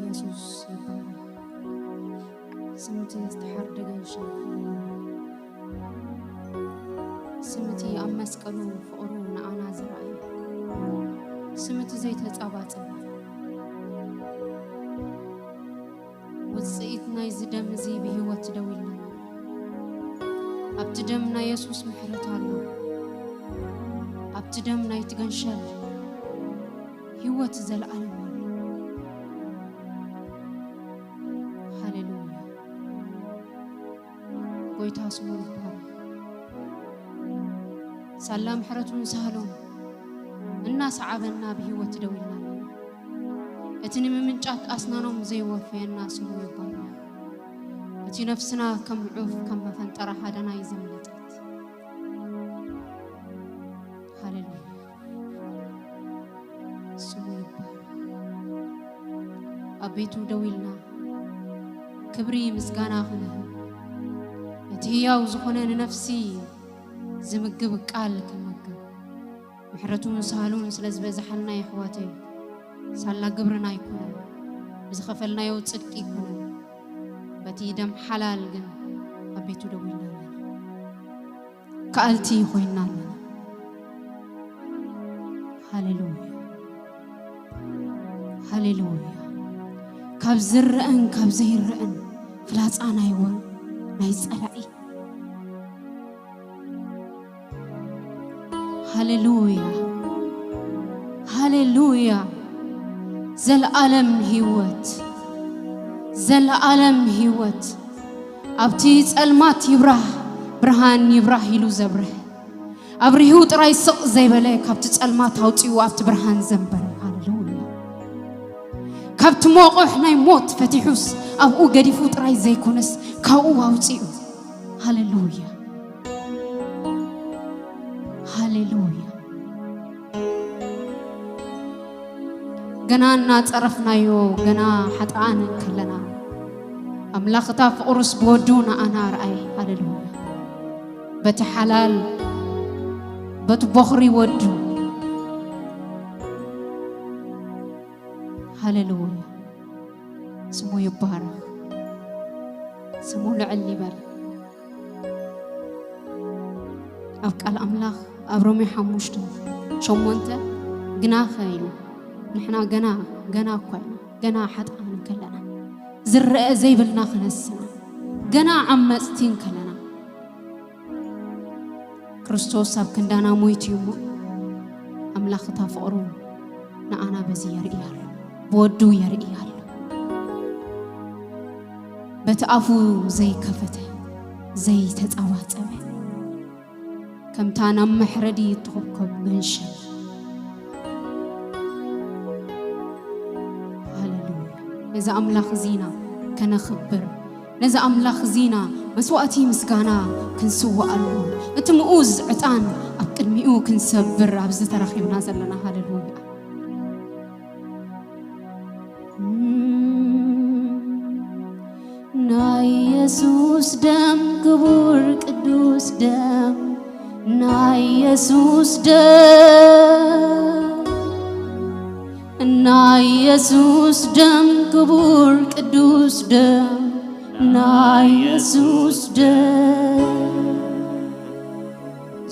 የሱስ ይባረኽ። ስምቲ ዝተሓርደ ገንሸል፣ ስምቲ ኣብ መስቀሉ ፍቕሩ ንዓና ዘርኣየ፣ ስምቲ ዘይተጻባጸበ። ውጽኢት ናይዚ ደም እዚ ብህይወት ደው ኢልና፣ ኣብቲ ደም ናይ የሱስ ምሕረት ኣሎ። ኣብቲ ደም ናይቲ ገንሸል ህይወት ዘለኣለም ኣሎ። ሃሌሉያ። ጎይታ ስሙ ይባረኽ። ሳላ ምሕረቱን ሳህሉን እናሰዓበና ብህይወት ደው ኢልና ኣለና። እቲ ንምምንጫት ኣስናኖም ዘይወፈየና ስሙ ይባረኽ። እቲ ነፍስና ከም ዑፍ ከም መፈንጠራ ሃደናይ ዘምለጠት። ሃሌሉያ። ስሙ ይባረኽ። ኣብ ቤቱ ደው ኢልና ክብሪ ምስጋና ክንህብ፣ እቲ ህያው ዝኾነ ንነፍሲ ዝምግብ ቃል ክንመግብ፣ ምሕረቱን ሳህሉን ስለ ዝበዝሓልና የሕዋተይ፣ ሳላ ግብርና ኣይኮነን፣ ብዝኸፈልናዮ ጽድቂ ኣይኮነን፣ በቲ ደም ሓላል ግን ኣብ ቤቱ ደው ኢልና ኣለና። ከኣልቲ ኮይና ኣለና። ሃሌሉያ፣ ሃሌሉያ። ካብ ዝረአን ካብ ዘይረአን ፍላጻ ናይ ወ-፣ ናይ ጸላኢ። ሃሌሉያ፣ ሃሌሉያ። ዘለኣለም ህይወት፣ ዘለኣለም ህይወት። ኣብቲ ጸልማት ይብራህ ብርሃን ይብራህ ኢሉ ዘብርህ፣ ኣብሪሁ ጥራይ ስቕ ዘይበለ፣ ካብቲ ጸልማት ኣውጺኡ ኣብቲ ብርሃን ዘንበረ። ሃሌሉያ። ካብቲ ሞቑሕ ናይ ሞት ፈቲሑስ ኣብኡ ገዲፉ ጥራይ ዘይኮነስ ካብኡ ኣውጺኡ። ሃሌሉያ፣ ሃሌሉያ። ገና እናጸረፍናዮ፣ ገና ሓጥኣን ከለና፣ ኣምላኽ እታ ፍቕሩስ ብወዱ ንኣና ኣርኣየ። ሃሌሉያ። በቲ ሓላል፣ በቲ ቦኽሪ ወዱ። ሃሌሉያ። ስሙ ይባረኽ። ስሙ ልዕል ይበል። ኣብ ቃል ኣምላኽ ኣብ ሮሜ ሓሙሽተ ሸሞንተ፣ ግናኸ ኢሉ፣ ንሕና ገና፣ ገና እኳ ኢና፣ ገና ሓጥኣን እንከለና፣ ዝረአ ዘይብልና ክነስና፣ ገና ዓመጽቲ እንከለና፣ ክርስቶስ ኣብ ክንዳና ሞይቱ እዩ እሞ፣ ኣምላኽ እታ ፍቕሩ ንኣና በዚ የርኢ ኣሎ፣ ብወዱ የርኢ ኣሎ። በቲ ኣፉ ዘይከፈተ፣ ዘይተጻባጸበ፣ ከምታ ናብ መሕረዲ እትኹብኮብ ገንሸል። ሃሌሉያ። ነዚ ኣምላኽ እዚ ኢና ከነኽብር፣ ነዚ ኣምላኽ እዚ ኢና መስዋእቲ ምስጋና ክንስውኣሉ፣ እቲ ምኡዝ ዕጣን ኣብ ቅድሚኡ ክንሰብር ኣብዚ ተረኺብና ዘለና። ሃሌሉያ። ናይ የሱስ ደም፣ ክቡር ቅዱስ ደም፣ ናይ የሱስ ደም፣ ናይ የሱስ ደም፣ ክቡር ቅዱስ ደም፣ ናይ የሱስ ደም፣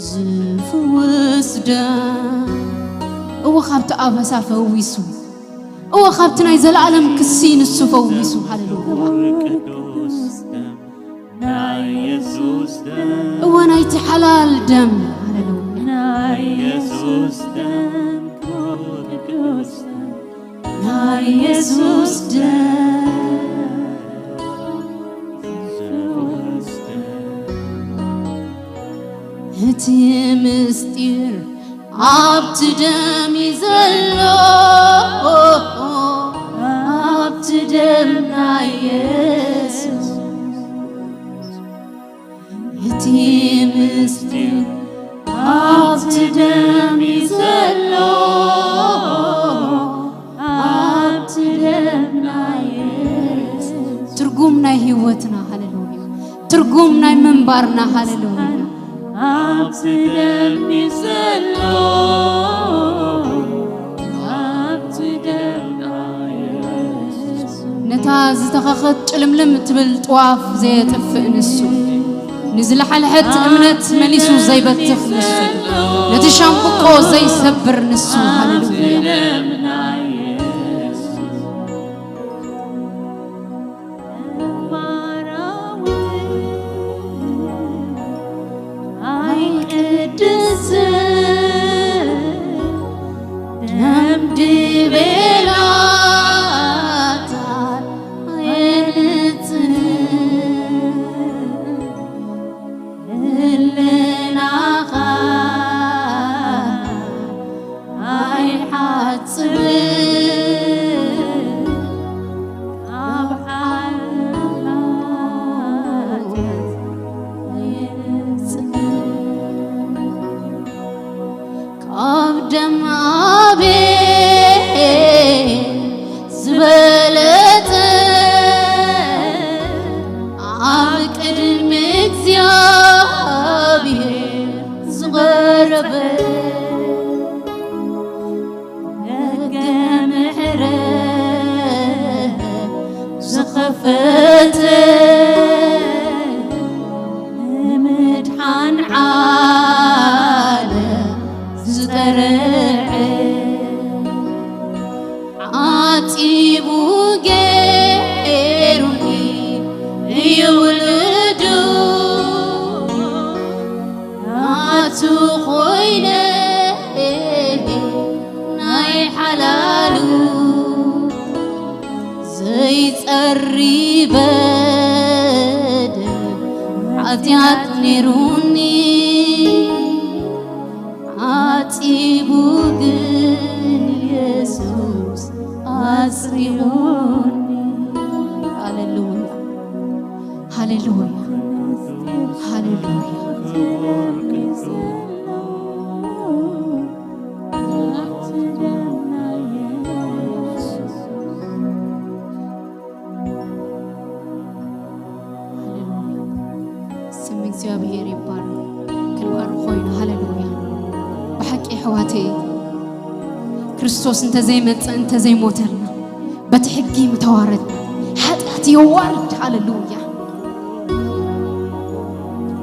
ዝፍውስ ደም። እወ፣ ካብቲ ኣበሳ ፈዊሱ፣ እወ፣ ካብቲ ናይ ዘለኣለም ክሲ ንሱ ፈዊሱ። ሃሌሉያ። ቅዱስ ደም፣ ናይ የሱስ ደም፣ እወ፣ ናይቲ ሓላል ደም። ሃሌሉያ። ናይ የሱስ ደም፣ ቅዱስ ደም፣ ናይ የሱስ ደም፣ ዝፍውስ ደም። እቲ ምስጢር ኣብቲ ደም እዩ ዘሎ፣ ኣብቲ ደም ናይ የሱስ። እቲ ምስጢር ኣብቲ ደም እዩ ዘሎ፣ ኣብቲ ደም ናይ የሱስ። ትርጉም ናይ ህይወትና፣ ሃሌሉያ። ትርጉም ናይ ምንባርና፣ ሃሌሉያ። ኣብቲ ደም እዩ ዘሎ፣ ኣብቲ ደም ናይ የሱስ። ዝተኸኸት ጭልምልም እትብል ጥዋፍ ዘየጥፍእ ንሱ፣ ንዝለሓልሐት እምነት መሊሱ ዘይበትኽ ንሱ፣ ነቲ ሻምብቆ ዘይሰብር ንሱ። ሃሌሉያ። ኣይቅድስን ደም ድቤላታት ኣየንጽህን፣ ህልናኻ ኣይሓጽብን፣ ካብ ሓጢኣት ኣየንጽህን። ካብ ደም ኣቤል ዝበለጸ፣ ኣብ ቅድሚ እግዚኣብሔር ዝቐረበ፣ ደገ ምሕረት ዝኸፈተ፣ ንምድሓን ዓለም ዝጠርዐ፣ ዓጺቡ ገይሩኒ እዩ ውሉዱ፣ ናቱ ኮይነ ናይ ሓላሉ፣ ዘይጸሪ በደል ሓጢኣት ነይሩኒ፣ ዓጺቡ ግን የሱስ ኣጽሪዩኒ። ሃሌሉያ፣ ሃሌሉያ፣ ሃሌሉያ። ስም እግዚኣብሔር ይባረክ። ክንባርኮ ኢና። ሃሌሉያ። ብሓቂ ኣሕዋተይ፣ ክርስቶስ እንተዘይመጸ፣ እንተዘይሞተልና፣ በቲ ሕጊ ምተዋረድና። ሓጢኣት የዋርድ። ሃሌሉያ።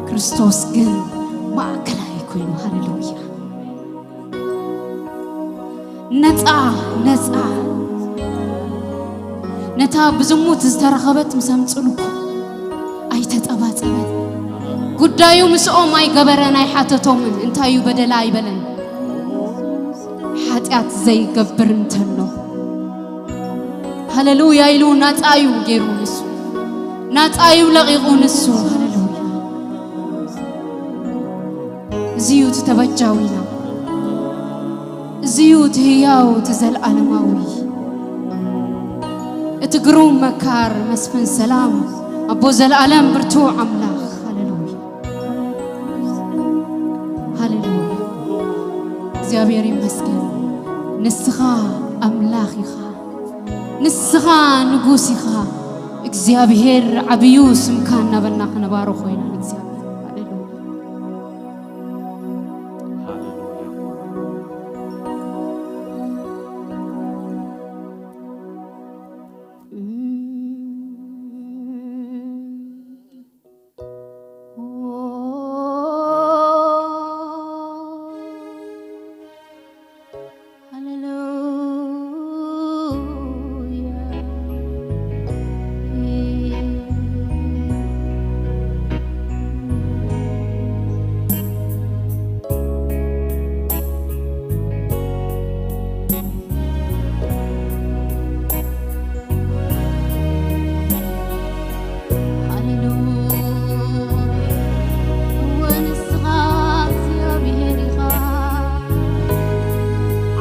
ክርስቶስ ግን ማእከላይ ኮይኑ። ሃሌሉያ። ነጻ፣ ነጻ። ነታ ብዝሙት ዝተረኸበት ምስ ኣምጽኡሉ እኮ ኣይተጸባጸበን። ጉዳዩ ምስኦም ኣይገበረን፣ ኣይሓተቶምን። እንታይ እዩ በደላ ኣይበለን። ሓጢኣት ዘይገብር እንተሎ፣ ሃሌሉያ ኢሉ ናጻ እዩ ገይሩ ንሱ። ናጻ እዩ ለቒቑ ንሱ። ሃሌሉያ። እዚ እዩ እቲ ተበጃዊና። እዚ እዩ እቲ ህያው፣ እቲ ዘለኣለማዊ፣ እቲ ግሩም መካር፣ መስፍን ሰላም፣ ኣቦ ዘለኣለም፣ ብርቱዕ ኣምላኽ። ሃሌሉያ፣ ሃሌሉያ። እግዚኣብሔር ይመስገን። ንስኻ ኣምላኽ ኢኻ፣ ንስኻ ንጉስ ኢኻ። እግዚኣብሔር ዓብዩ ስምካ እናበልና ክነባርኾ ኢና ንእግዚኣብሔር። ሃሌሉያ።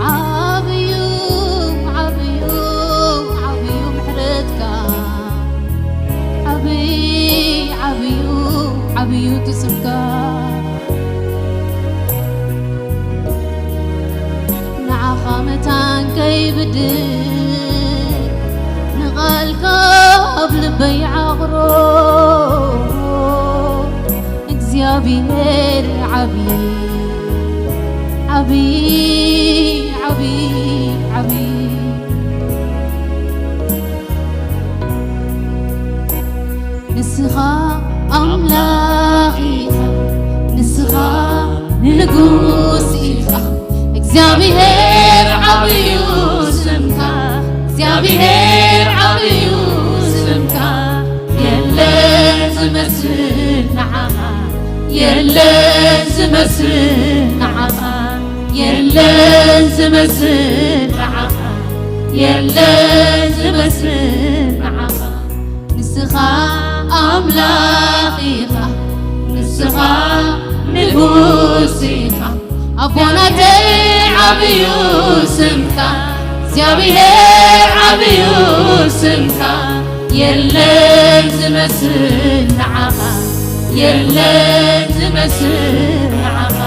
ዓብዩ፣ ዓብዩ፣ ዓብዩ ምሕረትካ፣ ዓብይ፣ ዓብዩ፣ ዓብዩ ትስብካ። ንዓኻ መታን ከይብድል፣ ንቓልካ ኣብ ልበይ ዓቕሮ። እግዚኣብሔር ዓብዪ፣ ዓብዪ፣ ዓብዪ፣ ዓብዪ። ኣምላኽ ኢኻ፣ ንስኻ ንጉስ ኢኻ። እግዚኣብሔር ዓብዩ ስምካ፣ እግዚኣብሔር ዓብዩ ስምካ። የለን ዝመስል ንዓኻ፣ የለን ዝመስል ንዓኻ፣ የለን ዝመስል ንዓኻ፣ የለን ዝመስል ንዓኻ። ንስኻ ኣምላኽ ኢኻ፣ ንስኻ ንጉስ ኢኻ። ኣቦናተይ ዓብዩ ስምካ፣ እግዚኣብሔር ዓብዩ ስምካ። የለን ዝመስል ንዓኻ፣ የለን ዝመስል ንዓኻ፣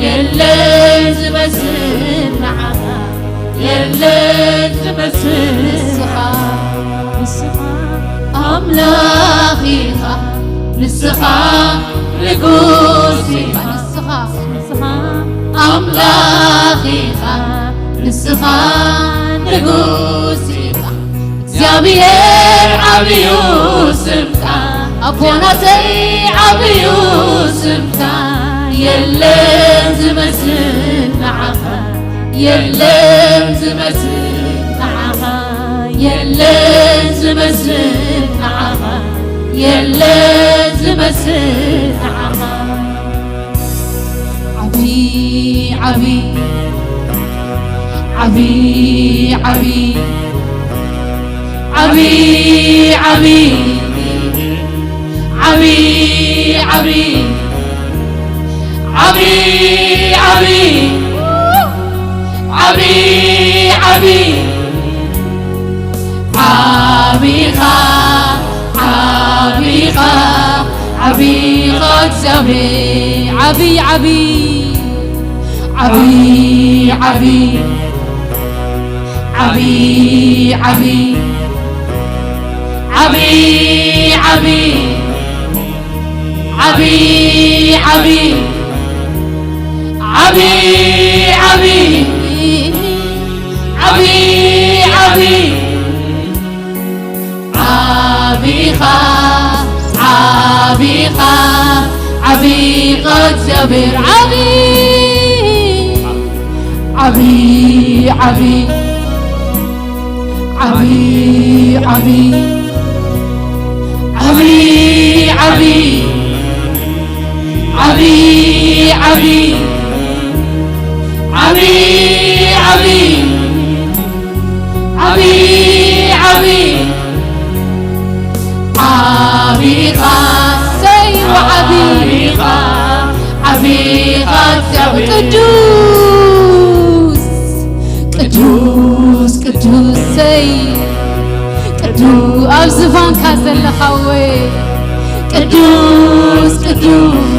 የለን ዝመስል ንዓኻ። የለን ዝመስል ንስኻ፣ ንስኻ ኣምላኽ ኢኻ፣ ንስኻ ንጉስ ኢኻ። ንስኻ፣ ንስኻ ኣምላኽ ኢኻ፣ ንስኻ ንጉስ ኢኻ። እግዚኣብሔር ዓብዩ ስምካ፣ ኣቦናተይ ዓብዩ ስምካ። የለን ዝመስል ንዓኻ፣ የለን ዝመስል ንዓኻ፣ የለን ዝመስል ንዓኻ፣ የለን ዝመስል ንዓኻ። ዓቢ፣ ዓቢ፣ ዓቢ፣ ዓቢ፣ ዓቢ፣ ዓቢ፣ ዓቢ፣ ዓቢ፣ ዓቢ፣ ዓቢ፣ ዓቢ፣ ዓቢ ኢኻ፣ ዓቢ ኢኻ፣ ዓቢ ኢኻ እግዚኣብሔር። ዓቢ፣ ዓቢ፣ ዓቢ፣ ዓቢ፣ ዓቢ፣ ዓቢ፣ ዓቢ፣ ዓቢ፣ ዓቢ፣ ዓቢ፣ ዓቢ፣ ዓቢ፣ ዓቢ፣ ዓቢ፣ ዓቢ ኢኻ፣ ዓቢ ኢኻ፣ ዓቢ ኢኻ እግዚኣብሔር። ዓቢ፣ ዓቢ፣ ዓቢ፣ ዓቢ፣ ዓቢ፣ ዓቢ፣ ዓቢ፣ ዓቢ፣ ዓቢ፣ ዓቢ፣ ዓቢ፣ ዓቢ፣ ዓቢ ኢኻ፣ ሰይ ወዓቢ ኢኻ፣ ዓቢ ኢኻ እግዚኣብሔር። ቅዱስ፣ ቅዱስ፣ ቅዱስ፣ ሰይ ቅዱ-፣ ኣብ ዝፋንካ ዘለኻ ወይ ቅዱስ፣ ቅዱስ፣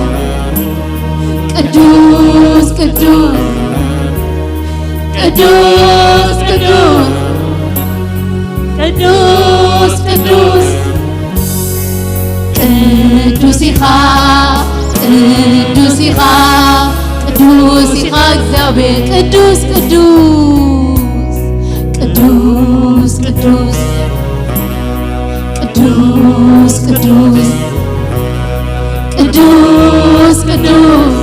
ቅዱስ፣ ቅዱስ፣ ቅዱስ፣ ቅዱስ፣ ቅዱስ፣ ቅዱስ፣ ቅዱስ ኢኻ፣ ቅዱስ ኢኻ፣ ቅዱስ ኢኻ እግዚኣብሔር። ቅዱስ፣ ቅዱስ፣ ቅዱስ፣ ቅዱስ፣ ቅዱስ፣ ቅዱስ፣ ቅዱስ፣ ቅዱስ፣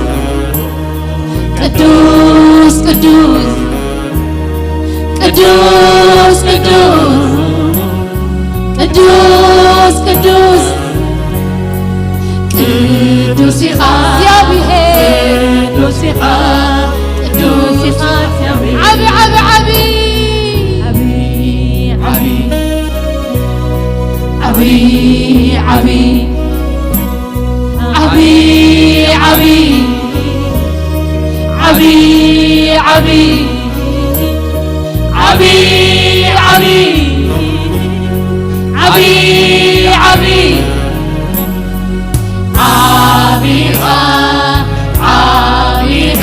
ቅዱስ፣ ቅዱስ፣ ቅዱስ፣ ቅዱስ፣ ቅዱስ፣ ቅዱስ፣ ቅዱስ ኢኻ እግዚኣብሔር። ቅዱስ ኢኻ፣ ቅዱስ ኢኻ እግዚኣብሔር። ዓቢ፣ ዓቢ፣ ዓቢ። ዓቢ፣ ዓቢ። ዓቢ፣ ዓቢ። ዓቢ፣ ዓቢ፣ ዓቢ፣ ዓቢ፣ ዓቢ፣ ዓቢ፣ ዓቢ፣ ዓቢ፣ ዓቢኻ፣ ዓቢኻ፣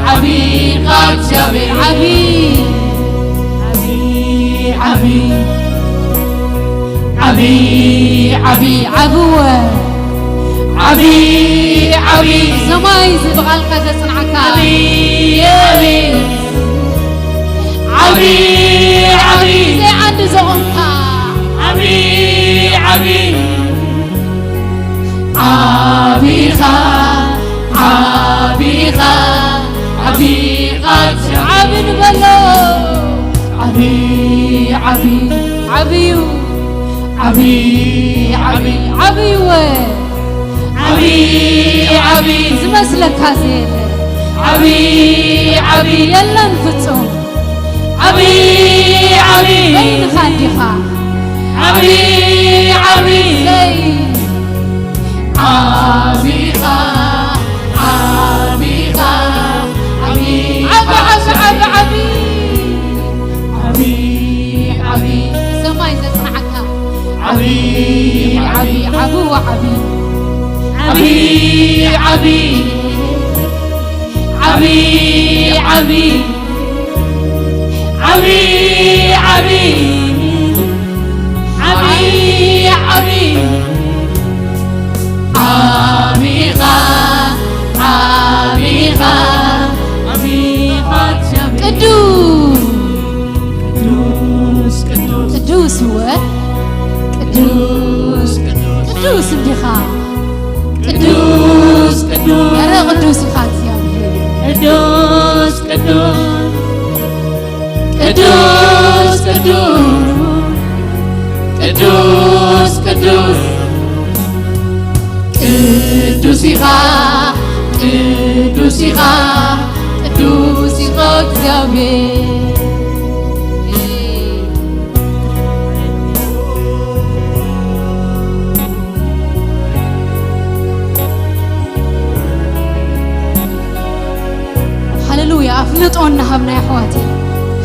ዓቢኻ እግዚኣብሔር። ዓቢ፣ ዓቢ፣ ዓቢ፣ ዓቢ፣ ዓቢ፣ ዓብወ። ዓቢ፣ ዓቢ። ሰማይ እዚ ብቓልካ ዘጽንዓካ። ዓቢ፣ ዓቢ። ዓቢ፣ ዓቢ። ዘይዓዲ ዘቖምካ። ዓቢ፣ ዓቢ። ዓቢኻ፣ ዓቢኻ፣ ዓቢኻ፣ ዓቢ ንበሎ። ዓቢ፣ ዓቢ፣ ዓብዩ፣ ዓቢ፣ ዓቢ፣ ዓብይወ። ዓቢ፣ ዓቢ፣ ዝመስለካ ዘየለ። ዓቢ፣ ዓቢ፣ የለን ፍጹም። ዓቢ፣ ዓቢ፣ በይንኻ እንዲኻ። ዓቢ፣ ዓቢ፣ ዘይ ዓቢኻ፣ ዓቢኻ፣ ዓቢ፣ ዓቢ፣ ዓቢ፣ ዓቢ፣ ዓቢ፣ ዓቢ፣ ዓቢ፣ ሰማይ ዘጽንዓካ። ዓቢ፣ ዓቢ፣ ዓቢ፣ ዓቢ፣ ዓቢ፣ ዓቢ፣ ዓቢ፣ ዓቢ፣ ዓቢ፣ ዓቢ፣ ዓቢ፣ ዓቢ፣ ዓቢኻ፣ ዓቢኻ፣ ዓቢኻ፣ ቅዱስ፣ ቅዱስ፣ ቅዱስ፣ ቅዱስ እወ፣ ቅዱስ፣ ቅዱስ፣ ቅዱስ እንዲኻ። ቅዱስ፣ ቅዱስ፣ ኧረ ቅዱስ ኢኻ እግዚኣብሔር። ቅዱስ፣ ቅዱስ፣ ቅዱስ፣ ቅዱስ፣ ቅዱስ፣ ቅዱስ፣ ቅዱስ ኢኻ፣ ቅዱስ ኢኻ፣ ቅዱስ ኢኻ እግዚኣብሔር። ሃሌሉያ። ኣፍልጦ እናሃብና፣ ኣሕዋተይ፣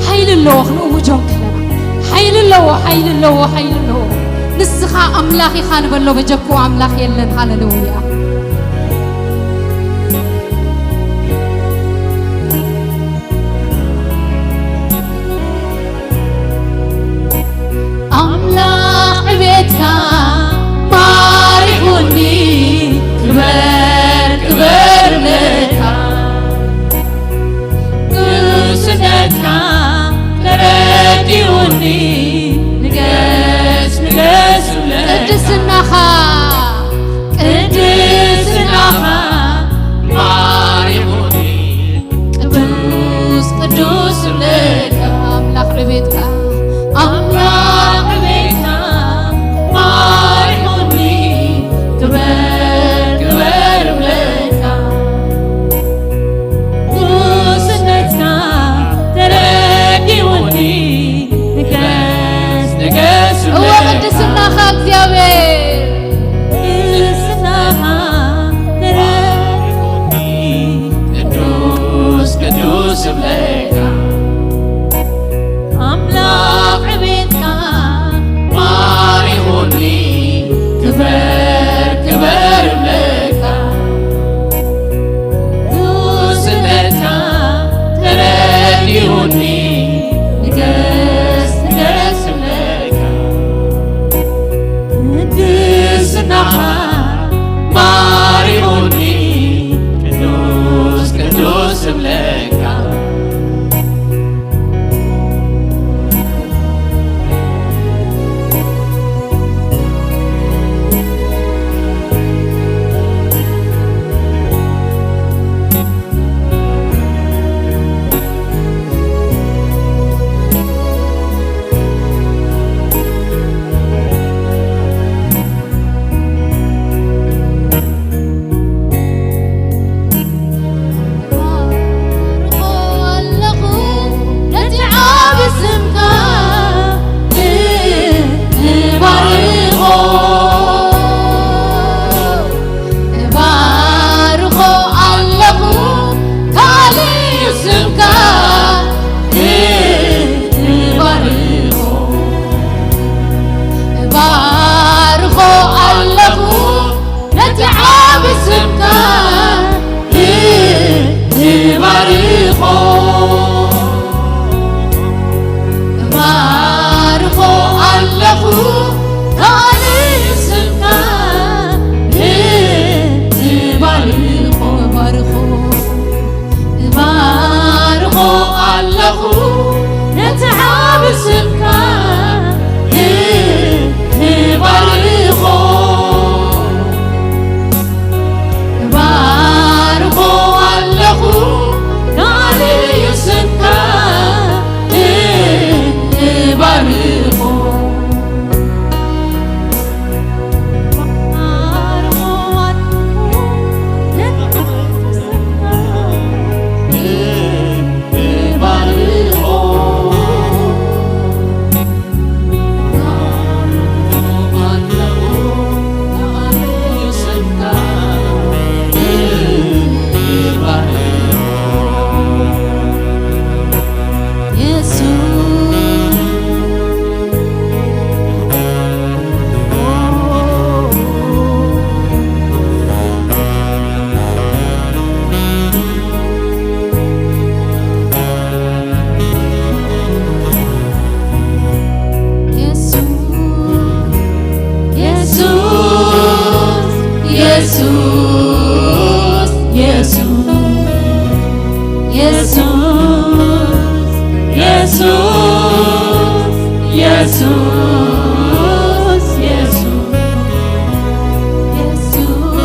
ሓይሊ ኣለዎ፣ ክንእውጆ ከለና። ሓይሊ ኣለዎ፣ ሓይሊ ኣለዎ፣ ሓይሊ ኣለዎ። ንስኻ ኣምላኽ ኢኻ ንበሎ፣ በጀክኡ ኣምላኽ የለን። ሃሌሉያ። ኣምላኽ ዕቤትካ ማሪኹኒ፣ ክበር ክበር እብለካ። ቅዱስነትካ ተረዲኡኒ፣ ንገስ ንገስ እብለካ። ቅድስናኻ፣ ቅድስናኻ ማሪኹኒ፣ ቅዱስ ቅዱስ እብለካ። ኣምላኽ ዕቤትካ፣ ኣምላኽ ዕቤትካ ማሪኹኒ፣ ክበር ክበር እብለካ። ቅዱስነትካ ተረዲኡኒ፣ ንገስ ንገስ እወ እብለካ። ቅድስናኻ እግዚኣብሔር። ቅዱስ ቅዱስ እብለካ። ኣምላኽ ዕቤትካ ማሪኹኒ፣ ክበር ክበር እብለካ። ቅዱስነትካ ተረዲኡኒ፣ ንገስ ንገስ እብለካ። ቅድስናኻ ማሪኹኒ፣ ቅዱስ ቅዱስ እብለካ። የሱስ፣ የሱስ፣ የሱስ፣ የሱስ፣ የሱስ፣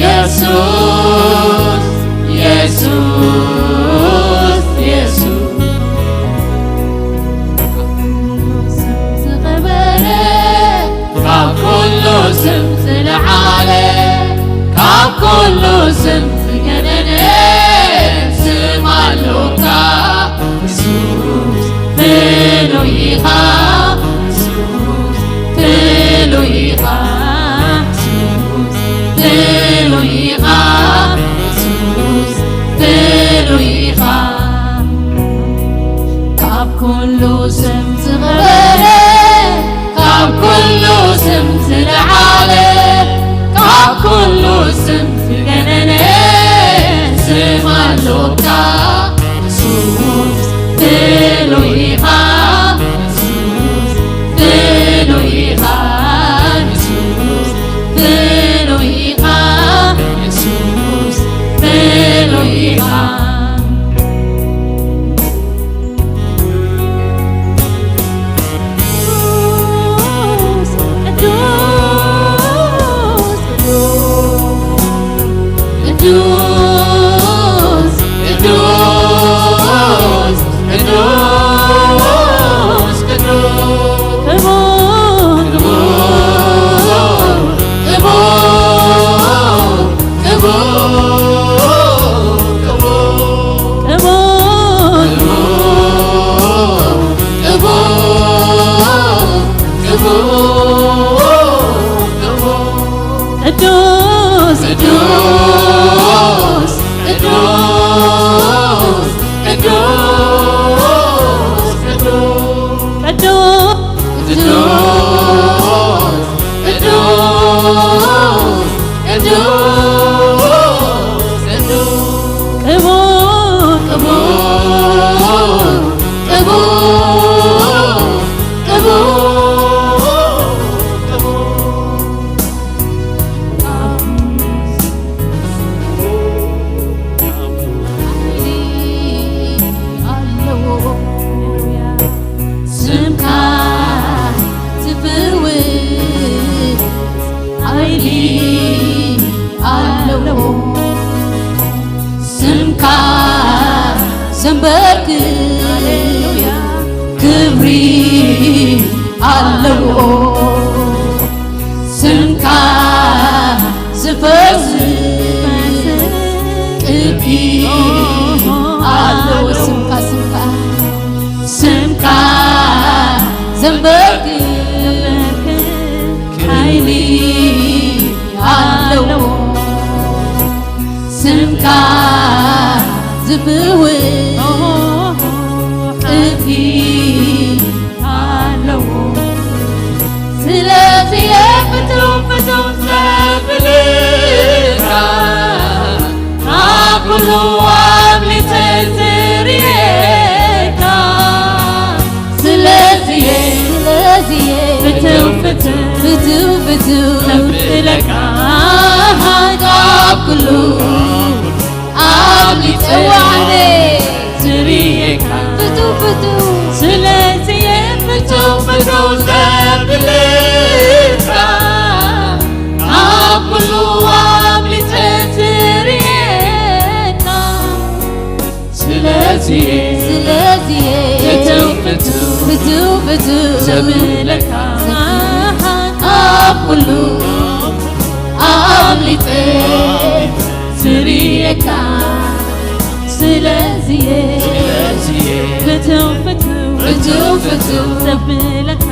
የሱስ፣ የሱስ፣ የሱስ። ዝኸበረ ካብ ኩሉ ስም ዝለዓለ፣ ካብ ኩሉ ስም ዝገነነ ስም ኣሎካ። የሱስ ፍሉይ ኢኻ፣ የሱስ ፍሉይ ኢኻ፣ የሱስ ፍሉይ ኢኻ፣ የሱስ ፍሉይ ኢኻ። ካብ ኩሉ ስም ዝኸበረ፣ ካብ ኩሉ ስም ዝለዓለ፣ ካብ ኩሉ ስም ዝገነነ ስም ኣሎካ። የሱስ ፍሉይ ኢኻ፣ የሱስ ፍሉይ ኢኻ፣ የሱስ ፍሉይ ኢኻ፣ የሱስ ፍሉይ ኢኻ። ቅዱስ፣ ቅዱስ፣ ቅዱስ፣ ቅዱስ፣ ቅዱስ፣ ቅዱስ፣ ቅዱስ፣ ቅዱስ፣ ቅዱስ፣ ቅዱስ፣ ቅቡል፣ ቅቡል፣ ቅቡል፣ ቅቡል፣ ቅቡል። ስምካ ዝፍውስ ሓይሊ ኣለዎ። ስምካ ዘንበርክኽ ክብሪ ኣለዎ። ስምካ ዝፈስስ ቅብኢ ኣለዎ። ስምካ፣ ስምካ፣ ስምካ ዘንበርክኽ ሓይሊ ኣለዎ። ስምካ ዝፍውስ ቅብኢ ኣለዎ። ስለዚ ፍቱው ፍቱው ዘብልካ፣ ካብ ኩሉ ኣብሊጸ ዝርእየካ። ስለዚ፣ ስለዚ ፍቱው ፍቱው፣ ፍቱው ፍቱው ዘብለካ፣ ካብ ኩሉ ኣብሊጸ እዋነ ዝርእየካ። ፍቱው ፍቱው። ስለዚ ፍቱው ፍቱው ዘብለካ፣ ካብ ኩሉ ኣብሊጸ ዝርእየካ። ስለዚ፣ ስለዚ ፍቱው ፍቱው፣ ፍቱው ፍቱው ዘብለካ፣ ካብ ኩሉ ኣብሊጸ ዝርእየካ። ስለዚ፣ ስለዚ ፍቱው ፍቱው፣ ፍቱው ፍቱው ዘብለካ፣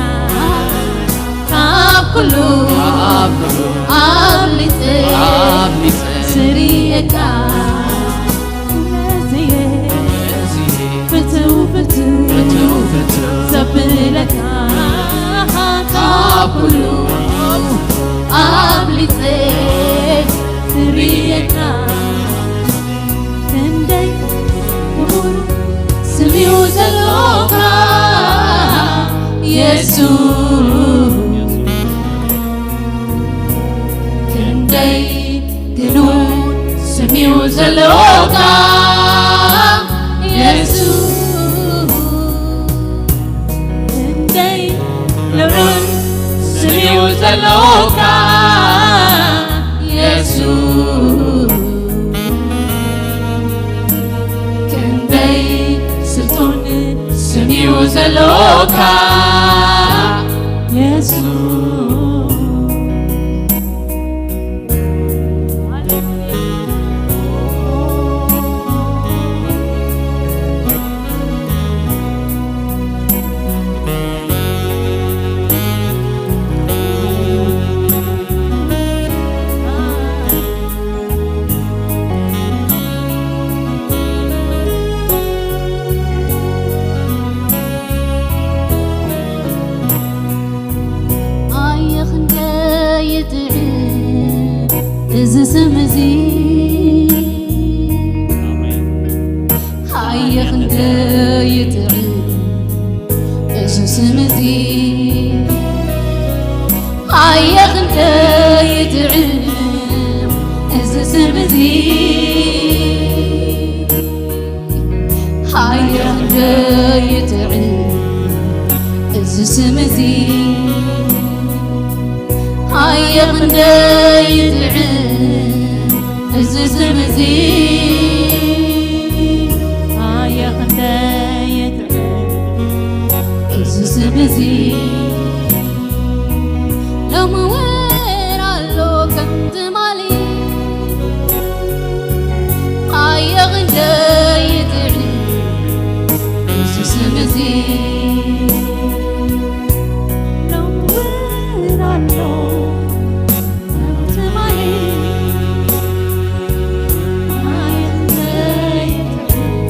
ካብ ኩሉ፣ ካብ ኩሉ ኣብሊጸ፣ ኣብሊጸ ዝርእየካ። ስለዚ፣ ስለዚ ፍቱው ፍቱው፣ ፍቱው ፍቱው ዘብለካ፣ ካብ ኩሉ ኣብሊጸ ዝርእየካ። ክንደይ ክቡር ስም እዩ ዘሎካ የሱስ። ክንደይ ግኑን ስም እዩ ዘሎካ ስልጡን ስም እዩ ዘሎካ የሱስ። ኣየ ክንደይ ይጥዕም እዚ ስም እዚ። ኣየ ክንደይ ይጥዕም እዚ ስም እዚ። ኣየ ክንደይ ይጥዕም እዚ ስም እዚ። ኣየ ክንደይ ይጥዕም እዚ ስም እዚ። ኣየ ክንደይ ይጥዕም እዚ ስም እዚ። ኣየ ክንደይ ይጥዕም እዚ ስም እዚ። ሎሚ እውን ኣሎ ከም ትማሊ። ኣየ ክንደይ ይጥዕም እዚ ስም እዚ። ሎሚ እውን ኣሎ ከም ትማሊ። ኣየ ክንደይ ይጥዕም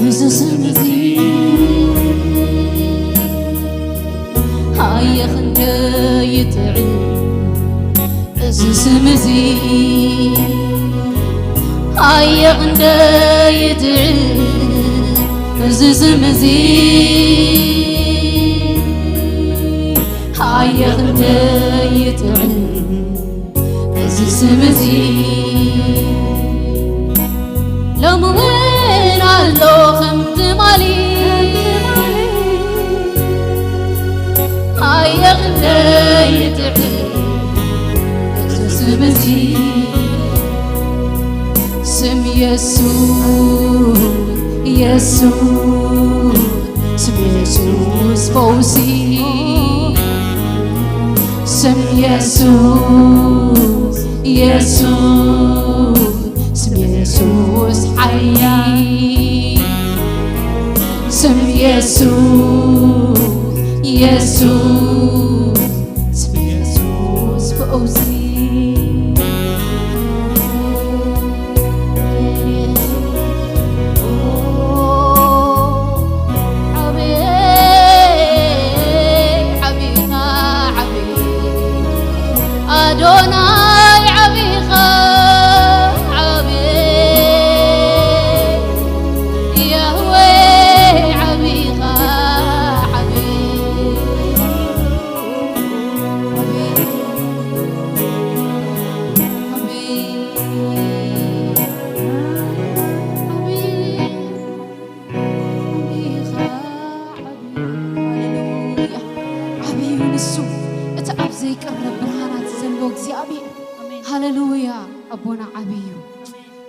እዚ ስም እዚ። ኣየ ክንደይ ይጥዕም እዚ ስም እዚ። ኣየ ክንደይ ይጥዕም እዚ ስም እዚ። ኣየ ክንደይ ይጥዕም እዚ ስም እዚ። ኣየ ክንደይ ይጥዕም እዚ ስም እዚ። ሎሚ እውን ኣሎ ከም ትማሊ። ኣየ ክንደይ ይጥዕም እዚ ስም እዚ። ስም የሱስ፣ የሱስ፣ ስም የሱስ ፈውሲ። ስም የሱስ፣ የሱስ፣ ስም የሱስ ሓያል። ስም የሱስ፣ የሱስ፣ ስም የሱስ ፈውሲ። ዓብይ፣ ዓብይኻ ዓብይ፣ ኣዶናይ ዓብይኻ ዓብይ፣ ያህዌ ዓብይኻ ዓብይ። ዓብዩ ንሱ፣ እቲ ኣብ ዘይቅረብ ብርሃናት ዘሎ እግዚኣብሔር። ኣሜን። ሃሌሉያ። ኣቦና ዓብዩ፣ ኣሜን።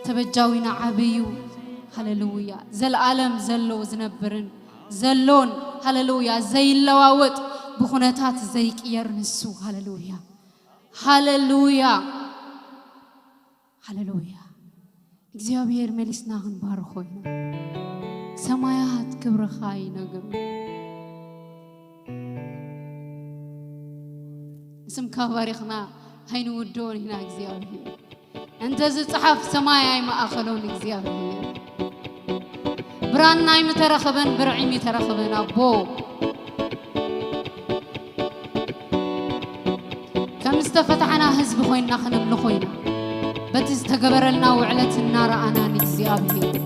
ተበጃዊና ዓብዩ። ሃሌሉያ። ዘለዓለም ዘሎ ዝነብርን ዘሎን፣ ሃሌሉያ፣ ዘይለዋወጥ፣ ብኹነታት ዘይቅየር ንሱ። ሃሌሉያ፣ ሃሌሉያ፣ ሃሌሉያ። እግዚኣብሔር መሊስና ክንባርኾ ኢና። ሰማያት ክብርኻ ይነግሩ። ስምካ ባሪኽና ኣይንውድኦን ኢና እግዚኣብሔር። እንተ ዝጸሓፍ ሰማይ ኣይመኣኸሎን እግዚኣብሔር። ብራና ኣይምተረኸበን፣ ብርዒ ኣይምተረኸበን ኣቦ። ከም ዝተፈታሕና ህዝቢ ኮይንና ክነምልኾ ኢና። በቲ ዝተገበረልና ውዕለት እናረኣና ንእግዚኣብሔር።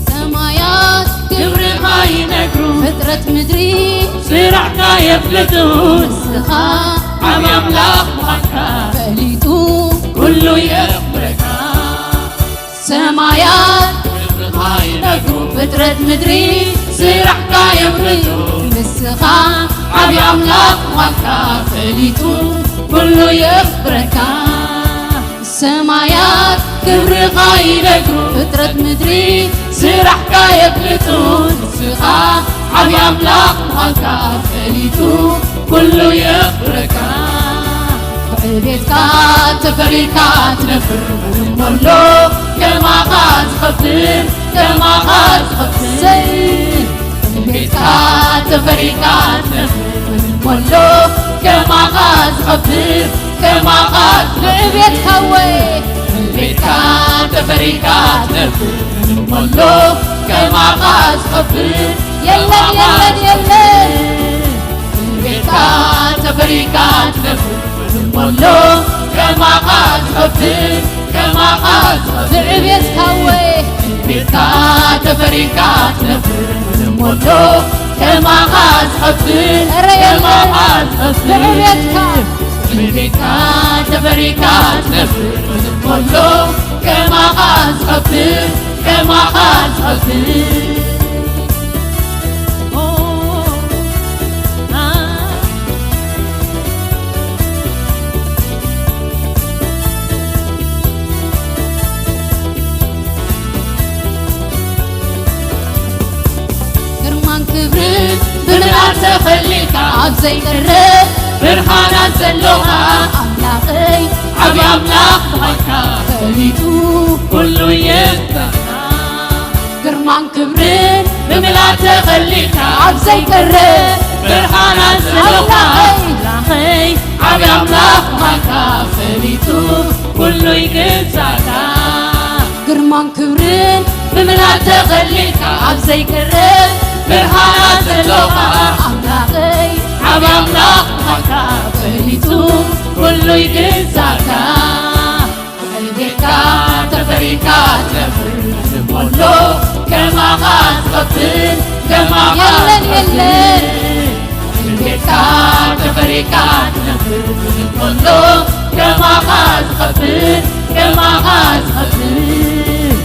ሰማያት ግብርኻ ይነግሩ፣ ፍጥረት ምድሪ ስራሕካ የፍልጡ። ንስኻ ዓቢ ኣምላኽ ምዃንካ ፈሊጡ ኩሉ የኽብረካ። ሰማያት ክብርኻ ይነግሩ፣ ፍጥረት ምድሪ ስራሕካ የፍልጡ። ንስኻ ዓቢ ኣምላኽ ምዃንካ ፈሊጡ ኩሉ የኽብረካ። ሰማያት ክብርኻ ይነግሩ፣ ፍጥረት ምድሪ ስራሕካ የፍልጡ። ንስኻ ዓቢ ኣምላኽ ምዃንካ ፈሊጡ ኩሉ የኽብረካ። ብዕቤትካ ተፈሪካ ትነብር፣ ምንም ወሎ ከማኻ ዝኸብር፣ ከማኻ ዝኸብር። ብዕቤትካ ተፈሪካ ትነብር፣ ምንም ወሎ ከማኻ ዝኸብር፣ ከማኻ ዝኸብር። ብዕቤትካ ወይ ብዕቤትካ ተፈሪካ ትነብር፣ ምንም ወሎ ከማኻ ዝኸብር፣ የለን፣ የለን፣ የለን። ቤትካ ተፈሪካ ትነብር፣ ምንም ወሎ ከማኻ ዝኸብር፣ ከማኻ ዝኸብር። ብዕቤትካ ወይ ቤትካ ተፈሪካ ትነብር፣ ምንም ወሎ ከማኻ ዝኸብር፣ ኧረ የለን። ከማኻ ዝኸብር። ብዕቤትካ ቤትካ ተፈሪካ ትነብር፣ ምንም ወሎ ከማኻ ዝኸብር፣ ከማኻ ዝኸብር። ግርማን ክብርን ብምልኣት ተኸሊልካ፣ ኣብ ዘይቅረብ ብርሃናት ዘሎኻ ኣምላኸይ፣ ዓቢ ኣምላኽ ምዃንካ ፈሊጡ ኩሉ ይፍለጥ። ግርማን ክብርን ብምልኣት ተኸሊልካ፣ ኣብ ዘይቅረብ ብርሃናት ዘሎኻ ኣምላኸይ፣ ዓቢ ኣምላኽ ምዃንካ ፈሊጡ ኩሉ ይግዛእካ። ግርማን ክብርን ብምልኣት ተኸሊልካ፣ ኣብ ዘይቅረብ ብርሃናት ዘሎኻ ኣምላኸይ፣ ዓቢ ኣምላኽ ምዃንካ ፈሊጡ ኩሉ ይግዛእካ። ብዕቤትካ ተፈሪካ ትነብር፣ ምንም ወሎ ከማኻ ዝኸብር፣ ከማኻ የለን፣ ዝኸብር። የለን። ብዕቤትካ ተፈሪካ ትነብር፣ ምንም ወሎ ከማኻ ዝኸብር፣ ከማኻ ዝኸብር።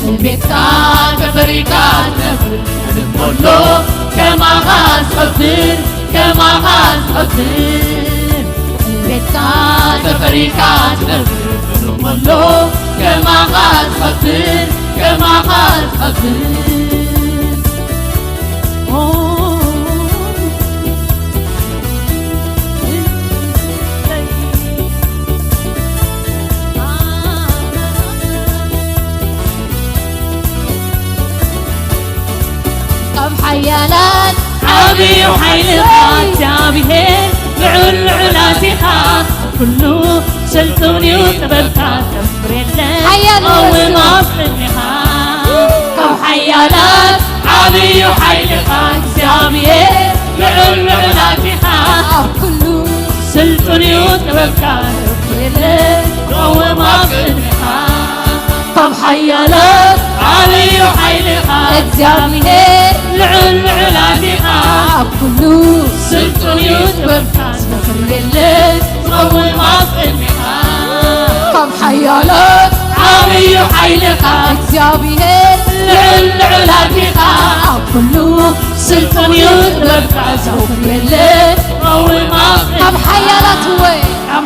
ብዕቤትካ ተፈሪካ ትነብር፣ ምንም ወሎ ከማኻ ዝኸብር፣ ከማኻ ዝኸብር። ቤትካ ተፈሪካ ትነብር፣ ምንም ወሎ ከማኻ ዝኸብር፣ ከማኻ ዝኸብር። ኦ፣ ካብ ሓያላት ዓብዩ ሓይልኻ እግዚኣብሔር፣ ልዑል ልዑላት ኢኻ፣ ኩሉ ስልጡን እዩ ጥበብካ፣ ተፍሬለ ሓያል እዩ። ኣብ ቅድሜኻ። ካብ ሓያላት ዓብዩ ሓይልኻ እግዚኣብሔር፣ ልዑል ልዑላት ኢኻ፣ ኣብ ኩሉ ስልጡን እዩ ጥበብካ፣ ተፍሬለ ቀውም ኣብ ቅድሜኻ። ካብ ሓያላት ዓብዩ ሓይልኻ እግዚኣብሔር፣ ልዑል ልዑላት ኢኻ፣ ኣብ ኩሉ ስልጡን እዩ ጥበብካ፣ ዝመስል የለን ዝኸውን ኣብ ቅድሜኻ። ካብ ሓያላት ዓብዩ ሓይልኻ እግዚኣብሔር፣ ልዑል ልዑላት ኢኻ፣ ኣብ ኩሉ ስልጡን እዩ ጥበብካ፣ ዝኸውን የለን ዝኸውን ኣብ ቅድሜኻ። ካብ ሓያላት ወይ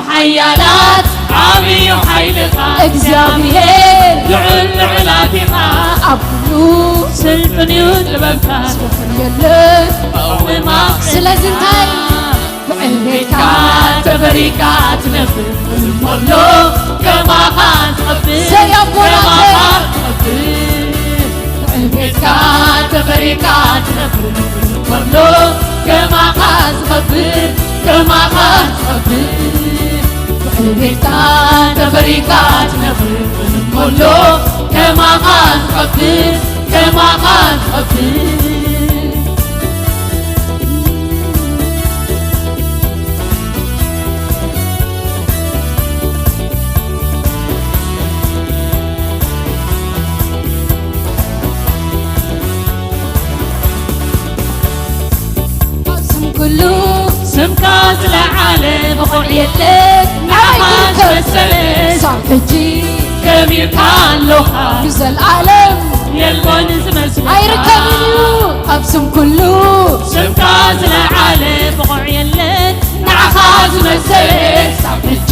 ሓያላት ዓብዩ ሓይልኻ እግዚኣብሔር ልዑል ልዑላት ኢኻ። ኣብ ኩሉ ስልጡን እዩ ጥበብካ። ዝወፍር የለን። ቀውማ ስለዚ እንታይ? ብዕቤትካ ተፈሪካ ትነብር። እሞ ኣሎ ከማኻ ዝኸብር። ሰይ ኣቦናተ። ከማኻ ዝኸብር። ብዕቤትካ ተፈሪካ ትነብር። እሞ ኣሎ ከማኻ ዝኸብር። ከማኻ ዝኸብር። ብዕቤትካ ተፈሪካ ትነብር። እሞ ኣሎ ከማኻ ዝኸብር። ከማኻ ዝኸብር። ስም ኩሉ ስምካ ዝለዓለ ብቑዕ የለን። ኣይ ንዓኻ ይርከብ። ዝመሰለ ክሳብ ሕጂ ከቢርካ ኣለኻ። ንዘለኣለም የልቦን ዝመስለካ። ኣይርከብን እዩ። ኣብ ስም ኩሉ ስምካ ዝለዓለ ብቑዕ የለን። ንዓኻ ዝመሰለ ክሳብ ሕጂ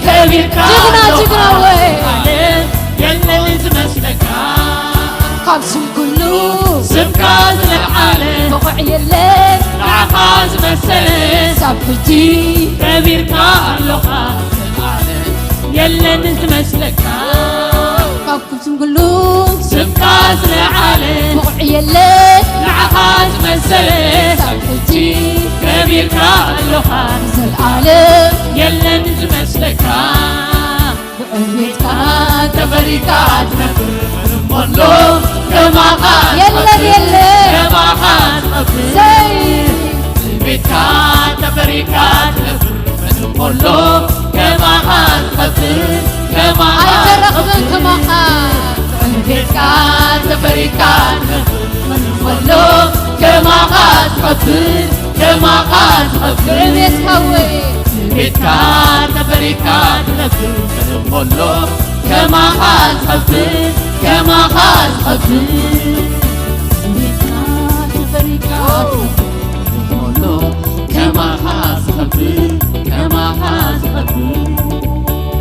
ከቢርካ ጅግና፣ ኣለኻ። ጅግና ወይ። ዓለም የለን ዝመስለካ። ካብ ስም ኩሉ ስምካ ዝለዓለ ብቑዕ የለን። ንዓኻ ዝመሰለ ክሳብ ሕጂ ከቢርካ ኣለኻ። የለን ዝመስለካ። ካብ ኩሉ ስም ኩሉ ስምካ ዝለዓለ ብቑዕ የለን። ንዓኻ ዝመሰለ ክሳብ ሕጂ ከቢርካ ኣለኻ። ዘልኣለም የለን ዝመስለካ። ብዕቤትካ ተፈሪካ ትነብር። ምንም ኣሎ ከማኻ የለን፣ ዝኸብር። የለን። ከማኻ ዝኸብር። ዘይ ብዕቤትካ ተፈሪካ ትነብር። ምንም ኣሎ ከማኻ ዝኸብር። ከማኻ ኣይተረኽብን ዝኸብር። ከማኻ። ብዕቤትካ ተፈሪካ ትነብር። ምንም ኣሎ ከማኻ ዝኸብር። ከማኻ ዝኸብር። ብዕቤትካ ወይ። ብዕቤትካ ተፈሪካ ትነብር። ምንም ኣሎ ከማኻ ዝኸብር። ከማኻ ዝኸብር። ብዕቤትካ ተፈሪካ ትነብር። ምንም ኣሎ ከማኻ ዝኸብር። ከማኻ ዝኸብር።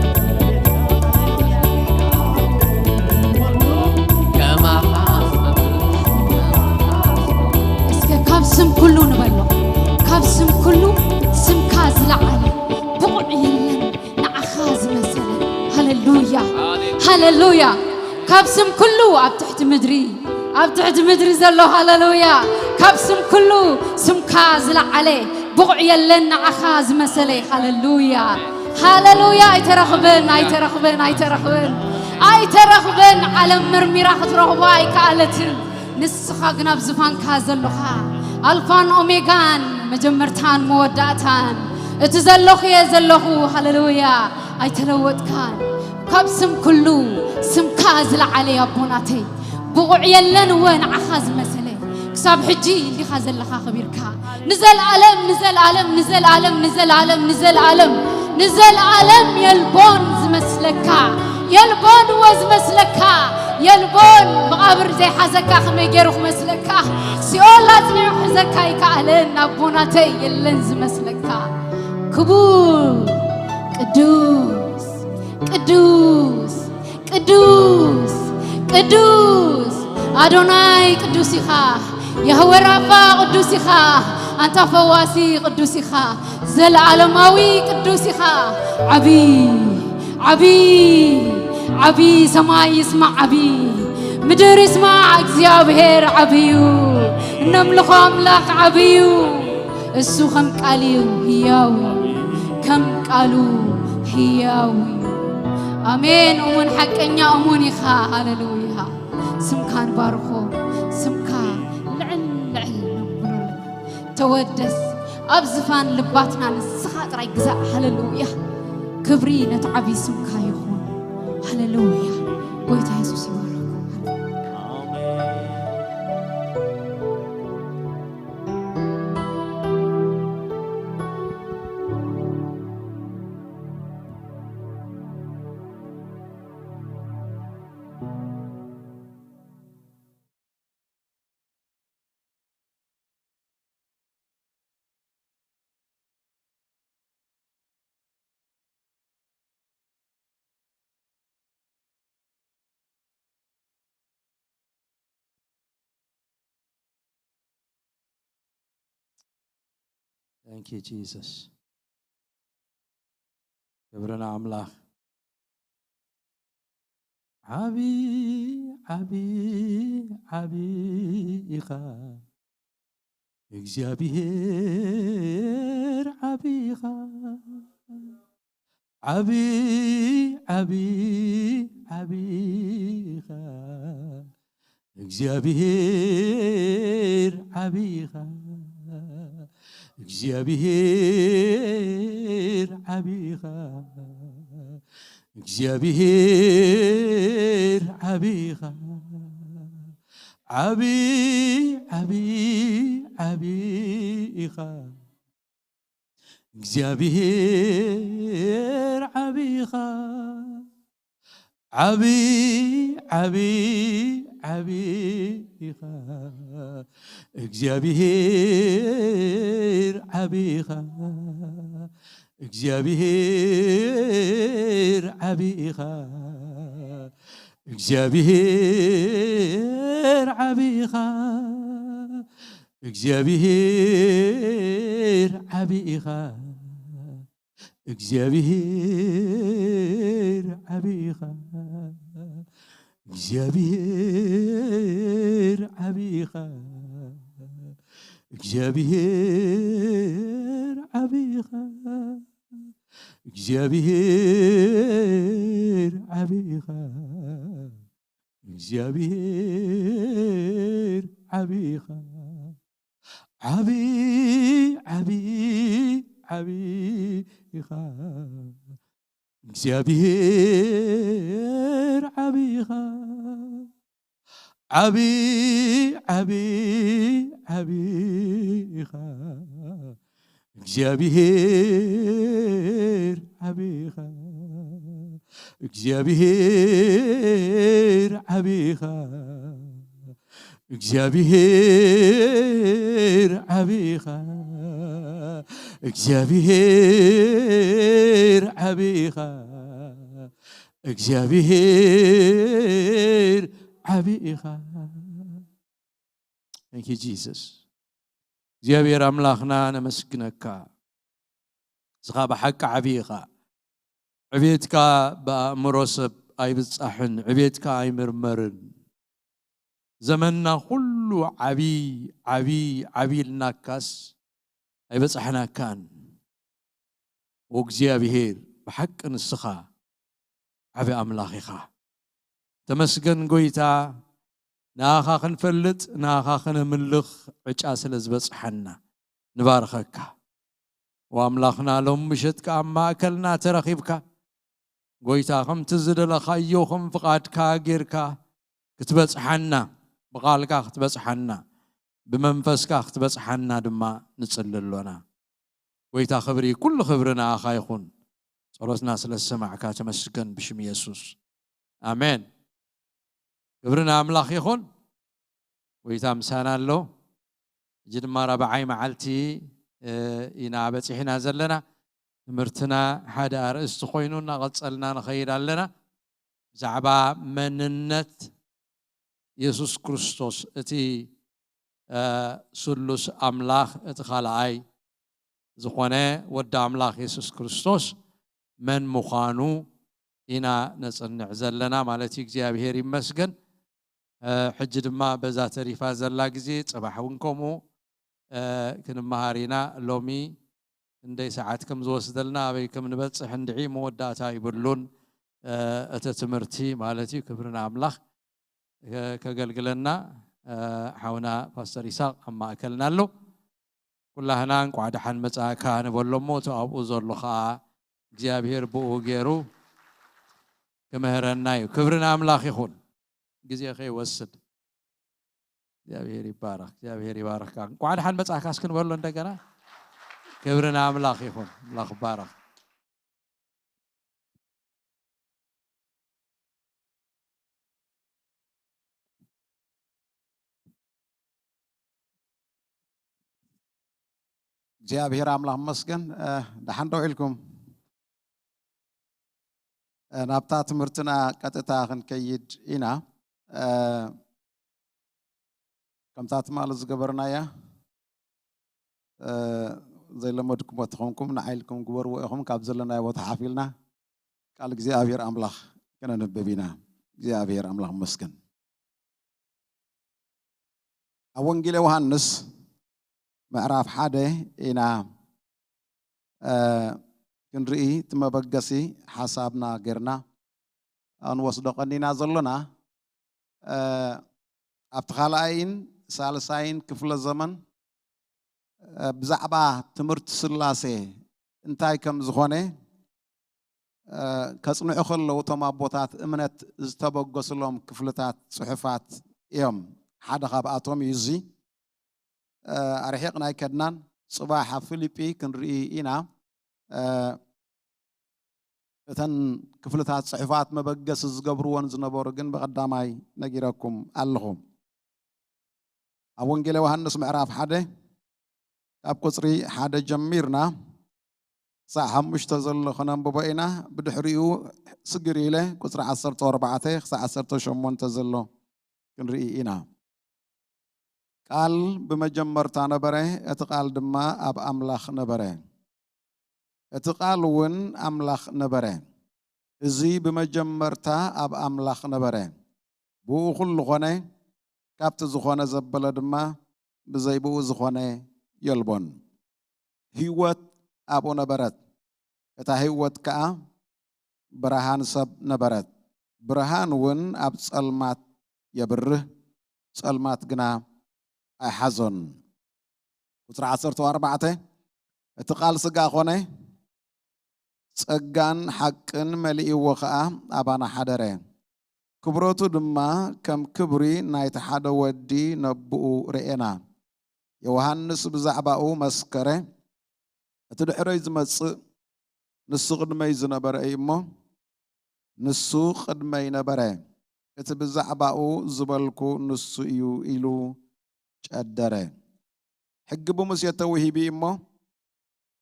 እስከ ካብ ስም ኩሉ ንበሎ። ካብ ስም ኩሉ ስምካ ዝለዓለ ብቑዕ የለን ንዓኻ ዝመሰለ። ሃሌሉያ፣ ሃሌሉያ። ካብ ስም ኩሉ ኣብ ትሕቲ ምድሪ፣ ኣብ ትሕቲ ምድሪ ዘሎ። ሃሌሉያ። ካብ ስም ኩሉ ስምካ ዝለዓለ ብቑዕ የለን ንዓኻ ዝመሰለ። ሃሌሉያ፣ ሃሌሉያ። ኣይተረኽብን፣ ኣይተረኽብን፣ ኣይተረኽብን፣ ኣይተረኽብን። ዓለም መርሚራ ክትረኽቦ ኣይከኣለትን። ንስኻ ግን ኣብ ዝፋንካ ዘሎኻ፣ ኣልፋን ኦሜጋን፣ መጀመርታን መወዳእታን፣ እቲ ዘለኹ እየ ዘለኹ። ሃሌሉያ። ኣይተለወጥካን። ካብ ስም ኩሉ ስምካ ዝለዓለ ኣቦናተይ፣ ብቑዕ የለን እወ ንዓኻ ዝመሰለ። ክሳብ ሕጂ እንዲኻ ዘለኻ ከቢርካ። ንዘለኣለም፣ ንዘለኣለም፣ ንዘለኣለም፣ ንዘለኣለም፣ ንዘለኣለም፣ ንዘለኣለም የልቦን ዝመስለካ። የልቦን እወ ዝመስለካ። የልቦን መቓብር ዘይሓዘካ ከመይ ገይሩ ክመስለካ? ሲኦል ኣጽኒዑ ክሕዘካ ኣይከኣለን። ኣቦናተይ የለን ዝመስለካ። ክቡር፣ ቅዱስ፣ ቅዱስ፣ ቅዱስ፣ ቅዱስ፣ ኣዶናይ ቅዱስ ኢኻ። ያህወ ራፋ ቅዱስ ኢኻ። ኣንታ ፈዋሲ ቅዱስ ኢኻ። ዘለዓለማዊ ቅዱስ ኢኻ። ዓቢ፣ ዓቢ፣ ዓቢ፣ ሰማይ ይስማዕ ዓቢ፣ ምድር ይስማዕ እግዚኣብሔር ዓቢዩ። እነምልኾ ኣምላኽ ዓቢዩ። እሱ ከም ቃል እዩ፣ ህያው እዩ። ከም ቃሉ ህያው እዩ። ኣሜን። እሙን ሓቀኛ እሙን ኢኻ። ሃሌሉያ። ስምካ ንባርኾ። ስምካ ልዕል ልዕል ነብሎ ኣለና። ተወደስ። ኣብ ዝፋን ልባትና ንስኻ ጥራይ ግዛእ። ሃሌሉያ። ክብሪ ነቲ ዓብዪ ስምካ ይኹን። ሃሌሉያ። ጎይታ የሱስ ይባርኽኩም። Thank you, Jesus. ክብሪ ንኣምላኽ። ዓቢ፣ ዓቢ፣ ዓቢ ኢኻ። እግዚኣብሔር ዓቢ ኢኻ። ዓቢ፣ ዓቢ፣ ዓቢ ኢኻ። እግዚኣብሔር ዓቢ ኢኻ። እግዚኣብሔር ዓቢ ኢኻ። እግዚኣብሔር ዓቢ ኢኻ። ዓቢ፣ ዓቢ፣ ዓቢ ኢኻ። እግዚኣብሔር ዓቢ ኢኻ። ዓቢ፣ ዓቢ፣ ዓቢ ኢኻ። እግዚኣብሔር ዓቢ ኢኻ። እግዚኣብሔር ዓቢ ኢኻ። እግዚኣብሔር ዓቢ ኢኻ። እግዚኣብሔር ዓቢ ኢኻ። እግዚኣብሔር ዓቢ ኢኻ። እግዚኣብሔር ዓቢ ኢኻ። እግዚኣብሔር ዓቢ ኢኻ። እግዚኣብሔር ዓቢ ኢኻ። እግዚኣብሔር ዓቢ ኢኻ። ዓቢ፣ ዓቢ፣ ዓቢ ኢኻ። እግዚኣብሔር ዓቢ ኢኻ። ዓቢ፣ ዓቢ፣ ዓቢ ኢኻ። እግዚኣብሔር ዓቢ ኢኻ። እግዚኣብሔር ዓቢ ኢኻ። እግዚኣብሔር ዓቢ ኢኻ። እግዚኣብሔር ዓቢ ኢኻ። እግዚኣብሔር ዓቢ ኢኻ። Thank you, Jesus. እግዚኣብሔር ኣምላኽና ነመስግነካ። ንስኻ ብሓቂ ዓቢ ኢኻ። ዕቤትካ ብኣእምሮ ሰብ ኣይብጻሕን፣ ዕቤትካ ኣይምርመርን። ዘመንና ኩሉ ዓቢ፣ ዓቢ፣ ዓቢ ኢልናካስ ኣይበጻሕናካን። ወእግዚኣብሔር ብሓቂ ንስኻ ዓቢ ኣምላኽ ኢኻ። ተመስገን ጎይታ፣ ንኣኻ ክንፈልጥ፣ ንኣኻ ክነምልኽ ዕጫ ስለ ዝበጽሓና ንባርኸካ። ወኣምላኽና ሎም ምሸት ከኣ ኣብ ማእከልና ተረኺብካ፣ ጎይታ፣ ከምቲ ዝደለኻዮ ከም ፍቓድካ ጌርካ ክትበጽሓና፣ ብቓልካ ክትበጽሓና፣ ብመንፈስካ ክትበጽሓና ድማ ንጽሊ ኣሎና። ጎይታ ክብሪ፣ ኩሉ ክብሪ ንኣኻ ይኹን። ጸሎትና ስለ ዝሰማዕካ ተመስገን ብሽም የሱስ። ኣሜን። ክብሪ ንኣምላኽ ይኹን። ጎይታ ምሳና ኣሎ። ሕጂ ድማ ራብዓይ መዓልቲ፣ እ፣ ኢና በጺሕና ዘለና። ትምህርትና ሓደ ኣርእስቲ ኮይኑ እናቐጸልና ንኸይድ ኣለና። ብዛዕባ መንነት የሱስ ክርስቶስ፣ እቲ፣ እ፣ ስሉስ ኣምላኽ፣ እቲ ካልኣይ ዝኾነ ወዲ ኣምላኽ የሱስ ክርስቶስ መን ምዃኑ ኢና ነጽንዕ ዘለና ማለት እዩ። እግዚኣብሔር ይመስገን። እ፣ ሕጂ ድማ በዛ ተሪፋ ዘላ ግዜ፣ ጽባሕ እውን ከምኡ፣ እ፣ ክንመሃር ኢና። ሎሚ ክንደይ ሰዓት ከም ዝወስደልና፣ ኣበይ ከም ንበጽሕ እንድዒ መወዳእታ ይብሉን፣ እ፣ እቲ ትምህርቲ ማለት እዩ። ክብሪ ንኣምላኽ። ከ-፣ ከገልግለና፣ እ፣ ሓውና ፓስተር ይስሐቅ ኣብ ማእከልና ኣሎ። ኩላህና እንቋዕ ደሓን መጻእካ ንበሎ እሞ፣ እቲ ኣብኡ ዘሎ ኸኣ እግዚኣብሔር ብኡ ገይሩ ክምህረና እዩ። ክብሪ ንኣምላኽ ይኹን። ግዜ ከይወስድ። እግዚኣብሔር ይባረኽ፣ እግዚኣብሔር ይባረኽካ። እንቋዕ ደሓን መጻእካ እስኪ ንበሎ እንደገና። ክብሪ ንኣምላኽ ይኹን። ኣምላኽ ይባረኽ። እግዚኣብሔር ኣምላኽ መስገን። እ፣ ደሓን ደው ኢልኩም? እ፣ ናብታ ትምህርትና ቀጥታ ክንከይድ ኢና። እ፣ ከምታ ትማሊ ዝገበርናያ፣ እ፣ ዘይለመድኩሞ ተኾንኩም ንዓይ ኢልኩም ግበርዎ ኢኹም። ካብ ዘለናዮ ቦታ ሓፍ ኢልና ቃል እግዚኣብሔር ኣምላኽ ከነንብብ ኢና። እግዚኣብሔር ኣምላኽ ይመስገን። ኣብ ወንጌል ዮሃንስ ምዕራፍ ሓደ ኢና፣ እ፣ ክንርኢ፣ እቲ መበገሲ ሓሳብና ጌርና ክንወስዶ ቀኒና ዘሎና፣ እ፣ ኣብቲ ካልኣይን ሳልሳይን ክፍለ ዘመን፣ እ፣ ብዛዕባ ትምህርቲ ስላሴ እንታይ ከም ዝኾነ፣ እ፣ ከጽንዑ ከለዉ እቶም ኣቦታት እምነት ዝተበገስሎም ክፍልታት ጽሑፋት እዮም። ሓደ ካብኣቶም እዩ እዚ። እ፣ ኣርሒቕና ኣይከድናን። ጽባሕ ኣብ ፊልጲ ክንርኢ ኢና። እ፣ እተን ክፍልታት ጽሑፋት መበገሲ ዝገብርወን ዝነበሩ ግን ብቐዳማይ ነጊረኩም ኣለኹ። ኣብ ወንጌል ዮሃንስ ምዕራፍ ሓደ ካብ ቁጽሪ ሓደ ጀሚርና ክሳዕ ሓሙሽተ ዘሎ ከነንብቦ ኢና። ብድሕሪኡ ስግር ኢለ ቁጽሪ ዓሰርተ ኣርባዕተ ክሳዕ ዓሰርተ ሸሞንተ ዘሎ ክንርኢ ኢና። ቃል ብመጀመርታ ነበረ፣ እቲ ቃል ድማ ኣብ ኣምላኽ ነበረ፣ እቲ ቃል እውን ኣምላኽ ነበረ። እዚ ብመጀመርታ ኣብ ኣምላኽ ነበረ። ብኡ ኩሉ ኾነ፣ ካብቲ ዝኾነ ዘበለ ድማ ብዘይ ብኡ ዝኾነ የልቦን። ህይወት ኣብኡ ነበረት፣ እታ ህይወት ከኣ ብርሃን ሰብ ነበረት። ብርሃን እውን ኣብ ጸልማት የብርህ፣ ጸልማት ግና ኣይሓዞን። ቁጽሪ ዓሰርተ ኣርባዕተ፣ እቲ ቃል ስጋ ኾነ፣ ጸጋን ሓቅን መሊእዎ ኸኣ ኣባና ሓደረ። ክብረቱ ድማ ከም ክብሪ ናይቲ ሓደ ወዲ ነብኡ ርኤና። ዮሃንስ ብዛዕባኡ መስከረ፣ እቲ ድሕረይ ዝመጽእ ንሱ ቅድመይ ዝነበረ እዩ እሞ፣ ንሱ ቅድመይ ነበረ። እቲ ብዛዕባኡ ዝበልኩ ንሱ እዩ ኢሉ ጨደረ። ሕጊ ብሙሴ ተውሂቡ እዩ እሞ፣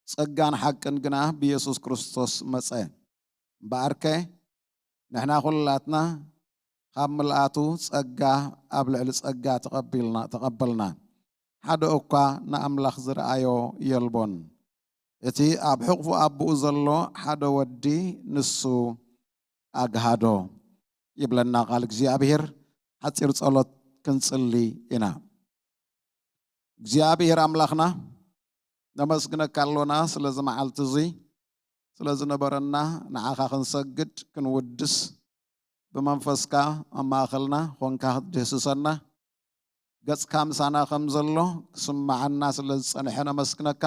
ጸጋን ሓቅን ግና ብየሱስ ክርስቶስ መጸ። እምበኣርከ ንሕና ኩላትና ካብ ምልኣቱ ጸጋ ኣብ ልዕሊ ጸጋ ተቐቢልና-፣ ተቐበልና። ሓደ እኳ ንኣምላኽ ዝረኣዮ የልቦን። እቲ ኣብ ሕቕፉ ኣቦኡ ዘሎ ሓደ ወዲ ንሱ ኣግሃዶ ይብለና ቃል እግዚኣብሔር። ሓጺር ጸሎት ክንጽሊ ኢና። እግዚኣብሔር ኣምላኽና፣ ነመስግነካ ኣሎና ስለዚ መዓልቲ እዚ፣ ስለ ዝነበረና። ንዓኻ ክንሰግድ ክንውድስ፣ ብመንፈስካ ኣብ ማእኸልና ኾንካ ክትድህስሰና፣ ገጽካ ምሳና ከም ዘሎ ክስምዓና ስለ ዝጸንሐ ነመስግነካ።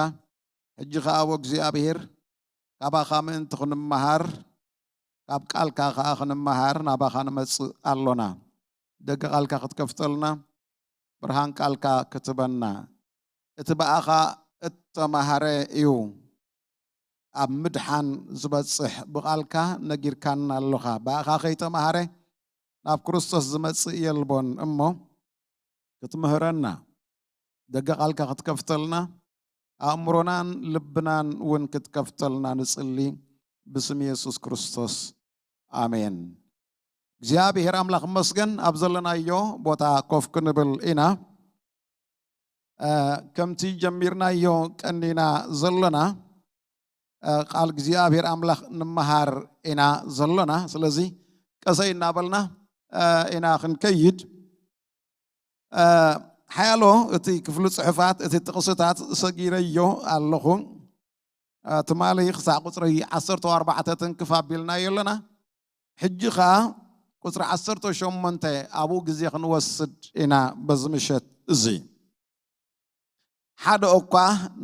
ሕጂ ኸኣ፣ ኣቦ እግዚኣብሔር፣ ካባኻ ምእንቲ ክንመሃር፣ ካብ ቃልካ ኸኣ ክንመሃር ናባኻ ንመጽእ ኣሎና። ደገ ቃልካ ክትከፍተልና፣ ብርሃን ቃልካ ክትበና። እቲ ብኣኻ እተማሃረ እዩ ኣብ ምድሓን ዝበጽሕ። ብቓልካ ነጊርካና ኣሎኻ። ብኣኻ ከይተማሃረ ናብ ክርስቶስ ዝመጽእ የልቦን እሞ፣ ክትምህረና፣ ደገ ቃልካ ክትከፍተልና፣ ኣእምሮናን ልብናን እውን ክትከፍተልና ንጽሊ፣ ብስም የሱስ ክርስቶስ፣ ኣሜን። እግዚኣብሔር ኣምላኽ ይመስገን። ኣብ ዘለናዮ ቦታ ኮፍ ክንብል ኢና። እ፣ ከምቲ ጀሚርናዮ ቀኒና ዘሎና፣ እ፣ ቃል እግዚኣብሔር ኣምላኽ ንምሃር ኢና ዘሎና። ስለዚ ቀሰይ እናበልና፣ እ፣ ኢና ክንከይድ። እ፣ ሓያሎ እቲ ክፍሊ ጽሑፋት፣ እቲ ጥቕስታት ሰጊረዮ ኣለኹ። እ፣ ትማሊ ክሳዕ ቁጽሪ ዓሰርተ ኣርባዕተ ትንክፍ ኣቢልናዮ ኣለና። ሕጂ ኸኣ ቁጽሪ ዓሰርተ ሸሞንተ ኣብኡ ግዜ ክንወስድ ኢና በዚ ምሸት እዚ። ሓደ እኳ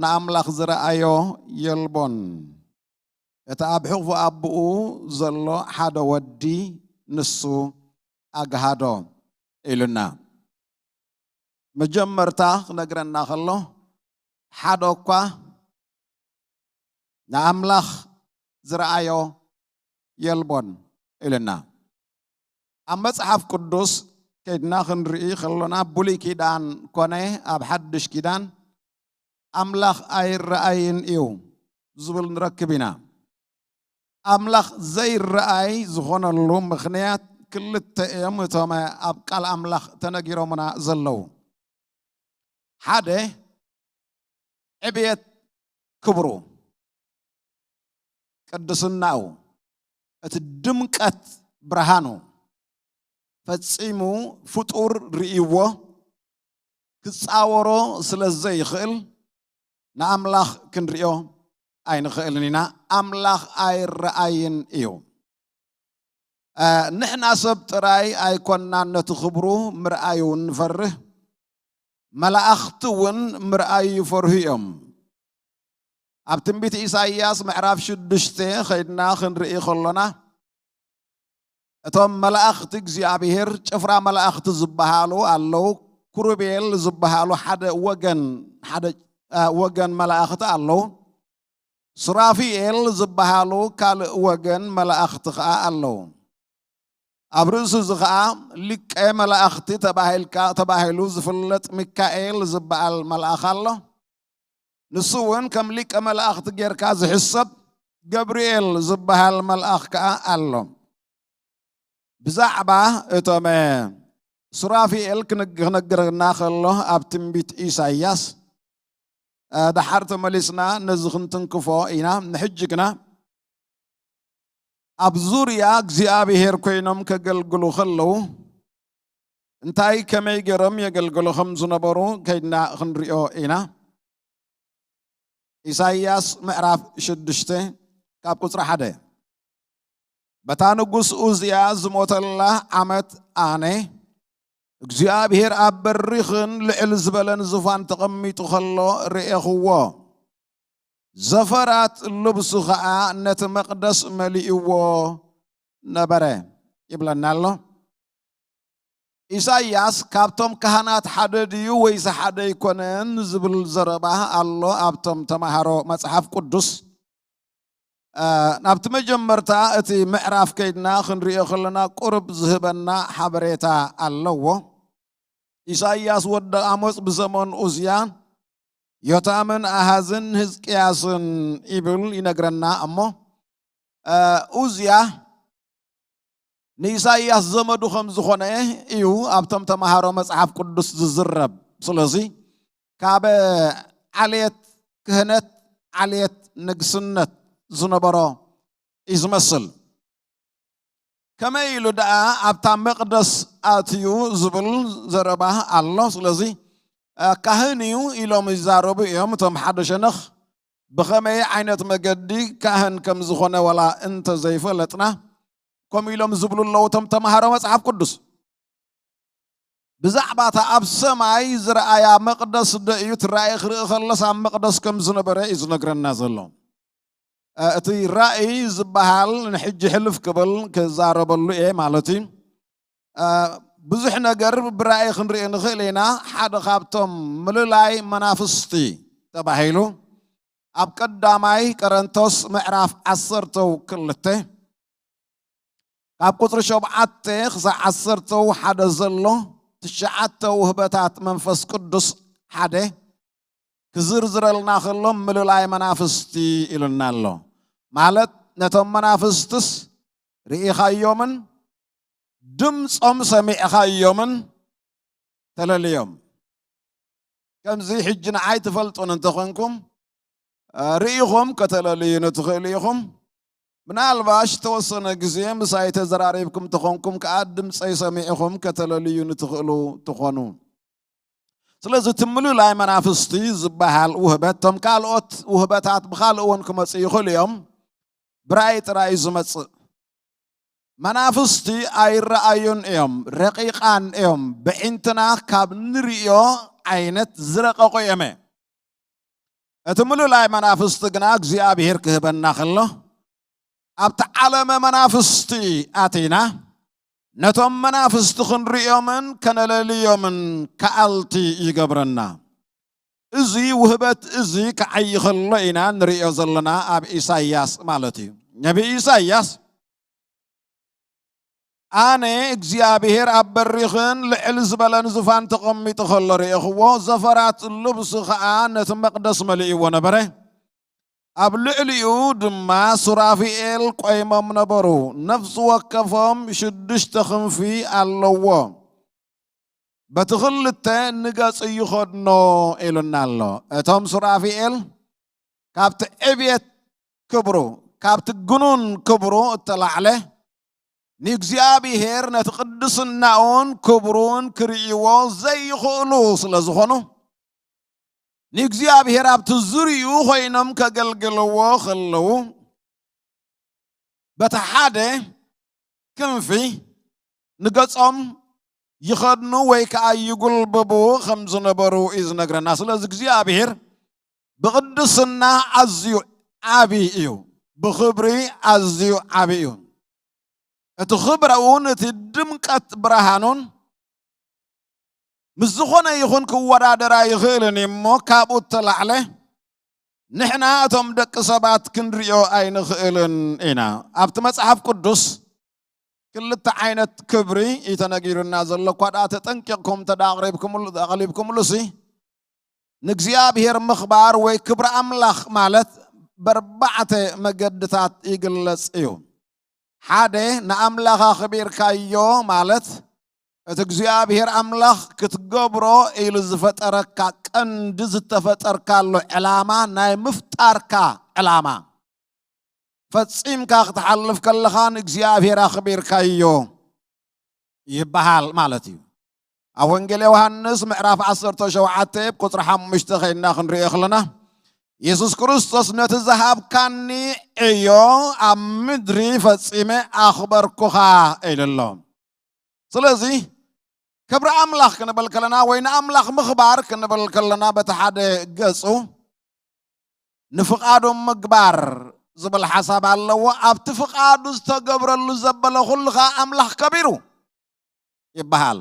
ንኣምላኽ ዝረኣዮ የልቦን። እቲ ኣብ ሕቑፉ ኣቦኡ ዘሎ ሓደ ወዲ ንሱ ኣግሃዶ ኢሉና። መጀመርታ ክነግረና ከሎ፣ ሓደ እኳ ንኣምላኽ ዝረኣዮ የልቦን ኢልና። ኣብ መጽሓፍ ቅዱስ ከይድና ክንርኢ ከሎና፣ ብሉይ ኪዳን ኮነ ኣብ ሓድሽ ኪዳን፣ ኣምላኽ ኣይረኣይን እዩ ዝብል ንረክብ ኢና። ኣምላኽ ዘይረኣይ ዝኾነሉ ምኽንያት ክልተ እዮም፣ እቶም ኣብ ቃል ኣምላኽ ተነጊሮምና ዘለዉ። ሓደ፣ ዕብየት ክብሩ፣ ቅድስናኡ፣ እቲ ድምቀት ብርሃኑ ፈጺሙ ፍጡር ርእይዎ ክጻወሮ ስለ ዘይኽእል ንኣምላኽ ክንርእዮ ኣይንኽእልን ኢና። ኣምላኽ ኣይረኣይን እዩ። እ፣ ንሕና ሰብ ጥራይ ኣይኮንናን ነቲ ክብሩ ምርኣዩ እንፈርህ፣ መላእኽቲ እውን ምርኣዩ ይፈርሁ እዮም። ኣብ ትንቢት ኢሳይያስ ምዕራፍ ሽዱሽተ ኸይድና ክንርኢ ከሎና፣ እቶም መላእኽቲ እግዚኣብሔር፣ ጭፍራ መላእኽቲ ዝበሃሉ ኣለዉ። ኩሩቤል ዝበሃሉ ሓደ ወገን፣ ሓደ፣ እ፣ ወገን መላእኽቲ ኣለዉ። ሱራፊኤል ዝበሃሉ ካልእ ወገን መላእኽቲ ኸኣ ኣለዉ። ኣብ ርእሲ እዚ ኸኣ ሊቀ መላእኽቲ ተባሂልካ፣ ተባሂሉ ዝፍለጥ ሚካኤል ዝበሃል መልኣኽ ኣሎ። ንሱ እውን ከም ሊቀ መላእኽቲ ጌርካ ዝሕሰብ ገብርኤል ዝበሃል መልኣኽ ከኣ ኣሎ። ብዛዕባ እቶም ሱራፊኤል ክንግ-፣ ክነግረና ከሎ ኣብ ትንቢት ኢሳይያስ፣ እ፣ ደሓር ተመሊስና ነዚ ክንትንክፎ ኢና። ንሕጂ ግና ኣብ ዙርያ እግዚኣብሔር ኮይኖም ከገልግሉ ከለዉ እንታይ ከመይ ገይሮም የገልግሉ ከም ዝነበሩ ከይድና ክንሪኦ ኢና። ኢሳይያስ ምዕራፍ ሽዱሽተ ካብ ቁጽሪ ሓደ። በታ ንጉስ ኡዝያ ዝሞተላ ዓመት ኣነ እግዚኣብሔር ኣብ በሪኽን ልዕል ዝበለን ዙፋን ተቐሚጡ ኸሎ ርኤኽዎ። ዘፈራት ልብሱ ኸኣ ነቲ መቕደስ መሊእዎ ነበረ ይብለና ኣሎ። ኢሳይያስ ካብቶም ካህናት ሓደ ድዩ ወይስ ሓደ ኣይኮነን ዝብል ዘረባ ኣሎ ኣብቶም ተማሃሮ መጽሓፍ ቅዱስ። እ፣ ናብቲ መጀመርታ እቲ ምዕራፍ ከይድና ክንሪኦ ከለና ቁሩብ ዝህበና ሓበሬታ ኣለዎ። ኢሳይያስ ወዲ ኣሞጽ ብዘመን ኡዝያ፣ ዮታምን ኣሃዝን ህዝቅያስን ይብል ይነግረና እሞ፣ እ፣ ኡዝያ ንኢሳይያስ ዘመዱ ከም ዝኾነ እዩ ኣብቶም ተማሃሮ መጽሓፍ ቅዱስ ዝዝረብ። ስለዚ ካብ ዓሌት ክህነት፣ ዓሌት ንግስነት ዝነበሮ እዩ ዝመስል። ከመይ ኢሉ ደኣ ኣብታ መቕደስ ኣትዩ ዝብል ዘረባ ኣሎ። ስለዚ፣ እ፣ ካህን እዩ ኢሎም ይዛረቡ እዮም እቶም ሓደ ሸነኽ። ብኸመይ ዓይነት መገዲ ካህን ከም ዝኾነ ዋላ እንተ ዘይፈለጥና፣ ከምኡ ኢሎም ዝብሉ ኣለዉ እቶም ተማሃሮ መጽሓፍ ቅዱስ። ብዛዕባ እታ ኣብ ሰማይ ዝረኣያ መቕደስ ዶ እዩ? እቲ ራእይ ክርኢ ከለስ ኣብ መቕደስ ከም ዝነበረ እዩ ዝነግረና ዘሎ። እ፣ እቲ ራእይ ዝበሃል ንሕጂ ሕልፍ ክብል ክዛረበሉ እየ ማለት እዩ። እ፣ ብዙሕ ነገር ብራእይ ክንርኢ ንኽእል ኢና። ሓደ ካብቶም ምልላይ መናፍስቲ ተባሂሉ ኣብ ቀዳማይ ቀረንቶስ ምዕራፍ ዓሰርተ ክልተ ካብ ቁጽሪ ሸውዓተ ክሳዕ ዓሰርተ ሓደ ዘሎ ትሽዓተ ውህበታት መንፈስ ቅዱስ ሓደ ክዝርዝረልና ከሎ ምልላይ መናፍስቲ ኢሉና ኣሎ። ማለት ነቶም መናፍስትስ ርኢኻዮምን ድምጾም ሰሚዕኻዮምን ተለልዮም። ከምዚ ሕጂ ንዓይ ትፈልጡን እንተኾንኩም፣ እ፣ ርኢኹም ከተለልዩኒ ትኽእሉ ኢኹም። ምናልባሽ ተወሰነ ግዜ ምሳይ ተዘራሪብኩም ተኾንኩም ከኣ ድምፀይ ሰሚዕኹም ከተለልዩኒ ትኽእሉ ትኾኑ። ስለዚ እቲ ምልላይ መናፍስቲ ዝበሃል ውህበት፣ እቶም ካልኦት ውህበታት ብኻልእ እውን ክመጹ ይኽእሉ እዮም። ብራእይ ጥራይ እዩ ዝመጽእ። መናፍስቲ ኣይረኣዩን እዮም፣ ረቂቓን እዮም። ብዒንትና ካብ ንርእዮ ዓይነት ዝረቐቑ እዮም። እቲ ምልላይ መናፍስቲ ግና እግዚኣብሔር ክህበና ከሎ፣ ኣብቲ ዓለመ መናፍስቲ ኣቲና፣ ነቶም መናፍስቲ ክንርእዮምን ከነለልዮምን ከኣልቲ ይገብረና። እዚ ውህበት እዚ ክዓዪ ከሎ ኢና ንርእዮ ዘለና ኣብ ኢሳይያስ ማለት እዩ። ነቢ ኢሳይያስ፣ "ኣነ እግዚኣብሔር ኣብ በሪኽን ልዕል ዝበለን ዙፋን ተቐሚጡ ከሎ ርኤኽዎ፣ ዘፈራት ልብሱ ኸኣ ነቲ መቕደስ መሊእዎ ነበረ። ኣብ ልዕሊኡ ድማ ሱራፊኤል ቆይሞም ነበሩ። ነፍሲ ወከፎም ሽዱሽተ ክንፊ ኣለዎ። በቲ ክልተ ንገጹ ይኸድኖ" ኢሉና ኣሎ። እቶም ሱራፊኤል ካብቲ ዕብየት ክብሩ፣ ካብቲ ግኑን ክብሩ እተላዕለ፣ ንእግዚኣብሔር ነቲ ቅድስናኡን ክብሩን ክርእይዎ ዘይኽእሉ ስለ ዝኾኑ፣ ንእግዚኣብሔር ኣብቲ ዙርይኡ ኮይኖም ከገልግልዎ ከለዉ፣ በቲ ሓደ ክንፊ ንገጾም ይኸድኑ ወይ ከኣ ይጉልብቡ ከም ዝነበሩ እዩ ዝነግረና። ስለዚ እግዚኣብሔር ብቕድስና ኣዝዩ ዓቢ እዩ፣ ብኽብሪ ኣዝዩ ዓቢ እዩ። እቲ ክብረኡን እቲ ድምቀት ብርሃኑን ምስ ዝኾነ ይኹን ክወዳደር ኣይኽእልን እዩ እሞ፣ ካብኡ እተላዕለ ንሕና እቶም ደቂ ሰባት ክንርእዮ ኣይንኽእልን ኢና። ኣብቲ መጽሓፍ ቅዱስ ክልተ ዓይነት ክብሪ እዩ ተነጊሩና ዘሎ። እኳ ደኣ ተጠንቂቕኩም እንተ ደኣ ኣቕሪብኩምሉ-፣ ኣቕሊብኩምሉሲ፣ ንእግዚኣብሔር ምኽባር ወይ ክብሪ ኣምላኽ ማለት በርባዕተ መገድታት ይግለጽ እዩ። ሓደ፣ ንኣምላኽ ኣኽቢርካዮ ማለት እቲ እግዚኣብሔር ኣምላኽ ክትገብሮ ኢሉ ዝፈጠረካ ቀንዲ ዝተፈጠርካሉ ዕላማ፣ ናይ ምፍጣርካ ዕላማ ፈጺምካ ክትሓልፍ ከለኻ ንእግዚኣብሔር ኣኽቢርካዮ ይበሃል ማለት እዩ። ኣብ ወንጌል ዮሃንስ ምዕራፍ ዓሰርተ ሸውዓተ ቁጽሪ ሓሙሽተ ኸይድና ክንሪኦ ከለና፣ የሱስ ክርስቶስ ነቲ ዝሃብካኒ ዕዮ ኣብ ምድሪ ፈጺመ ኣኽበርኩኻ ኢሉ ኣሎ። ስለዚ ክብሪ ኣምላኽ ክንብል ከለና ወይ ንኣምላኽ ምኽባር ክንብል ከለና በቲ ሓደ ገጹ ንፍቓዱ ምግባር ዝብል ሓሳብ ኣለዎ። ኣብቲ ፍቓዱ ዝተገብረሉ ዘበለ ኩሉ ኸኣ ኣምላኽ ከቢሩ ይበሃል።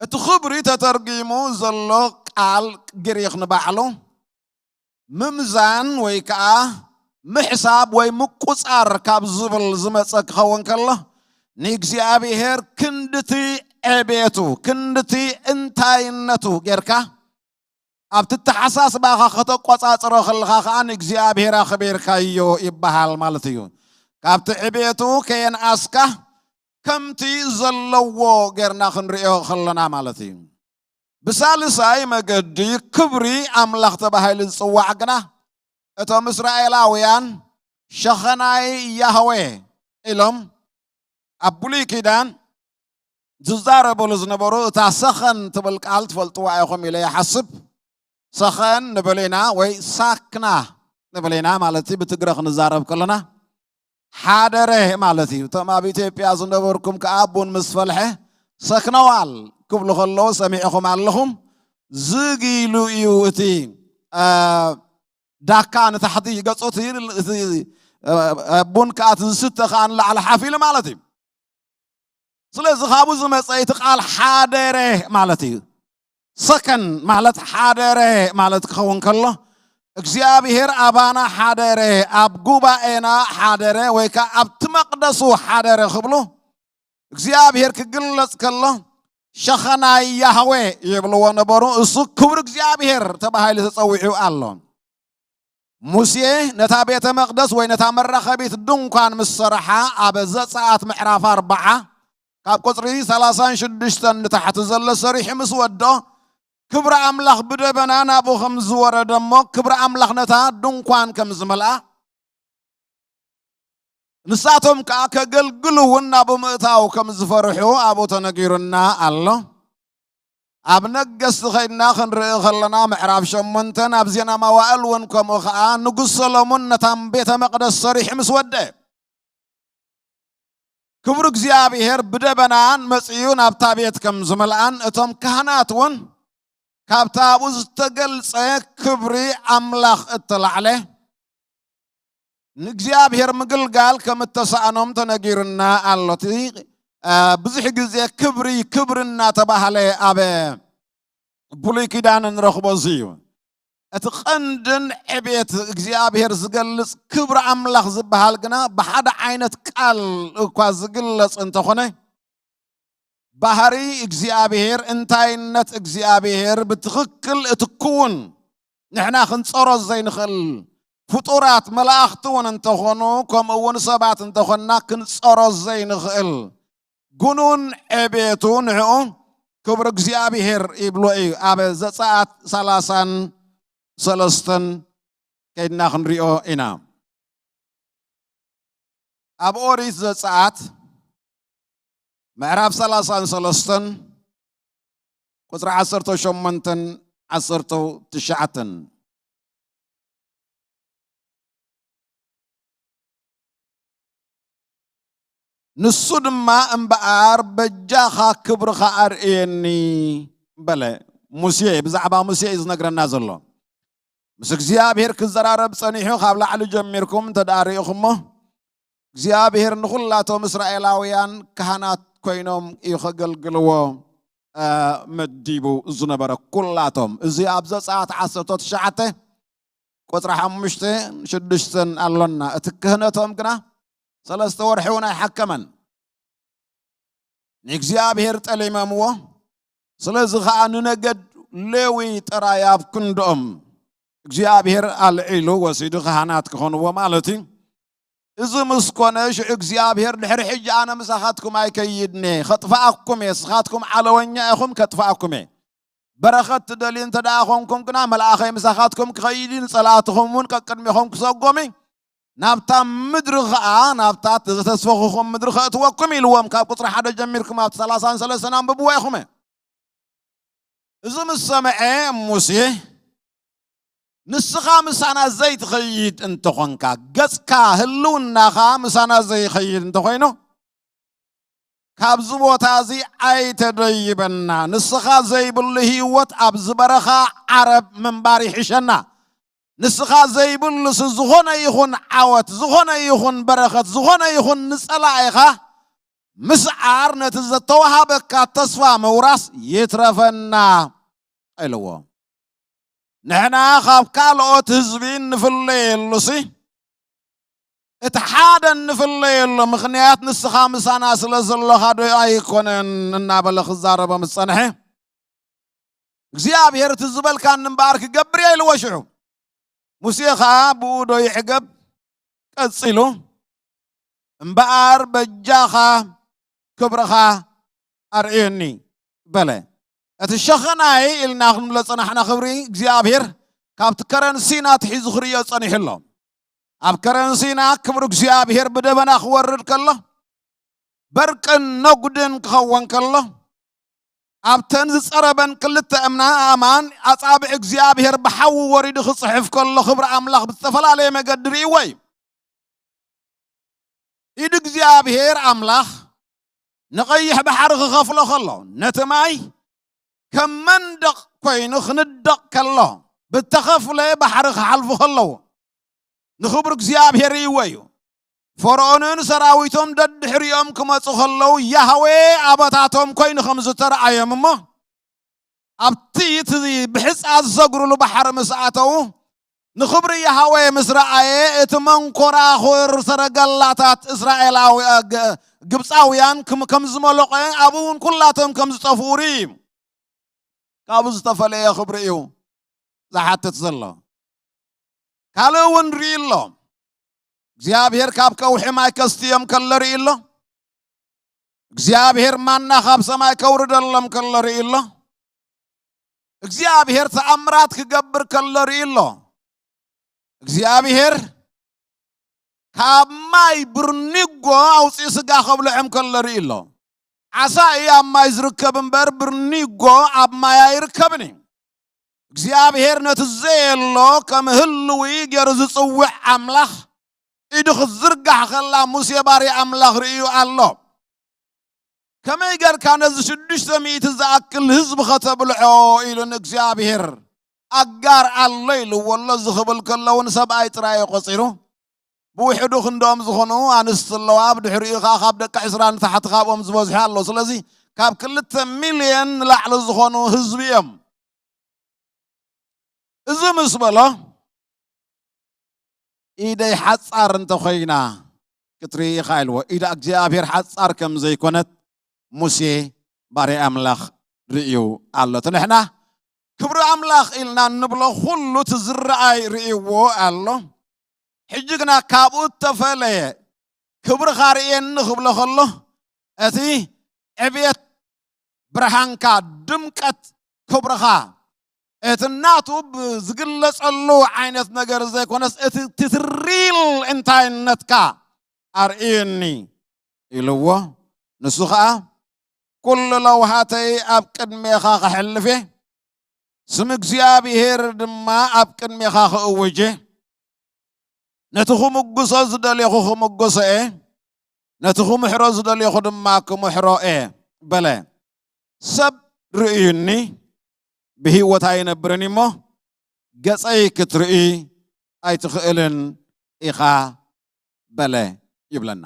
እቲ ክብሪ ተተርጒሙ ዘሎ ቃል ግሪኽ ንባዕሉ ምምዛን ወይ ከኣ ምሕሳብ ወይ ምቁጻር ካብ ዝብል ዝመጸ ክኸውን ከሎ፣ ንእግዚኣብሔር ክንድቲ ዕቤቱ፣ ክንድቲ እንታይነቱ ጌርካ ኣብቲ ኣተሓሳስባኻ ከተቆጻጽሮ ከለኻ ከኣ ንእግዚኣብሔር ኣኽቢርካዮ ይበሃል ማለት እዩ። ካብቲ ዕቤቱ ከየንኣስካ ከምቲ ዘለዎ ጌርና ክንርእዮ ከለና ማለት እዩ። ብሳልሳይ መገዲ ክብሪ ኣምላኽ ተባሂሉ ዝጽዋዕ ግና፣ እቶም እስራኤላውያን ሸኸናይ ያህዌ ኢሎም ኣብ ብሉይ ኪዳን ዝዛረብሉ ዝነበሩ፣ እታ ሰኸን ትብል ቃል ትፈልጥዋ ኢኹም ኢለ ይሓስብ። ሰኸን ንብል ኢና ወይ ሳክና ንብል ኢና ማለት እዩ። ብትግረ ክንዛረብ ከለና ሓደረ ማለት እዩ። እቶም ኣብ ኢትዮጵያ ዝነበርኩም ከኣ ቡን ምስ ፈልሐ ሰክነዋል ክብሉ ከለዉ ሰሚዕኹም ኣለኹም። ዝግ ኢሉ እዩ እቲ፣ አ፣ ዳካ ንታሕቲ ገጹ፣ እቲ፣ እቲ፣ አ፣ ቡን ከኣ እቲ ዝስተ ከኣ ንላዕሊ ሓፍ ኢሉ ማለት እዩ። ስለዚ ካብኡ ዝመጸ እቲ ቃል ሓደረ ማለት እዩ። ሰከን ማለት ሓደረ ማለት ክኸውን ከሎ፣ እግዚኣብሔር ኣባና ሓደረ፣ ኣብ ጉባኤና ሓደረ፣ ወይ ከኣ ኣብቲ መቕደሱ ሓደረ ክብሉ እግዚኣብሔር ክግለጽ ከሎ፣ ሸኸናይ ያህዌ ይብልዎ ነበሩ። እሱ ክቡር እግዚኣብሔር ተባሂሉ ተጸዊዑ ኣሎ። ሙሴ ነታ ቤተ መቕደስ ወይ ነታ መራኸቢት ድንኳን ምስ ሰርሓ፣ ኣብ ዘጸኣት ምዕራፍ ኣርብዓ ካብ ቁጽሪ ሰላሳን ሽዱሽተን ንታሕቲ ዘሎ ሰሪሑ ምስ ወዶ፣ ክብሪ ኣምላኽ ብደበና ናብኡ ከም ዝወረደ እሞ፣ ክብሪ ኣምላኽ ነታ ድንኳን ከም ዝመልኣ፣ ንሳቶም ከኣ ከገልግሉ እውን ናብኡ ምእታው ከም ዝፈርሑ ኣብኡ ተነጊሩና ኣሎ። ኣብ ነገስቲ ኸይድና ክንርኢ ኸለና፣ ምዕራፍ ሸሞንተ፣ ኣብ ዜና መዋእል እውን ከምኡ ኸኣ፣ ንጉስ ሰሎሞን ነታም ቤተ መቕደስ ሰሪሑ ምስ ወደ፣ ክብሪ እግዚኣብሔር ብደበናን መጺኡ ናብታ ቤት ከም ዝመልኣን፣ እቶም ካህናት እውን ካብታ ኣብኡ ዝተገልጸ ክብሪ ኣምላኽ እተላዕለ ንእግዚኣብሔር ምግልጋል ከም እተሳእኖም ተነጊሩና ኣሎ። እቲ፣ አ፣ ብዙሕ ግዜ ክብሪ፣ ክብሪ እናተባህለ ኣብ ብሉይ ኪዳን እንረኽቦ እዚ እዩ። እቲ ቀንድን ዕቤት እግዚኣብሔር ዝገልጽ ክብሪ ኣምላኽ ዝበሃል ግና ብሓደ ዓይነት ቃል እኳ ዝግለጽ እንተኾነ፣ ባህሪ እግዚኣብሔር፣ እንታይነት እግዚኣብሔር ብትኽክል እቲ ክውን ንሕና ክንጸሮ ዘይንኽእል ፍጡራት መላእኽቲ እውን እንተኾኑ፣ ከምኡ እውን ሰባት እንተኾንና ክንጸሮ ዘይንኽእል ግኑን ዕቤቱ ንዕኡ ክብሪ እግዚኣብሔር ይብሎ እዩ። ኣብ ዘጸኣት ሰላሳን ሰለስተን ከይድና ክንሪኦ ኢና። ኣብ ኦሪት ዘጸኣት ምዕራፍ ሰላሳን ሰለስተን ቁጽሪ ዓሰርተ ሸሞንተን ዓሰርተ ትሽዓተን። ንሱ ድማ እምበኣር በጃኻ ክብርኻ ኣርእየኒ በለ። ሙሴ፣ ብዛዕባ ሙሴ እዩ ዝነግረና ዘሎ። ምስ እግዚኣብሔር ክዘራረብ ጸኒሑ፣ ካብ ላዕሊ ጀሚርኩም እንተ ደኣ ርኢኹሞ፣ እግዚኣብሔር ንኹላቶም እስራኤላውያን ካህናት ኮይኖም እዩ ከገልግልዎ፣ እ፣ መዲቡ ዝነበረ። ኩላቶም፣ እዚ ኣብ ዘጸኣት ዓሰርተ ትሽዓተ ቁጽሪ ሓሙሽተ ሽዱሽተን ኣሎና። እቲ ክህነቶም ግና ሰለስተ ወርሒ እውን ኣይሓከመን። ንእግዚኣብሔር ጠሊመምዎ። ስለዚ ኸኣ ንነገድ ሌዊ ጥራይ ኣብ ክንድኦም እግዚኣብሔር ኣልዒሉ ወሲዱ ካህናት ክኾንዎ ማለት እዩ። እዚ ምስ ኮነ፣ ሽዑ እግዚኣብሔር፣ ድሕሪ ሕጂ ኣነ ምሳኻትኩም ኣይከይድን እየ፣ ኸጥፍኣኩም እየ፣ ንስኻትኩም ዓለወኛ ኢኹም፣ ከጥፍኣኩም እየ። በረኸት ትደልዩ እንተ ደኣ ኾንኩም ግና፣ መልኣኸይ ምሳኻትኩም ክኸይድ እዩ፣ ንጸላእትኹም እውን ቀቅድሜኹም ክሰጎም እዩ። ናብታ ምድሪ ኸኣ፣ ናብታ ዝተስፈኹኹም ምድሪ ኸእትወኩም ኢልዎም። ካብ ቁጽሪ ሓደ ጀሚርኩም ኣብቲ ሰላሳን ሰለስተን ኣንብብዎ ኢኹም። እዚ ምስ ሰምዐ ሙሴ፣ "ንስኻ ምሳና ዘይትኸይድ እንተኾንካ፣ ገጽካ፣ ህልውናኻ ምሳና ዘይኸይድ እንተኾይኑ፣ ካብዚ ቦታ እዚ ኣይተደይበና። ንስኻ ዘይብሉ ህይወት ኣብዚ በረኻ ዓረብ ምንባር ይሕሸና። ንስኻ ዘይብሉስ ዝኾነ ይኹን ዓወት፣ ዝኾነ ይኹን በረኸት፣ ዝኾነ ይኹን ንጸላኢኻ ምስዓር፣ ነቲ ዘተዋሃበካ ተስፋ ምውራስ ይትረፈና" ኢልዎ። ንሕና ካብ ካልኦት ህዝቢ እንፍለየሉሲ፣ እቲ ሓደ እንፍለየሉ ምኽንያት፣ "ንስኻ ምሳና ስለ ዘለኻ ዶ ኣይኮነን?" እናበለ ክዛረቦም ዝጸንሐ። "እግዚኣብሔር እቲ ዝበልካኒ እምበኣር ክገብር እየ" ኢልዎ ሽዑ። ሙሴ ኸኣ ብኡ ዶ ይዕገብ? ቀጺሉ፣ "እምበኣር በጃኻ ክብርኻ ኣርእየኒ" በለ። እቲ ሸኸናይ ኢልና ክንብሎ ጸናሕና ክብሪ እግዚኣብሔር ካብቲ ከረን ሲና ትሒዙ ክርእዮ ጸኒሑ ኣሎ። ኣብ ከረን ሲና ክብሪ እግዚኣብሔር ብደበና ክወርድ ከሎ፣ በርቅን ነጉድን ክኸውን ከሎ፣ ኣብተን ዝጸረበን ክልተ እምና ኣእማን ኣጻብዕ እግዚኣብሔር ብሓዊ ወሪዱ ክጽሕፍ ከሎ፣ ክብሪ ኣምላኽ ብዝተፈላለየ መገዲ ርእይዎ እዩ። ኢድ እግዚኣብሔር ኣምላኽ ንቐይሕ ባሕሪ ክኸፍሎ ከሎ፣ ነቲ ማይ ከም መንደቕ ኮይኑ ክንደቕ ከሎ፣ ብተኸፍለ ባሕሪ ክሓልፉ ከለዉ፣ ንኽብሪ እግዚኣብሔር ርእይዎ እዩ። ፈርዖንን ሰራዊቶም ደድሕሪኦም ክመጹ ከለዉ፣ ያህዌ ኣበታቶም ኮይኑ ከም ዝተረኣዮም እሞ፣ ኣብቲ እቲ ብሕጻ ዝሰግሩሉ ባሕሪ ምስ ኣተዉ፣ ንኽብሪ ያህዌ ምስ ረኣየ፣ እቲ መንኮራኹር ሰረገላታት እስራኤላዊ-፣ ግ-፣ ግብጻውያን ክም-፣ ከም ዝመለቐ፣ ኣብኡ እውን ኩላቶም ከም ዝጠፍኡ ርእዩ። ካብኡ ዝተፈለየ ክብሪ እዩ ዝሓትት ዘሎ። ካልእ እውን ርኢ ኣሎ። እግዚኣብሔር ካብ ከውሒ ማይ ከስትዮም ከሎ ርኢ ኣሎ። እግዚኣብሔር ማና ካብ ሰማይ ከውርደሎም ከሎ ርኢ ኣሎ። እግዚኣብሔር ተኣምራት ክገብር ከሎ ርኢ ኣሎ። እግዚኣብሔር ካብ ማይ ብርኒጎ ኣውፅኡ ስጋ ከብልዖም ከሎ ርኢ ኣሎ። ዓሳ እዩ ኣብ ማይ ዝርከብ እምበር፣ ብርኒጎ ኣብ ማይ ኣይርከብን እዩ። እግዚኣብሔር ነቲ ዘየሎ ከም ህልዊ ገይሩ ዝጽውዕ ኣምላኽ፣ ኢዱ ክትዝርጋሕ ከላ፣ ሙሴ ባርያ ኣምላኽ ርእዩ ኣሎ። "ከመይ ጌርካ ነዚ ሽዱሽተ ሚእቲ ዝኣክል ህዝቢ ኸተብልዖ?" ኢሉ ንእግዚኣብሔር። "ኣጋር ኣሎ" ኢልዎ ኣሎ። እዚ ክብል ከሎ እውን ሰብኣይ ጥራይ እዩ ቆጺሩ። ብውሕዱ ክንድኦም ዝኾኑ ኣንስቲ ኣለዋ። ብድሕሪኡ ኸዓ ካብ ደቂ ዕስራ ንታሕቲ ካብኦም ዝበዝሑ ኣለዉ። ስለዚ ካብ ክልተ ሚልዮን ንላዕሊ ዝኾኑ ህዝቢ እዮም። እዚ ምስ በሎ፣ "ኢደይ ሓጻር እንተኾይና ክትርኢ ኢኻ" ኢልዎ። ኢድ እግዚኣብሔር ሓጻር ከም ዘይኮነት ሙሴ ባርያ ኣምላኽ ርእዩ ኣሎ። እቲ ንሕና ክብሪ ኣምላኽ ኢልና እንብሎ ኩሉ እቲ ዝረኣይ ርእይዎ ኣሎ። ሕጂ ግና ካብኡ እተፈለየ ክብርኻ ርእየኒ ክብሎ ከሎ፣ እቲ ዕብየት ብርሃንካ፣ ድምቀት ክብርኻ፣ እቲ ናቱ ዝግለጸሉ ዓይነት ነገር ዘይኮነስ፣ እቲ ትትሪል እንታይነትካ ኣርእየኒ ኢልዎ። ንሱ ኸኣ፣ ኩሉ ለውሃተይ ኣብ ቅድሜኻ ከሕልፍ እየ፣ ስም እግዚኣብሔር ድማ ኣብ ቅድሜኻ ክእውጅ እየ። ነቲ ክምጉሶ ዝደልየኹ ክምጉሶ እየ፣ ነቲ ክምሕሮ ዝደልየኹ ድማ ክምሕሮ እየ በለ። ሰብ ርእዩኒ ብህይወት ኣይነብርን እሞ፣ ገጸይ ክትርኢ ኣይትኽእልን ኢኻ በለ ይብለና።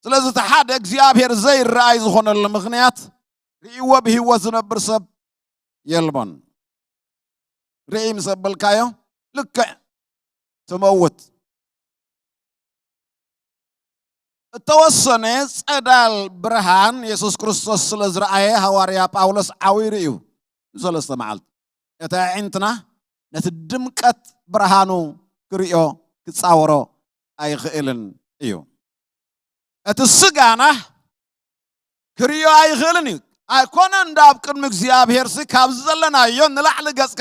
ስለዚ እቲ ሓደ እግዚኣብሔር ዘይረኣይ ዝኾነሉ ምኽንያት፣ ርእይዎ ብህይወት ዝነብር ሰብ የልቦን። ርኢ ምስ ኣበልካዮ ልክዕ ትመውት። እተወሰነ ጸዳል ብርሃን የሱስ ክርስቶስ ስለ ዝረኣየ ሃዋርያ ጳውሎስ ዓዊሩ እዩ ንሰለስተ መዓልቲ። እቲ ኣዒንትና ነቲ ድምቀት ብርሃኑ ክርእዮ ክጻወሮ ኣይኽእልን እዩ። እቲ ስጋና ክርእዮ ኣይኽእልን እዩ። ኣይኮነ እንዳ ኣብ ቅድሚ እግዚኣብሔር ሲ ካብ ዘለናዮ ንላዕሊ ገጽካ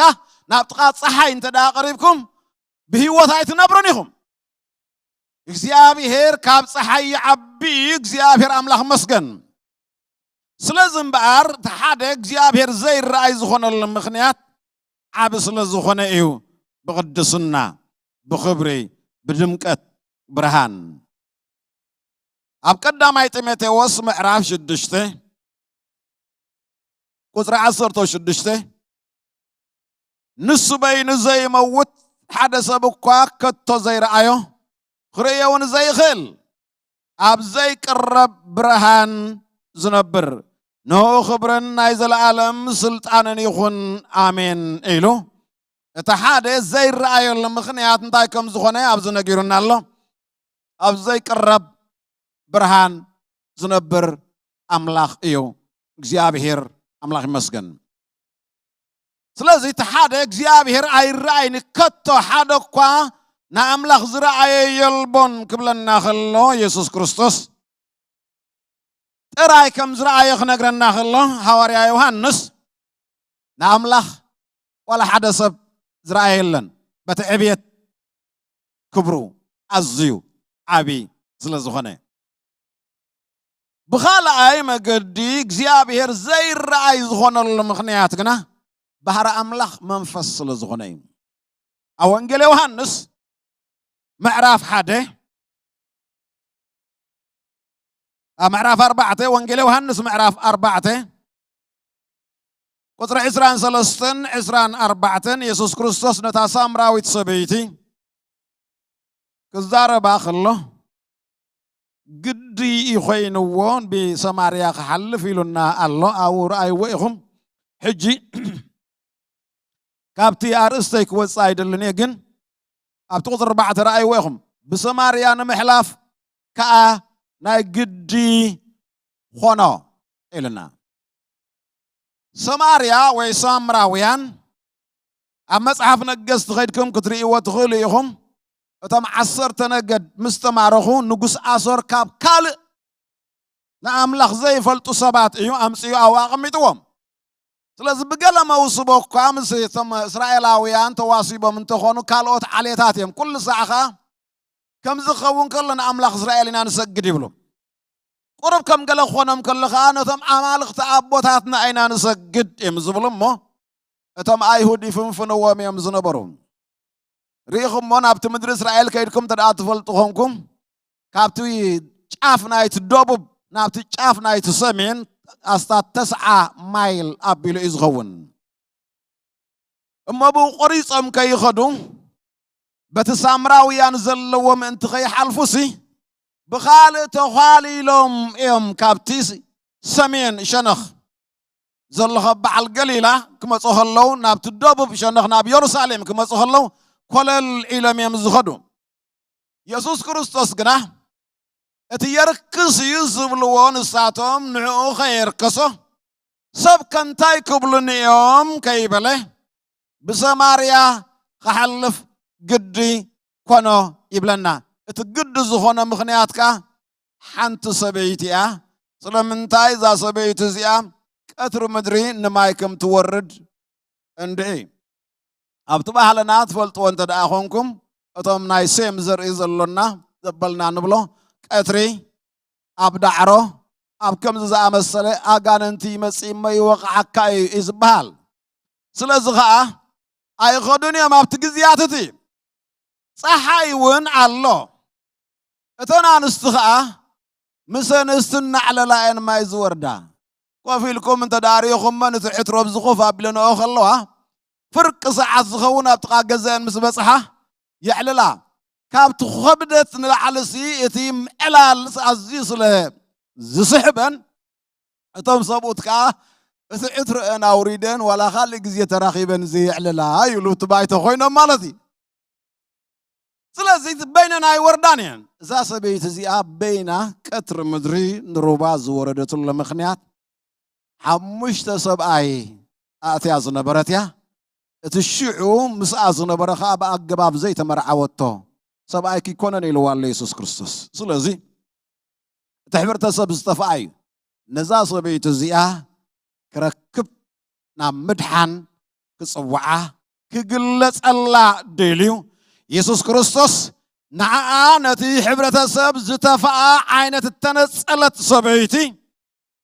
ናብ ጥቓ ጸሓይ እንተ ደኣ ቀሪብኩም ብህይወት ኣይትነብሩን ኢኹም። እግዚኣብሔር ካብ ጸሓይ ይዓቢ እዩ። እግዚኣብሔር ኣምላኽ መስገን። ስለዚ እምበኣር እቲ ሓደ እግዚኣብሔር ዘይረኣይ ዝኾነሉ ምኽንያት ዓቢ ስለ ዝኾነ እዩ። ብቕድስና፣ ብኽብሪ፣ ብድምቀት፣ ብርሃን። ኣብ ቀዳማይ ጢሞቴዎስ ምዕራፍ ሽዱሽተ ቁጽሪ ዓሰርተ ሽዱሽተ፣ ንሱ በይኑ ዘይመውት ሓደ ሰብ እኳ ከቶ ዘይረኣዮ፣ ክርእዮ እውን ዘይኽእል፣ ኣብ ዘይቅረብ ብርሃን ዝነብር፣ ንዕኡ ክብርን ናይ ዘለኣለም ስልጣንን ይኹን፣ ኣሜን ኢሉ። እቲ ሓደ ዘይረኣየሉ ምኽንያት እንታይ ከም ዝኾነ ኣብዚ ነጊሩና ኣሎ። ኣብ ዘይቅረብ ብርሃን ዝነብር ኣምላኽ እዩ እግዚኣብሔር። ኣምላኽ ይመስገን። ስለዚ እቲ ሓደ እግዚኣብሔር ኣይረኣይን ከቶ፣ ሓደ እኳ ንኣምላኽ ዝረኣየ የልቦን ክብለና ከሎ፣ የሱስ ክርስቶስ ጥራይ ከም ዝረኣየ ክነግረና ከሎ፣ ሃዋርያ ዮሃንስ ንኣምላኽ ዋላ ሓደ ሰብ ዝረኣየ የለን። በቲ ዕብየት ክብሩ ኣዝዩ ዓቢ ስለ ዝኾነ። ብኻልኣይ መገዲ እግዚኣብሔር ዘይረኣይ ዝኾነሉ ምኽንያት ግና ባህሪ ኣምላኽ መንፈስ ስለ ዝኾነ እዩ። ኣብ ወንጌል ዮሃንስ ምዕራፍ ሓደ፣ ኣብ ምዕራፍ ኣርባዕተ፣ ወንጌል ዮሃንስ ምዕራፍ ኣርባዕተ ቁጽሪ ዕስራን ሰለስተን ዕስራን ኣርባዕተን የሱስ ክርስቶስ ነታ ሳምራዊት ሰበይቲ ክዛረባ ከሎ፣ ግዲ እዩ ኮይንዎ ብሰማርያ ክሓልፍ ኢሉና ኣሎ። ኣብኡ ረኣይዎ ኢኹም። ሕጂ ካብቲ ኣርእስተይ ክወጽእ ኣይደልን እየ፣ ግን ኣብቲ ቁጽሪ ኣርባዕተ ረኣይዎ ኢኹም። ብሰማርያ ንምሕላፍ ከኣ ናይ ግዲ ኾኖ ኢልና። ሰማርያ ወይ ሳምራውያን ኣብ መጽሓፍ ነገስቲ ኸይድኩም ክትርእይዎ ትኽእሉ ኢኹም። እቶም ዓሰርተ ነገድ ምስ ተማረኹ፣ ንጉስ ኣሶር ካብ ካልእ ንኣምላኽ ዘይፈልጡ ሰባት እዩ ኣምጺኡ ኣብኡ ኣቐሚጥዎም። ስለዚ ብገለ መውስቦ እኳ ምስ እቶም እስራኤላውያን ተዋሲቦም እንተኾኑ፣ ካልኦት ዓሌታት እዮም። ኩሉ ሳዕ ኸኣ ከምዚ ክኸውን ከሎ ንኣምላኽ እስራኤል ኢና ንሰግድ ይብሉ። ቁሩብ ከም ገለ ክኾኖም ከሎ ኸኣ ነቶም ኣማልኽቲ ኣቦታትና ኢና ንሰግድ እዮም ዝብሉ እሞ፣ እቶም ኣይሁድ ይፍንፍንዎም እዮም ዝነበሩ። ርኢኹሞ ናብቲ ምድሪ እስራኤል ከይድኩም እንተ ደኣ ትፈልጡ ኾንኩም፣ ካብቲ ጫፍ ናይቲ ደቡብ ናብቲ ጫፍ ናይቲ ሰሜን ኣስታት ተስዓ ማይል ኣቢሉ እዩ ዝኸውን። እሞ ብኡ ቆሪጾም ከይኸዱ በቲ ሳምራውያን ዘለዎ ምእንቲ ከይሓልፉሲ ብኻልእ ተዃሊሎም እዮም ካብቲ ሰሜን ሸነኽ ዘሎ ካብ በዓል ገሊላ ክመጹ ከለዉ ናብቲ ደቡብ ሸነኽ ናብ የሩሳሌም ክመጹ ከለዉ ኮለል ኢሎም እዮም ዝኸዱ። የሱስ ክርስቶስ ግና እቲ የርክስ እዩ ዝብልዎ ንሳቶም ንዕኡ ከየርከሶ ሰብ ከ እንታይ ክብሉኒ እዮም ከይበለ ብሰማርያ ክሓልፍ ግዲ ኮኖ ይብለና። እቲ ግዲ ዝኾነ ምኽንያት ከኣ ሓንቲ ሰበይቲ እያ። ስለምንታይ እዛ ሰበይቲ እዚኣ ቀትሪ ምድሪ ንማይ ከም ትወርድ እንድዒ። ኣብቲ ባህልና ትፈልጥዎ እንተ ደኣ ኾንኩም፣ እቶም ናይ ሴም ዘርኢ ዘሎና ዘበልና ንብሎ፣ ቀትሪ ኣብ ዳዕሮ፣ ኣብ ከምዚ ዝኣመሰለ ኣጋንንቲ ይመጽእ እሞ ይወቕዓካ እዩ፣ እዩ ዝበሃል። ስለዚ ኸኣ ኣይኸዱን እዮም ኣብቲ ግዜያት እቲ። ጸሓይ እውን ኣሎ። እተን ኣንስቲ ኸኣ ምስ ኣንስቲ እናዕለላ እየን ማይ ዝወርዳ። ኮፍ ኢልኩም እንተ ደኣ ርኢኹመን፣ እቲ ዕትሮ ኣብዚ ኮፍ ኣቢለንኦ ከለዋ፣ ፍርቂ ሰዓት ዝኸውን ኣብ ጥቓ ገዛኤን ምስ በጽሓ የዕልላ። ካብቲ ኸብደት ንላዕሊሲ እቲ ምዕላል ኣዝዩ ስለ ዝስሕበን፣ እቶም ሰብኡት ከኣ እቲ ዕትሮአን ኣውሪደን ዋላ ካልእ ግዜ ተራኺበን ዘየዕልላ ይብሉ፣ እቲ ባይቶ ኮይኖም ማለት እዩ። ስለዚ በይነን ኣይወርዳን እየን። እዛ ሰበይቲ እዚኣ በይና ቀትሪ ምድሪ ንሩባ ዝወረደትሉ ምኽንያት፣ ሓሙሽተ ሰብኣይ ኣእትያ ዝነበረት እያ። እቲ ሽዑ ምስኣ ዝነበረ ኸኣ ብኣገባብ ዘይተመርዓወቶ ሰብኣይ ኪኮነን ኢልዋ ኣሎ የሱስ ክርስቶስ። ስለዚ እቲ ሕብረተሰብ ዝጠፍኣ እዩ። ነዛ ሰበይቲ እዚኣ ክረክብ፣ ናብ ምድሓን ክጽውዓ፣ ክግለጸላ ደልዩ። የሱስ ክርስቶስ ንዓኣ፣ ነቲ ሕብረተሰብ ዝተፈኣ ዓይነት እተነጸለት ሰበይቲ፣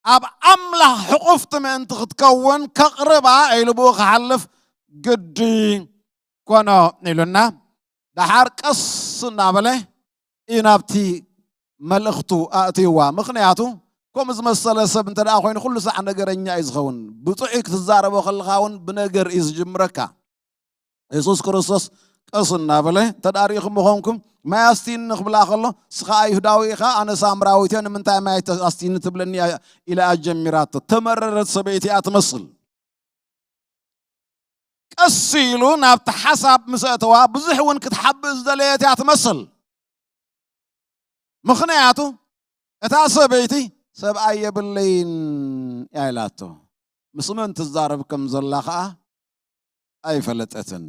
ኣብ ኣምላኽ ሕቑፍቲ ምእንቲ ክትከውን ከቕርባ ኢሉ ብኡ ክሓልፍ ግዲ ኮኖ ኢሉና። ደሓር ቀስ እናበለ እዩ ናብቲ መልእኽቱ ኣእትይዋ። ምኽንያቱ ከምኡ ዝመሰለ ሰብ እንተ ደኣ ኮይኑ ኩሉ ሳዕ ነገረኛ እዩ ዝኸውን። ብጥዑይ ክትዛረቦ ከለኻ እውን ብነገር እዩ ዝጅምረካ። የሱስ ክርስቶስ ቀስ እናበለ፣ እንተ ደኣ ርኢኹም ምኾንኩም፣ ማይ ኣስትይኒ ክብላ ከሎ፣ "ንስኻ ኣይሁዳዊ ኢኻ፣ ኣነ ሳምራዊት እየ፣ ንምንታይ ማይ ኣስትይኒ ትብለኒ?" ኢላ እያ ጀሚራቶ። ተመረረት ሰበይቲ እያ ትመስል። ቀስ ኢሉ ናብቲ ሓሳብ ምስ ኣእተዋ፣ ብዙሕ እውን ክትሓብእ ዝደለየት እያ ትመስል። ምኽንያቱ እታ ሰበይቲ፣ "ሰብኣይ የብለይን" እያ ኢላቶ። ምስ መን ትዛረብ ከም ዘላ ኸኣ ኣይፈለጠትን።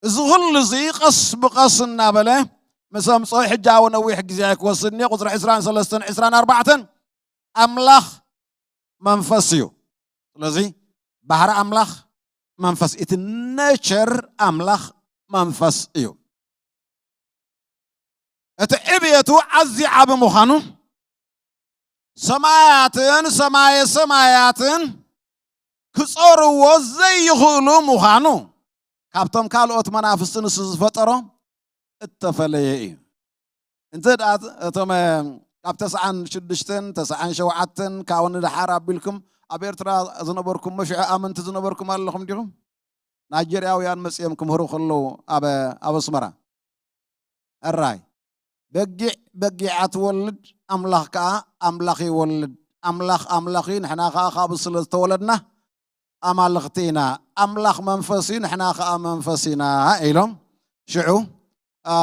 እዚ ኹሉ እዚ ቀስ ብቐስ እናበለ ምስ ኣምጽኦ፣ ሕጂ ኣብ ነዊሕ ግዜ ኣይክወስድን እየ። ቁጽሪ ዕስራን ሰለስተን፣ ዕስራን ኣርባዕተን፣ ኣምላኽ መንፈስ እዩ። ስለዚ ባህሪ ኣምላኽ መንፈስ፣ እቲ ኔቸር ኣምላኽ መንፈስ እዩ። እቲ ዕብየቱ ኣዝዩ ዓቢ ምዃኑ፣ ሰማያትን ሰማየ ሰማያትን ክጾርዎ ዘይኽእሉ ምዃኑ፣ ካብቶም ካልኦት መናፍስቲ ንሱ ዝፈጠሮ እተፈለየ እዩ። እንተ ደኣ እቶም፣ እ፣ ካብ ተስዓን ሽዱሽተን፣ ተስዓን ሸውዓተን ካብኡ ንደሓር ኣቢልኩም ኣብ ኤርትራ ዝነበርኩም፣ ሽዑ ኣመንቲ ዝነበርኩም ኣለኹም ዲኹም? ናይጀርያውያን መጺኦም ክምህሩ ከለዉ ኣብ፣ ኣብ ኣስመራ፣ ሕራይ፣ በጊዕ በጊዓ ትወልድ፣ ኣምላኽ ከኣ ኣምላኽ ይወልድ። ኣምላኽ ኣምላኽ እዩ፣ ንሕና ከኣ ካብኡ ስለ ዝተወለድና ኣማልኽቲ ኢና። ኣምላኽ መንፈስ እዩ፣ ንሕና ከኣ መንፈስ ኢና ኢሎም ሽዑ፣ አ፣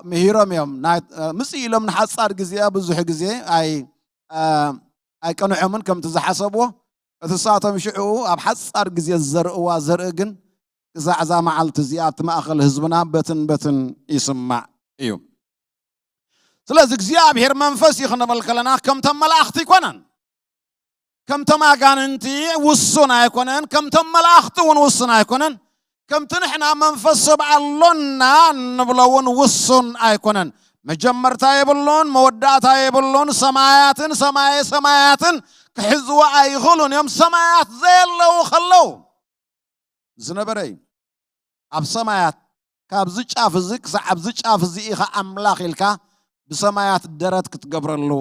ምሂሮም እዮም። ናይ፣ አ፣ ምጽእ ኢሎም ንሓጻር ግዜ፣ ብዙሕ ግዜ ኣይ-፣ አ፣ ኣይቀንዖምን ከምቲ ዝሓሰብዎ። እቲ ንሳቶም ሽዑ ኣብ ሓጻር ግዜ ዝዘርእዋ ዘርኢ ግን ክሳዕ እዛ መዓልቲ እዚኣ ኣብቲ ማእከል ህዝብና በትን በትን ይስማዕ እዩ። ስለዚ እግዚኣብሔር መንፈስ እዩ ክንብል ከለና ከምቶም መላእኽቲ ኣይኮነን። ከምቶም ኣጋንንቲ ውሱን ኣይኮነን። ከምቶም መላእኽቲ እውን ውሱን ኣይኮነን። ከምቲ ንሕና መንፈስ ሰብ ኣሎና እንብሎ እውን ውሱን ኣይኮነን። መጀመርታ የብሉን፣ መወዳእታ የብሉን። ሰማያትን ሰማየ ሰማያትን ክሕዝዎ ኣይኽእሉን እዮም፣ ሰማያት ዘየለዉ ከለዉ። ዝነበረ እዩ። ኣብ ሰማያት ካብዚ ጫፍ እዚ ክሳዕ ኣብዚ ጫፍ እዚ ኢኻ ኣምላኽ ኢልካ ብሰማያት ደረት ክትገብረሉ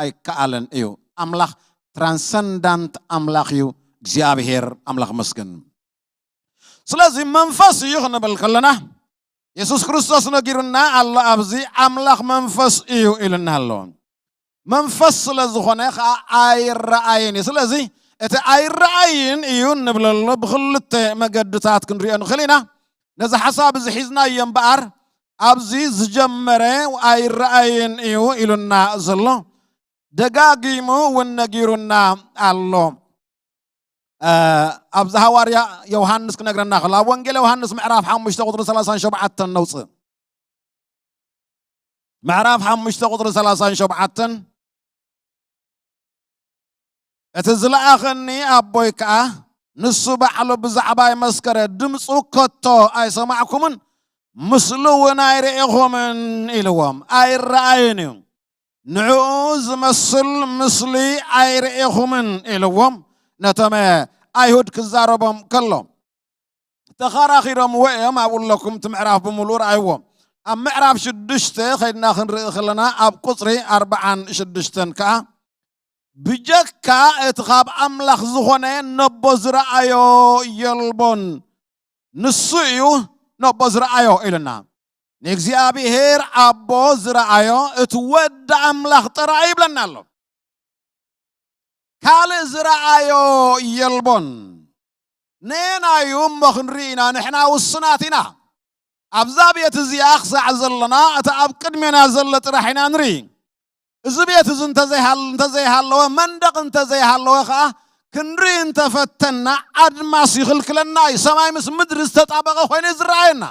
ኣይከኣልን እዩ። ኣምላኽ ትራንሰንዳንት ኣምላኽ እዩ። እግዚኣብሔር ኣምላኽ መስገን። ስለዚ መንፈስ እዩ ክንብል ከለና የሱስ ክርስቶስ ነጊሩና ኣሎ። ኣብዚ ኣምላኽ መንፈስ እዩ ኢሉና ኣሎ። መንፈስ ስለ ዝኾነ ኸዓ ኣይረኣይን እዩ። ስለዚ እቲ ኣይረኣይን እዩ እንብለሉ ብኽልተ መገድታት ክንሪኦ ንኽእል ኢና። ነዚ ሓሳብ እዚ ሒዝናዮ እምበኣር ኣብዚ ዝጀመረ ኣይረኣይን እዩ ኢሉና ዘሎ ደጋጊሙ እውን ነጊሩና ኣሎ። እ፣ ኣብዚ ሃዋርያ ዮሃንስ ክነግረና ከሎ ኣብ ወንጌል ዮሃንስ ምዕራፍ ሓሙሽተ ቁፅሪ ሰላሳን ሸውዓተን ነውፅእ። ምዕራፍ ሓሙሽተ ቁፅሪ ሰላሳን ሸውዓተን፣ "እቲ ዝለኣኸኒ ኣቦይ ከኣ ንሱ ባዕሉ ብዛዕባይ መስከረ፣ ድምፁ ከቶ ኣይሰማዕኩምን፣ ምስሉ እውን ኣይርኤኹምን ኢልዎም። ኣይረኣይን እዩ። ንዕኡ ዝመስል ምስሊ ኣይርኤኹምን ኢልዎም ነቶም ኣይሁድ ክዛረቦም ከሎ፣ ተኸራኺሮምዎ እዮም። ኣብኡ ኣለኩም፣ እቲ ምዕራፍ ብምሉእ ረኣይዎ። ኣብ ምዕራፍ ሽዱሽተ ኸይድና ክንርኢ ከለና፣ ኣብ ቁፅሪ ኣርባዓን ሽዱሽተን ከዓ፣ ብጀካ እቲ ካብ ኣምላኽ ዝኾነ ነቦ ዝረኣዮ የልቦን፣ ንሱ እዩ ነቦ ዝረኣዮ ኢልና። ንእግዚኣብሔር ኣቦ ዝረኣዮ እቲ ወዲ ኣምላኽ ጥራይ ይብለና ኣሎ። ካልእ ዝረኣዮ የልቦን። ነየናዩ እሞ ክንርኢ ኢና? ንሕና ውሱናት ኢና። ኣብዛ ቤት እዚኣ ክሳዕ ዘለና፣ እቲ ኣብ ቅድሜና ዘሎ ጥራሕ ኢና ንርኢ። እዚ ቤት እዚ እንተዘይሃል-፣ እንተዘይሃለወ፣ መንደቕ እንተዘይሃለወ ኸዓ፣ ክንርኢ እንተፈተና፣ ኣድማስ ይኽልክለና እዩ። ሰማይ ምስ ምድሪ ዝተጣበቐ ኮይኑ እዩ ዝረኣየና።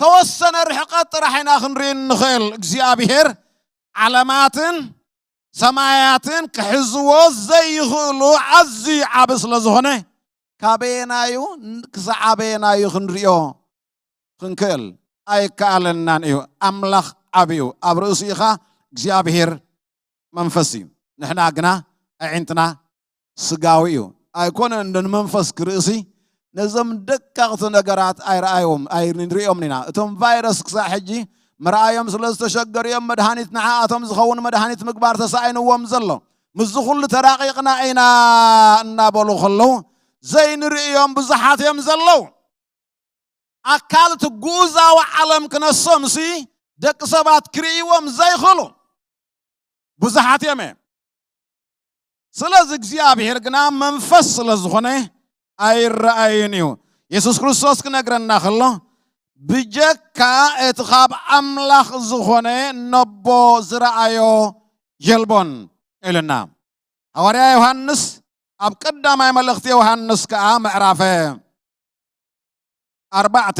ተወሰነ ርሕቀት ጥራሕ ኢና ክንርኢ እንኽእል። እግዚኣብሔር ዓለማትን ሰማያትን ክሕዝዎ ዘይኽእሉ ኣዝዩ ዓቢ ስለ ዝኾነ፣ ካበየናዩ ክሳዕ ኣበየናዩ ክንርእዮ ክንክእል ኣይከኣለናን እዩ። ኣምላኽ ዓቢ እዩ። ኣብ ርእሲኡ ኸኣ እግዚኣብሔር መንፈስ እዩ። ንሕና ግና ኣዒንትና ስጋዊ እዩ። ኣይኮነን እንዶ ንመንፈስ ክርእሲ ነዞም ደቀቕቲ ነገራት ኣይረኣዮም፣ ኣይንርእዮምን ኢና። እቶም ቫይረስ ክሳዕ ሕጂ ምርኣዮም ስለ ዝተሸገሩ እዮም መድሃኒት ንዓኣቶም ዝኸውን መድሃኒት ምግባር ተሳኢንዎም ዘሎ። ምስዚ ኩሉ ተራቒቕና ኢና እናበሉ ከለዉ ዘይንርእዮም ብዙሓት እዮም ዘለዉ። ኣካል እቲ ግኡዛዊ ዓለም ክነሶምሲ ደቂ ሰባት ክርእይዎም ዘይኽእሉ ብዙሓት እዮም። ስለዚ እግዚኣብሔር ግና መንፈስ ስለ ዝኾነ ኣይረኣይን እዩ። የሱስ ክርስቶስ ክነግረና ከሎ፣ "ብጀካ እቲ ካብ ኣምላኽ ዝኾነ ነቦ ዝረኣዮ የልቦን" ኢልና። ሃዋርያ ዮሃንስ ኣብ ቀዳማይ መልእኽቲ ዮሃንስ ከኣ ምዕራፍ ኣርባዕተ፣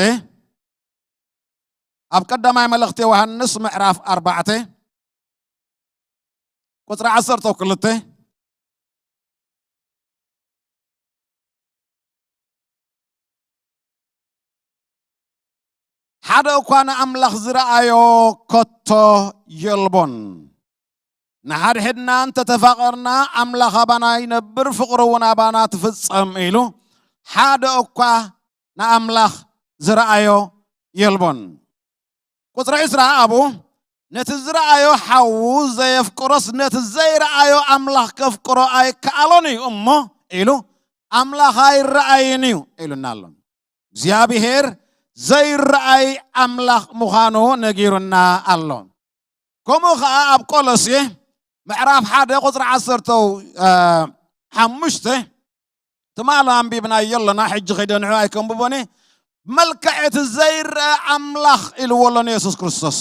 ኣብ ቀዳማይ መልእኽቲ ዮሃንስ ምዕራፍ ኣርባዕተ ቁጽሪ ዓሰርተ ክልተ፣ "ሓደ እኳ ንኣምላኽ ዝረኣዮ ከቶ የልቦን። ንሓድሕድና እንተተፋቐርና፣ ኣምላኽ ኣባና ይነብር፣ ፍቕሩ እውን ኣባና ትፍጸም" ኢሉ፣ ሓደ እኳ ንኣምላኽ ዝረኣዮ የልቦን። ቁጽሪ ዕስራ ኣብኡ፣ "ነቲ ዝረኣዮ ሓዉ ዘየፍቅሮስ፣ ነቲ ዘይረኣዮ ኣምላኽ ከፍቅሮ ኣይከኣሎን እዩ እሞ" ኢሉ፣ "ኣምላኽ ኣይረኣይን እዩ" ኢሉና ኣሎ። እግዚኣብሔር ዘይረኣይ ኣምላኽ ምዃኑ ነጊሩና ኣሎ። ከምኡ ኸዓ ኣብ ቆሎሴ ምዕራፍ ሓደ ቁጽሪ ዓሰርተ ሓሙሽተ፣ ትማሊ ኣንቢብናዮ ኣለና፣ ሕጂ ከይደ ንዑ ኣይከንብቦን እየ። "መልክዕ እቲ ዘይረአ ኣምላኽ" ኢልዎ ኣሎ ንየሱስ ክርስቶስ።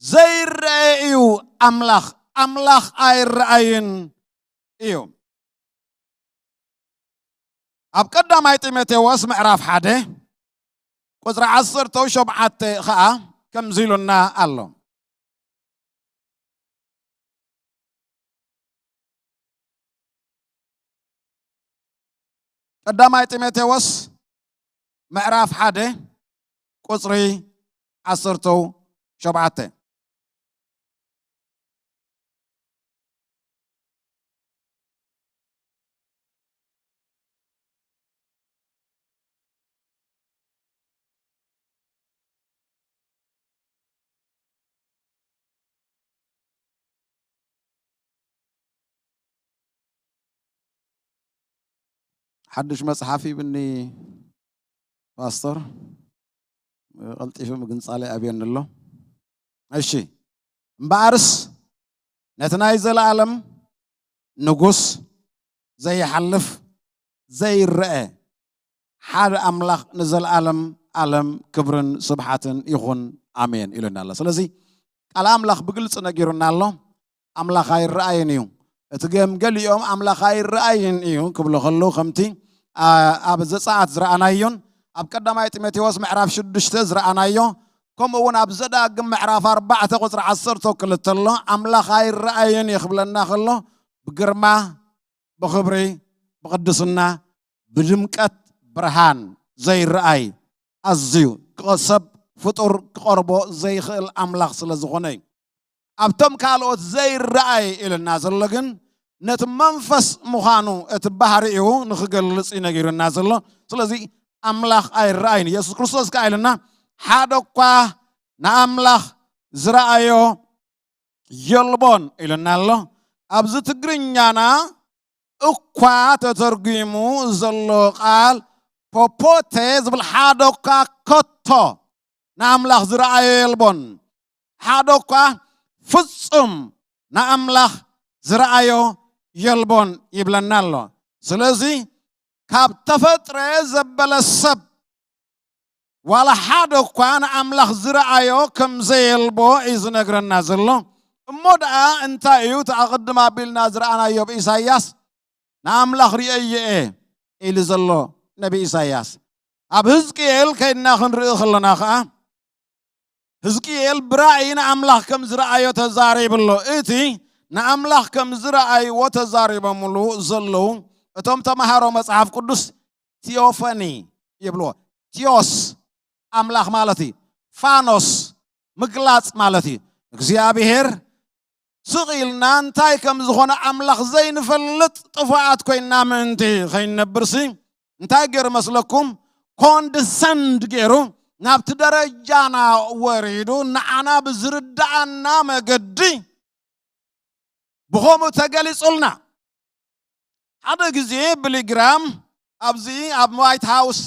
ዘይረአ እዩ ኣምላኽ። ኣምላኽ ኣይረኣይን እዩ። ኣብ ቀዳማይ ጢሞቴዎስ ምዕራፍ ሓደ ቁጽሪ ዓሰርተ ሸውዓተ ኸኣ ከምዚ ኢሉና ኣሎ። ቀዳማይ ጢሞቴዎስ ምዕራፍ ሓደ ቁጽሪ ዓሰርተ ሸውዓተ። ሓድሽ መጽሓፍ ሂብኒ ፓስተር፣ ቀልጢፉ ምግንጻለይ ኣብየኒ ኣሎ። እሺ፣ እምበኣርስ ነቲ ናይ ዘለኣለም ንጉስ፣ ዘይሓልፍ፣ ዘይረአ ሓደ ኣምላኽ ንዘለኣለም ኣለም ክብርን ስብሓትን ይኹን፣ ኣሜን ኢሉና ኣሎ። ስለዚ ቃል ኣምላኽ ብግልጺ ነጊሩና ኣሎ። ኣምላኽ ኣይረኣይን እዩ። እቲ ገም ገሊኦም ኣምላኽ ኣይረኣይን እዩ ክብሉ ከለዉ፣ ከምቲ፣ ኣ-፣ ኣብ ዘጸኣት ዝረኣናዮን ኣብ ቀዳማይ ጢሞቴዎስ ምዕራፍ ሽዱሽተ ዝረኣናዮ፣ ከምኡ እውን ኣብ ዘዳግም ምዕራፍ ኣርባዕተ ቁጽሪ ዓሰርተ ክልተ ኣሎ፣ ኣምላኽ ኣይረኣይን እዩ ክብለና ከሎ፣ ብግርማ፣ ብኽብሪ፣ ብቕድስና፣ ብድምቀት ብርሃን ዘይረኣይ ኣዝዩ ክቐ-፣ ሰብ ፍጡር ክቐርቦ ዘይኽእል ኣምላኽ ስለ ዝኾነ እዩ። ኣብቶም ካልኦት ዘይረኣይ ኢልና ዘሎ ግን ነቲ መንፈስ ምዃኑ እቲ ባህሪኡ ንኽገልጽ እዩ ነጊሩና ዘሎ። ስለዚ ኣምላኽ ኣይረኣይን። ኢየሱስ ክርስቶስ ከኣ ኢልና ሓደ እኳ ንኣምላኽ ዝረኣዮ የልቦን ኢሉና ኣሎ። ኣብዚ ትግርኛና እኳ ተተርጒሙ ዘሎ ቃል ፖፖቴ ዝብል ሓደ እኳ ከቶ ንኣምላኽ ዝረኣዮ የልቦን፣ ሓደ እኳ ፍጹም ንኣምላኽ ዝረኣዮ የልቦን ይብለና ኣሎ። ስለዚ ካብ ተፈጥረ ዘበለ ሰብ ዋላ ሓደ እኳ ንኣምላኽ ዝረኣዮ ከም ዘየልቦ እዩ ዝነግረና ዘሎ። እሞ ደኣ እንታይ እዩ እቲ ኣቐድም ኣቢልና ዝረኣናዮ ኣብ ኢሳይያስ ንኣምላኽ ርእየዮ እየ ኢሉ ዘሎ ነቢ ኢሳይያስ? ኣብ ህዝቅኤል ከይድና ክንርኢ ከለና ኸዓ ህዝቅኤል ብራእይ ንኣምላኽ ከም ዝረኣዮ ተዛሪቡ ኣሎ። እቲ ንኣምላኽ ከም ዝረኣይዎ ተዛሪቦምሉ ዘለዉ እቶም ተምሃሮ መጽሓፍ ቅዱስ ቲዮፈኒ ይብልዎ። ቲዮስ ኣምላኽ ማለት እዩ። ፋኖስ ምግላጽ ማለት እዩ። እግዚኣብሔር ስቕ ኢልና እንታይ ከም ዝኾነ ኣምላኽ ዘይንፈልጥ ጥፉኣት ኮይንና ምእንቲ ከይንነብርሲ እንታይ ገይሩ መስለኩም? ኮንድሰንድ ገይሩ ናብቲ ደረጃና ወሪዱ ንዓና ብዝርድኣና መገዲ ብኸምኡ ተገሊጹልና። ሓደ ግዜ ብሊግራም ኣብዚ ኣብ ዋይት ሃውስ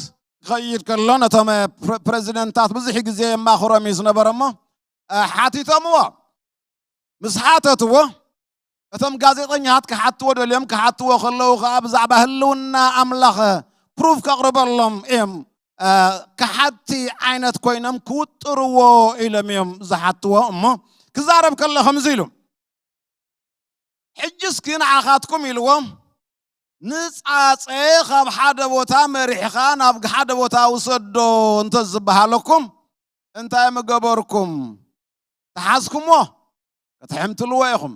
ክኸይድ ከሎ ነቶም ፕረ-፣ ፕረዚደንታት ብዙሕ ግዜ የማኽሮም እዩ ዝነበረ እሞ፣ እ፣ ሓቲቶምዎ። ምስ ሓተትዎ እቶም ጋዜጠኛታት ክሓትዎ ደልዮም ክሓትዎ ከለዉ ኸዓ ብዛዕባ ህልውና ኣምላኽ ፕሩፍ ከቕርበሎም እዮም፣ እ፣ ክሓቲ ዓይነት ኮይኖም ክውጥርዎ ኢሎም እዮም ዝሓትዎ። እሞ ክዛረብ ከሎ ከምዚ ኢሉ፣ ሕጂ እስኪ ንዓኻትኩም ኢልዎም፣ ንጻጸ ካብ ሓደ ቦታ መሪሕኻ ናብ ሓደ ቦታ ውሰዶ እንተ ዝበሃለኩም እንታይ ምገበርኩም? ተሓዝኩሞ? ክትሕምትልዎ ኢኹም።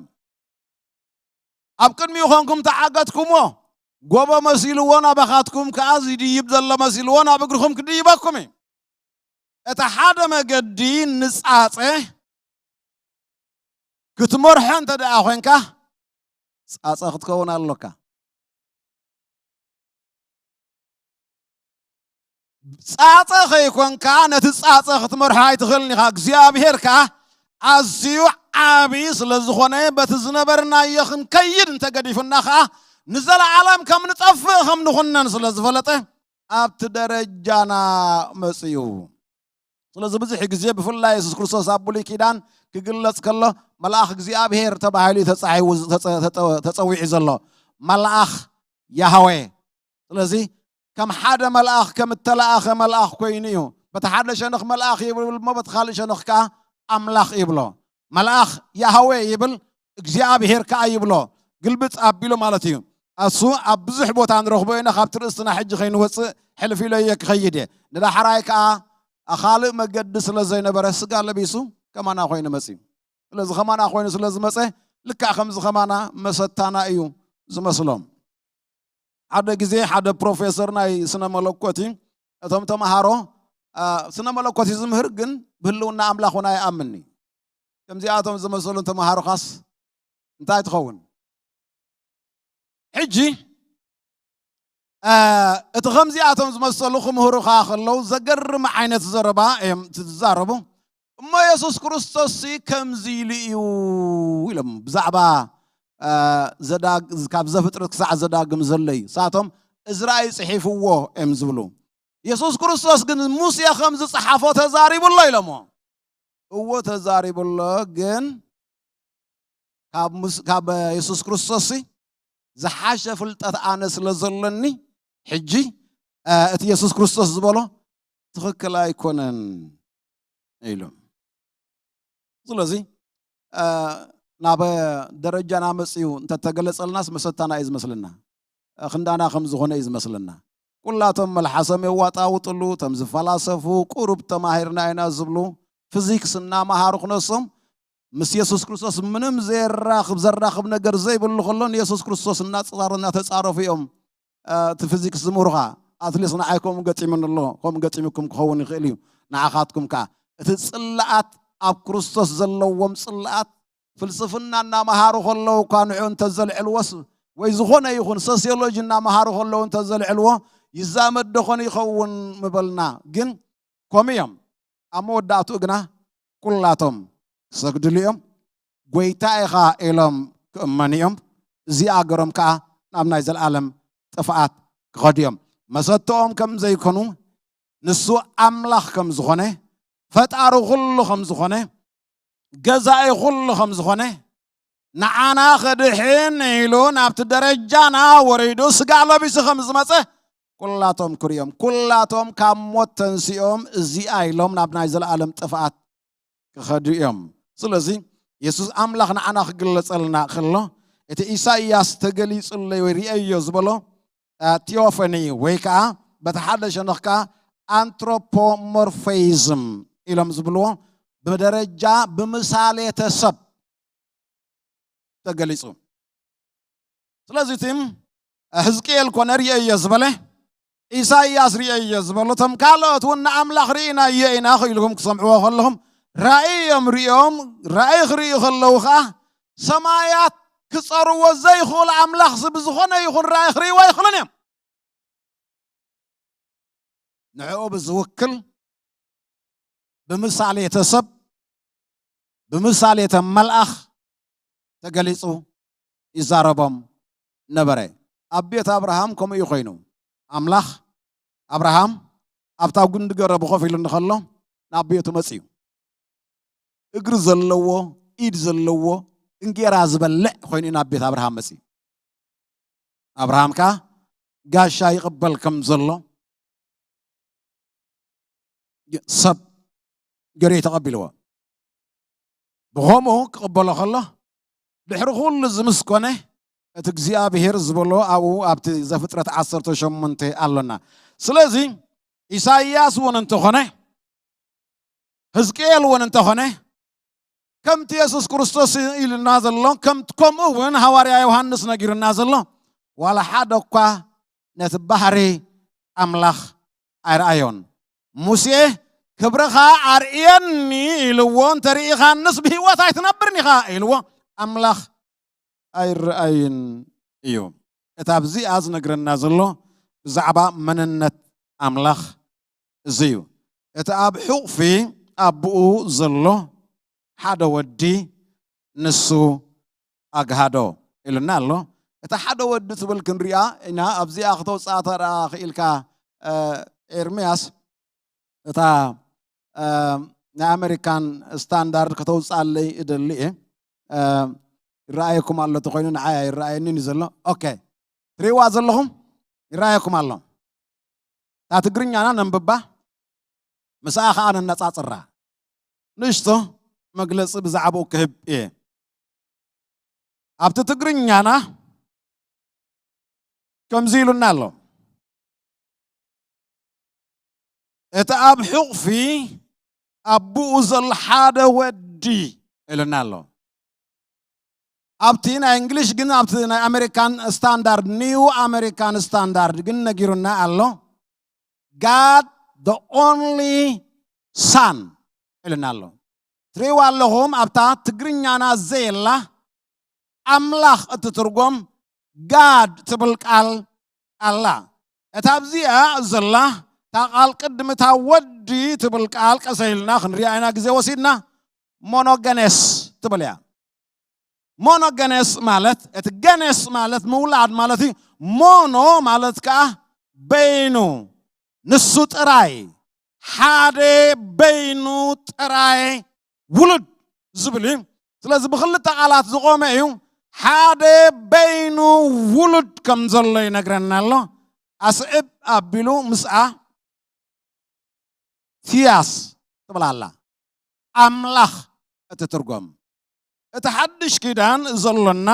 ኣብ ቅድሚኡ ኾንኩም ተዓገትኩሞ? ጎቦ መሲልዎ ናባኻትኩም ከኣ ዝድይብ ዘሎ መሲልዎ ናብ እግርኹም ክድይበኩም እዩ። እቲ ሓደ መገዲ ንጻጸ ክትመርሖ እንተ ደኣ ኾንካ፣ ጻጸ ክትከውን ኣሎካ። ጻጸ ከይኮንካ፣ ነቲ ጻጸ ክትመርሖ ኣይትኽእልን ኢኻ። እግዚኣብሔር ከኣ ኣዝዩ ዓቢ ስለ ዝኾነ፣ በቲ ዝነበርናዮ ክንከይድ እንተ ገዲፉና ኸኣ፣ ንዘለዓለም ከም ንጠፍእ ከም ንኹነን ስለ ዝፈለጠ፣ ኣብቲ ደረጃና መጺኡ። ስለዚ ብዙሕ ግዜ ብፍላይ የሱስ ክርስቶስ ኣብ ብሉይ ኪዳን ክግለጽ ከሎ መልኣኽ እግዚኣብሔር ተባሂሉ እዩ ተጻሒፉ፣ ተጸ-፣ ተጸ-፣ ተጸዊዑ ዘሎ። መልኣኽ ያህዌ። ስለዚ ከም ሓደ መልኣኽ፣ ከም እተለኣኸ መልኣኽ ኮይኑ እዩ። በቲ ሓደ ሸነኽ መልኣኽ ይብል እሞ በቲ ካልእ ሸነኽ ከኣ ኣምላኽ ይብሎ። መልኣኽ ያህዌ ይብል፣ እግዚኣብሔር ከኣ ይብሎ። ግልብጥ ኣቢሉ ማለት እዩ። እሱ ኣብ ብዙሕ ቦታ ንረኽቦ ኢና። ካብቲ ርእስትና ሕጂ ከይንወጽእ ሕልፍ ኢለ እየ ክኸይድ እየ። ንዳሕራይ ከኣ ካልእ መገዲ ስለ ዘይነበረ ስጋ ለቢሱ ከማና ኮይኑ መጺኡ። ስለዚ ከማና ኮይኑ ስለ ዝመጸ ልክዕ ከምዚ ከማና መሰታና እዩ ዝመስሎም። ሓደ ግዜ ሓደ ፕሮፌሰር ናይ ስነ መለኮት እዩ፣ እቶም ተምሃሮ፣ አ፣ ስነ መለኮት እዩ ዝምህር፣ ግን ብህልውና ኣምላኽ እውን ኣይኣምን እዩ። ከምዚኣቶም ዝመሰሉ ተምሃሮኻስ እንታይ ትኸውን? ሕጂ፣ አ፣ እቲ ከምዚኣቶም ዝመሰሉ ክምህሩኻ ከለዉ ዘገርም ዓይነት ዘረባ እዮም ዝዛረቡ። እሞ የሱስ ክርስቶስሲ ከምዚ ኢሉ እዩ ኢሎም ብዛዕባ፣ አ፣ ዘዳግ-፣ ካብ ዘፍጥረት ክሳዕ ዘዳግም ዘሎ እዩ። ንሳቶም እዝራ እዩ ጽሒፍዎ እዮም ዝብሉ። የሱስ ክርስቶስ ግን ሙሴ ከም ዝጸሓፎ ተዛሪቡ ኣሎ ኢሎምዎ። እዎ ተዛሪቡ ኣሎ፣ ግን ካብ ሙስ-፣ ካብ የሱስ ክርስቶስሲ ዝሓሸ ፍልጠት ኣነ ስለ ዘለኒ ሕጂ፣ አ፣ እቲ የሱስ ክርስቶስ ዝበሎ ትኽክል ኣይኮነን ኢሉ። ስለዚ፣ አ፣ ናብ ደረጃና መጺኡ እንተተገለጸልናስ መሰታና እዩ ዝመስለና። አ፣ ክንዳና ከም ዝኾነ እዩ ዝመስለና። ኩላቶም መልሓሶም የዋጣውጥሉ፣ እቶም ዝፈላሰፉ፣ ቁሩብ ተማሂርና ኢና ዝብሉ፣ ፊዚክስ እናመሃሩ ክነሶም፣ ምስ የሱስ ክርስቶስ ምንም ዘየራኽብ፣ ዘራኽብ ነገር ዘይብሉ ከሎ፣ ንየሱስ ክርስቶስ እናጻረ-፣ እናተጻረፉ እዮም፣ እቲ ፊዚክስ ዝምህሩኻ ኣትሊስ ንዓይ ከምኡ ገጢሙኒ ኣሎ፣ ከምኡ ገጢሙኩም ክኸውን ይኽእል እዩ። ንዓኻትኩም ከኣ እቲ ጽላኣት ኣብ ክርስቶስ ዘለዎም ጽላኣት ፍልስፍና እናመሃሩ ከለዉ እኳ ንዑ እንተዘልዕልዎስ ወይ ዝኾነ ይኹን ሶሲዮሎጂ እናመሃሩ ከለዉ እንተዘልዕልዎ ይዛመድ ደኾን ይኸውን ምበልና። ግን ከምኡ እዮም። ኣብ መወዳእትኡ ግና ኩላቶም ክሰግድሉ እዮም። ጎይታ ኢኻ ኢሎም ክእመኑ እዮም። እዚ ኣገሮም ከኣ ናብ ናይ ዘለኣለም ጥፍኣት ክኸዱ እዮም። መሰተኦም ከም ዘይኮኑ፣ ንሱ ኣምላኽ ከም ዝኾነ፣ ፈጣሪ ኩሉ ከም ዝኾነ፣ ገዛኢ ኩሉ ከም ዝኾነ፣ ንዓና ክድሕን ኢሉ ናብቲ ደረጃና ወሪዱ ስጋ ለቢሱ ከም ዝመጸ ኩላቶም ክርእዮም፣ ኩላቶም ካብ ሞት ተንሲኦም እዚኣ ኢሎም ናብ ናይ ዘለኣለም ጥፍኣት ክኸዱ እዮም። ስለዚ የሱስ ኣምላኽ ንዓና ክግለጸልና ከሎ እቲ ኢሳይያስ ተገሊጹለይ ወይ ርእየዮ ዝበሎ ቲዮፈኒ ወይ ከዓ በቲ ሓደ ሸነኽ ከዓ ኣንትሮፖሞርፊዝም ኢሎም ዝብልዎ ብደረጃ ብምሳሌተ ሰብ ተገሊጹ። ስለዚ እቲ ሕዝቅኤል ኮነ ርእየዮ ዝበለ ኢሳይያስ ርእየዮ ዝበሎ እቶም ካልኦት እውን ንኣምላኽ ርኢናዮ ኢና ኢልኩም ክሰምዕዎ ከለኹም ራእይ እዮም ርእዮም። ራእይ ክርእዩ ከለዉ ከዓ ሰማያት ክጸርዎ ዘይኽእሉ ኣምላኽ ብዝኾነ ይኹን ራእይ ክርእይዎ ኣይኽእሉን እዮም። ንዕኡ ብዝውክል ብምሳሌተ ሰብ ብምሳሌተ መልኣኽ ተገሊጹ ይዛረቦም ነበረ። ኣብ ቤት ኣብርሃም ከምኡ እዩ ኮይኑ። ኣምላኽ ኣብርሃም ኣብታ ጉንዲ ገረብ ኮፍ ኢሉ እንከሎ ናብ ቤቱ መጽዩ። እግሪ ዘለዎ ኢድ ዘለዎ እንጌራ ዝበልዕ ኮይኑ እዩ ናብ ቤት ኣብርሃም መጽዩ። ኣብርሃም ከኣ ጋሻ ይቕበል ከም ዘሎ ሰብ ገይሩ እዩ ተቐቢልዎ። ብኸምኡ ክቕበሎ ከሎ ድሕሪ ኩሉ እዚ ምስ ኮነ እቲ እግዚኣብሄር ዝበሎ ኣብኡ ኣብቲ ዘፍጥረት ዓሰርተ ሸሞንተ ኣሎና። ስለዚ ኢሳይያስ እውን እንተኾነ ህዝቅኤል እውን እንተኾነ ከምቲ የሱስ ክርስቶስ ኢሉና ዘሎ ከምኡ እውን ሃዋርያ ዮሃንስ ነጊሩና ዘሎ ዋላ ሓደ እኳ ነቲ ባህሪ ኣምላኽ ኣይረኣዮን። ሙሴ ክብርኻ ኣርእየኒ ኢልዎ እንተርኢኻንስ ብህይወት ኣይትነብርን ኢኻ ኢልዎ። ኣምላኽ ኣይረኣይን እዩ። እቲ ኣብዚኣ ዝነግረና ዘሎ ብዛዕባ መንነት ኣምላኽ እዚ እዩ። እቲ ኣብ ሕቑፊ ኣቦኡ ዘሎ ሓደ ወዲ ንሱ ኣግሃዶ ኢሉና ኣሎ። እቲ ሓደ ወዲ ትብል ክንሪኣ ኢና። ኣብዚኣ ክተውፅኣ ተረኣ ክኢልካ ኤርምያስ እታ ናይ ኣሜሪካን ስታንዳርድ ከተውፅኣለይ እደሊ እየ። ይረኣየኩም ኣሎ ተኮይኑ ንዓይ ኣይረኣየንን እዩ ዘሎ። ኦኬ ትሪእዋ ዘለኹም ይረኣየኩም ኣሎ። እታ ትግርኛና ነንብባ ምስኣ ከዓ ነነፃፅራ። ንእሽቶ መግለፂ ብዛዕባኡ ክህብ እየ። ኣብቲ ትግርኛና ከምዚ ኢሉና ኣሎ። እቲ ኣብ ሕቑፊ ኣቦኡ ዘሎ ሓደ ወዲ ኢሉና ኣሎ። ኣብቲ ናይ እንግሊሽ ግን ኣብቲ ናይ ኣሜሪካን ስታንዳርድ ኒው ኣሜሪካን ስታንዳርድ ግን ነጊሩና ኣሎ። God the only son ኢሉና ኣሎ። ትሪእዋ ኣለኹም ኣብታ ትግርኛና ዘየላ ኣምላኽ እትትርጎም ጋድ ትብል ቃል ኣላ። እታ ኣብዚኣ ዘላ እታ ቃል ቅድሚ እታ ወዲ ትብል ቃል ቀሰ ኢልና ክንሪኣ ኢና ግዜ ወሲድና ሞኖገኔስ ትብል እያ። ሞኖገኔስ ማለት እቲ ገኔስ ማለት ምውላድ ማለት እዩ። ሞኖ ማለት ከዓ በይኑ ንሱ ጥራይ ሓደ በይኑ ጥራይ ውሉድ ዝብል እዩ። ስለዚ ብክልተ ቃላት ዝቆመ እዩ። ሓደ በይኑ ውሉድ ከም ዘሎ ይነግረና ኣሎ። ኣስዕብ ኣቢሉ ምስኣ ቲያስ ትብል ኣላ። ኣምላኽ እትትርጎም እቲ ሓድሽ ኪዳን ዘሎና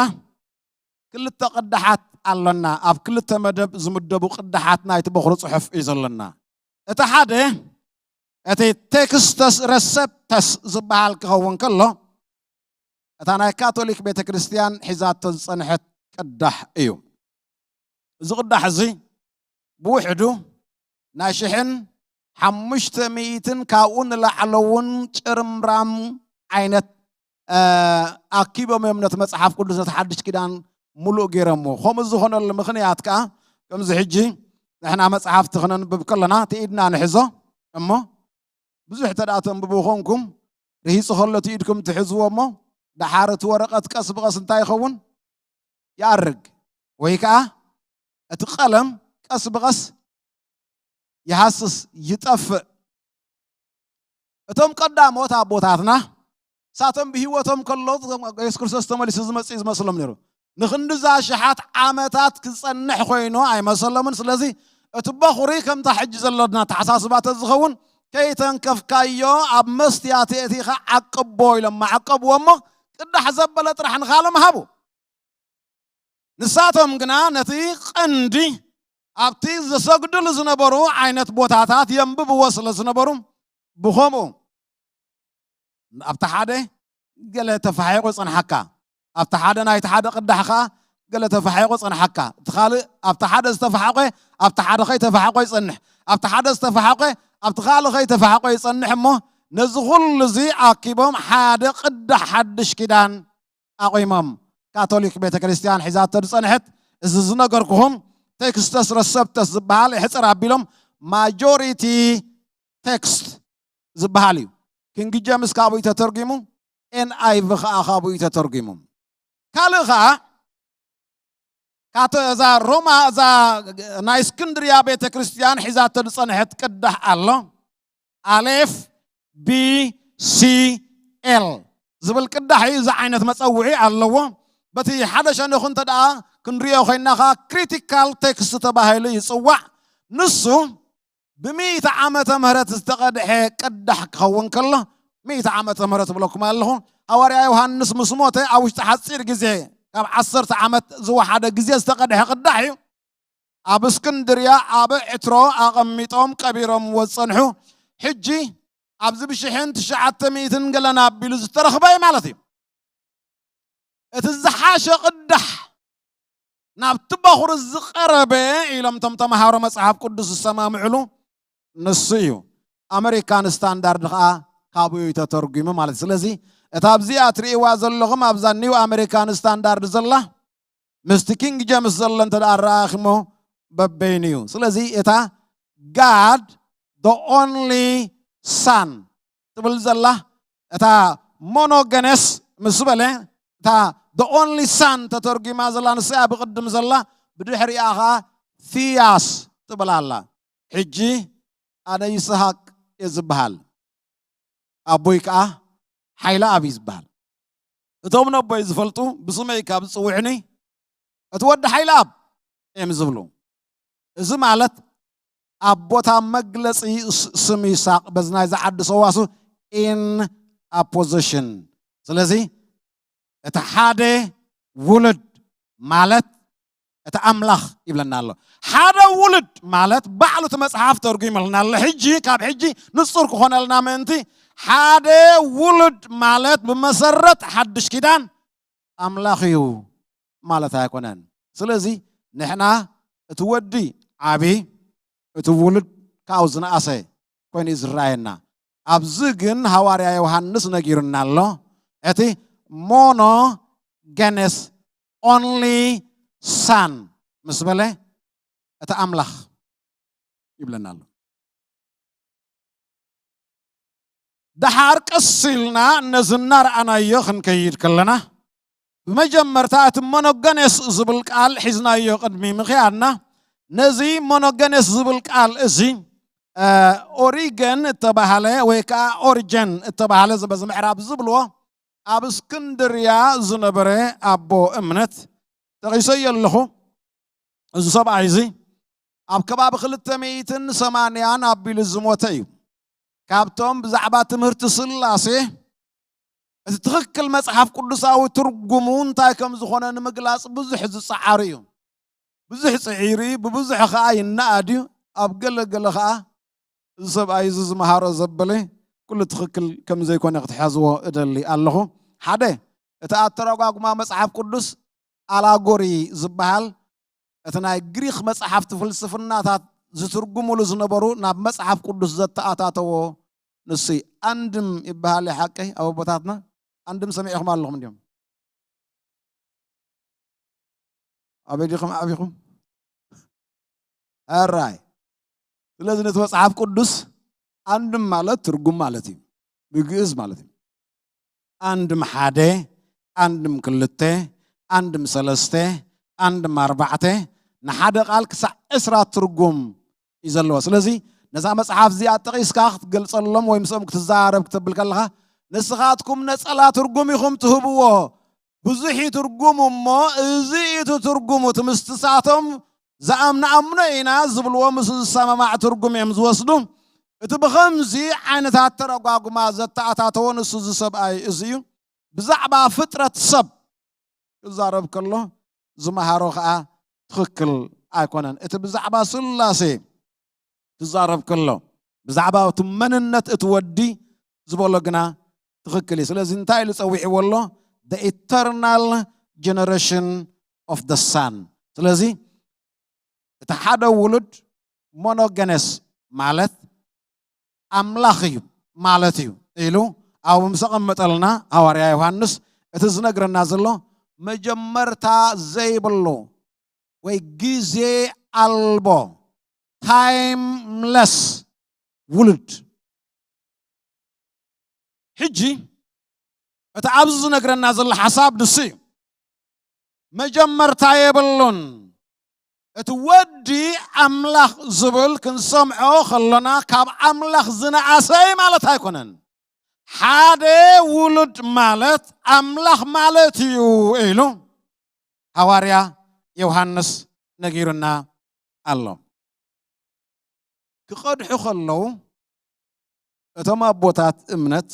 ክልተ ቅዳሓት ኣሎና። ኣብ ክልተ መደብ ዝምደቡ ቅዳሓት ናይቲ በኹሪ ጽሑፍ እዩ ዘሎና። እቲ ሓደ እቲ ቴክስተስ ረሰፕተስ ዝበሃል ክኸውን ከሎ እታ ናይ ካቶሊክ ቤተ ክርስቲያን ሒዛቶ ዝጸንሐት ቅዳሕ እዩ። እዚ ቅዳሕ እዚ ብውሕዱ ናይ ሽሕን ሓሙሽተ ሚእትን ካብኡ ንላዕለውን ጭርምራም ዓይነት ኣኪቦም እዮም ነቲ መጽሓፍ ቅዱስ፣ ነቲ ሓድሽ ኪዳን ምሉእ ገይሮምዎ። ከምኡ ዝኾነሉ ምኽንያት ከኣ ከምዚ ሕጂ ንሕና መጽሓፍቲ ክነንብብ ከለና እቲ ኢድና ንሕዞ እሞ ብዙሕ ተደኣ ተንብቡ ኮንኩም ርሂጹ ከሎ እቲ ኢድኩም ትሕዝዎ እሞ ደሓር እቲ ወረቐት ቀስ ብቐስ እንታይ ይኸውን? ይኣርግ ወይ ከኣ እቲ ቀለም ቀስ ብቐስ ይሃስስ፣ ይጠፍእ። እቶም ቀዳሞት ኣቦታትና ሳቶም ብህይወቶም ከሎ የሱስ ክርስቶስ ተመሊሱ ዝመጽእ እዩ ዝመስሎም ነይሩ። ንክንድዛ ሽሓት ዓመታት ክጸንሕ ኮይኑ ኣይመሰሎምን። ስለዚ እቲ በኹሪ ከምታ ሕጂ ዘለና ኣተሓሳስባ ተዝኸውን ከይተንከፍካዮ ኣብ መስትያት የእቲኻ ዓቅቦ ኢሎም መዓቀብዎ እሞ ቅዳሕ ዘበለ ጥራሕ ንኻሎም ሃቡ። ንሳቶም ግና ነቲ ቀንዲ ኣብቲ ዘሰግድሉ ዝነበሩ ዓይነት ቦታታት የንብብዎ ስለ ዝነበሩ ብኸምኡ ኣብቲ ሓደ ገለ ተፋሒቑ ይጸንሓካ። ኣብቲ ሓደ ናይቲ ሓደ ቅዳሕ ከኣ ገለ ተፋሒቑ ይጸንሓካ። እቲ ካልእ ኣብቲ ሓደ ዝተፋሕቆ ኣብቲ ሓደ ከይተፋሕቆ ይጸንሕ። ኣብቲ ሓደ ዝተፋሕቆ ኣብቲ ካልእ ከይተፋሕቆ ይጸንሕ እሞ ነዚ ኩሉ እዚ ኣኪቦም ሓደ ቅዳሕ ሓድሽ ኪዳን ኣቑሞም። ካቶሊክ ቤተ ክርስቲያን ሒዛቶ ዝጸንሐት እዚ ዝነገርኩኹም ቴክስተስ ረሰፕተስ ዝበሃል ሕጽር ኣቢሎም ማጆሪቲ ቴክስት ዝበሃል እዩ። ኪንግ ጀምስ ካብኡ እዩ ተተርጒሙ፣ ኤን ኣይ ቪ ከኣ ካብኡ እዩ ተተርጒሙ። ካልእ ከኣ ካቶ እዛ ሮማ እዛ ናይ እስክንድርያ ቤተ ክርስቲያን ሒዛቶ ዝጸንሐት ቅዳሕ ኣሎ። ኣሌፍ ቢ ሲ ኤል ዝብል ቅዳሕ እዩ። እዚ ዓይነት መጸውዒ ኣለዎ። በቲ ሓደ ሸነኹ እንተ ደኣ ክንሪኦ ኮይና ከኣ ክሪቲካል ቴክስት ተባሂሉ ይጽዋዕ። ንሱ ብሚእቲ ዓመተ ምህረት ዝተቐድሐ ቅዳሕ ክኸውን ከሎ፣ ሚእቲ ዓመተ ምህረት እብለኩም ኣለኹ። ሃዋርያ ዮሃንስ ምስ ሞተ ኣብ ውሽጢ ሓጺር ግዜ፣ ካብ ዓሰርተ ዓመት ዝወሓደ ግዜ ዝተቐድሐ ቅዳሕ እዩ። ኣብ እስክንድርያ ኣብ ዕትሮ ኣቐሚጦም ቀቢሮምዎ ዝጸንሑ፣ ሕጂ ኣብዚ ብሽሕን ትሽዓተ ሚእትን ገለን ኣቢሉ ዝተረኽበ እዩ ማለት እዩ። እቲ ዝሓሸ ቅዳሕ ናብቲ በኹሪ ዝቐረበ ኢሎም እቶም ተምሃሮ መጽሓፍ ቅዱስ ዝሰማምዕሉ ንሱ እዩ። ኣመሪካን ስታንዳርድ ኸኣ ካብኡ እዩ ተተርጒሙ ማለት እዩ። ስለዚ እታ ኣብዚኣ ትርእይዋ ዘለኹም ኣብዛ ኒው ኣመሪካን ስታንዳርድ ዘላ ምስቲ ኪንግ ጀምስ ዘሎ እንተ ደኣ ረኣኽሞ በበይኑ እዩ። ስለዚ እታ God the only Son ትብል ዘላ እታ ሞኖገነስ ምስ በለ እታ the only Son ተተርጒማ ዘላ ንሳ እያ ብቕድም ዘላ፣ ብድሕሪኣ ኸኣ ቲያስ ትብል ኣላ። ሕጂ ኣነ ይስሃቅ እየ ዝበሃል፣ ኣቦይ ከኣ ሓይለ ኣብ እዩ ዝበሃል። እቶም ነቦይ ዝፈልጡ ብስመይ ካብ ዝጽውዕኒ እቲ ወዲ ሓይለ ኣብ እዮም ዝብሉ። እዚ ማለት ኣብ ቦታ መግለጺ ስ- ስም ይሳቅ በዚ ናይዚ ዓዲ ሰዋሱ in apposition። ስለዚ እቲ ሓደ ውሉድ ማለት እቲ ኣምላኽ ይብለና ኣሎ። ሓደ ውሉድ ማለት ባዕሉ እቲ መጽሓፍ ተርጉመልና ኣሎ። ሕጂ ካብ ሕጂ ንጹር ክኾነልና ምእንቲ ሓደ ውሉድ ማለት ብመሰረት ሓድሽ ኪዳን ኣምላኽ እዩ ማለት ኣይኮነን። ስለዚ ንሕና እቲ ወዲ ዓቢ እቲ ውሉድ ካብኡ ዝነኣሰ ኮይኑ እዩ ዝረኣየና። ኣብዚ ግን ሃዋርያ ዮሃንስ ነጊሩና ኣሎ። እቲ ሞኖ ገነስ ኦንሊ ሳን ምስ በለ እቲ ኣምላኽ ይብለና ኣሎ። ደሓር ቀስ ኢልና ነዚ እናረኣናዮ ክንከይድ ከለና ብመጀመርታ እቲ ሞኖገኔስ ዝብል ቃል ሒዝናዮ ቅድሚ ምኽያድና ነዚ ሞኖገኔስ ዝብል ቃል እዚ ኦሪገን እተባሃለ ወይ ከዓ ኦሪጀን እተባሃለ ዝበዚ ምዕራብ ዝብልዎ ኣብ እስክንድርያ ዝነበረ ኣቦ እምነት ጠቒሰዮ ኣለኹ። እዚ ሰብኣይ እዚ ኣብ ከባቢ ክልተ ሚእትን ሰማንያን ኣቢሉ ዝሞተ እዩ። ካብቶም ብዛዕባ ትምህርቲ ስላሴ እቲ ትኽክል መጽሓፍ ቅዱሳዊ ትርጉሙ እንታይ ከም ዝኾነ ንምግላጽ ብዙሕ ዝጸዓሩ እዩ። ብዙሕ ጽዒሩ እዩ፣ ብብዙሕ ኸኣ ይነኣድ እዩ። ኣብ ገለ ገለ ኸኣ እዚ ሰብኣይ እዚ ዝመሃሮ ዘበለ ኩሉ ትኽክል ከም ዘይኮነ ክትሓዝዎ እደሊ ኣለኹ። ሓደ እቲ ኣተረጓጉማ መጽሓፍ ቅዱስ ኣላጎሪ ዝበሃል እቲ ናይ ግሪኽ መጽሓፍቲ ፍልስፍናታት ዝትርጉሙሉ ዝነበሩ ናብ መጽሓፍ ቅዱስ ዘተኣታተዎ ንሱ እዩ። ኣንድም ይበሃል እዩ ሓቀይ ኣብ ኣቦታትና። ኣንድም ሰሚዕኹም ኣለኹም እንዲዮም። ኣበይ ዲኹም ዓቢኹም? ኣራይ። ስለዚ ነቲ መጽሓፍ ቅዱስ ኣንድም ማለት ትርጉም ማለት እዩ። ብግእዝ ማለት እዩ። ኣንድም ሓደ፣ ኣንድም ክልተ፣ ኣንድም ሰለስተ፣ ኣንድም ኣርባዕተ፣ ንሓደ ቃል ክሳዕ ዕስራ ትርጉም እዩ ዘለዎ። ስለዚ ነዛ መጽሓፍ እዚኣ ጠቒስካ ክትገልጸሎም ወይ ምስኦም ክትዛረብ ክተብል ከለኻ፣ ንስኻትኩም ነጸላ ትርጉም ኢኹም ትህብዎ። ብዙሕ እዩ ትርጉሙ እሞ፣ እዚ እዩ እቲ ትርጉሙ፣ እቲ ምስቲ ንሳቶም ዝኣምንኣምኖ ኢና ዝብልዎ ምስኡ ዝሰማማዕ ትርጉም እዮም ዝወስዱ። እቲ ብኸምዚ ዓይነት ኣተረጓጉማ ዘተኣታተዎ ንሱ እዚ ሰብኣይ እዚ እዩ። ብዛዕባ ፍጥረት ሰብ ክዛረብ ከሎ ዝመሃሮ ኸኣ ትኽክል ኣይኮነን። እቲ ብዛዕባ ስላሴ ክዛረብ ከሎ ብዛዕባ እቲ መንነት እቲ ወዲ ዝበሎ ግና ትኽክል እዩ። ስለዚ እንታይ ኢሉ ጸዊዕዎ ኣሎ? The eternal generation of the son። ስለዚ እቲ ሓደ ውሉድ ሞኖገነስ ማለት ኣምላኽ እዩ ማለት እዩ ኢሉ ኣብኡ ምስ ኣቐመጠልና፣ ሃዋርያ ዮሃንስ እቲ ዝነግረና ዘሎ መጀመርታ ዘይብሉ ወይ ግዜ ኣልቦ፣ ታይምለስ ውሉድ። ሕጂ እቲ ኣብዚ ዝነግረና ዘሎ ሓሳብ ንሱ እዩ። መጀመርታ የብሉን። እቲ ወዲ ኣምላኽ ዝብል ክንሰምዖ ከሎና ካብ ኣምላኽ ዝነኣሰ እዩ ማለት ኣይኮነን። ሓደ ውሉድ ማለት ኣምላኽ ማለት እዩ ኢሉ ሃዋርያ ዮሃንስ ነጊሩና ኣሎ። ክቐድሑ ከለዉ እቶም ኣቦታት እምነት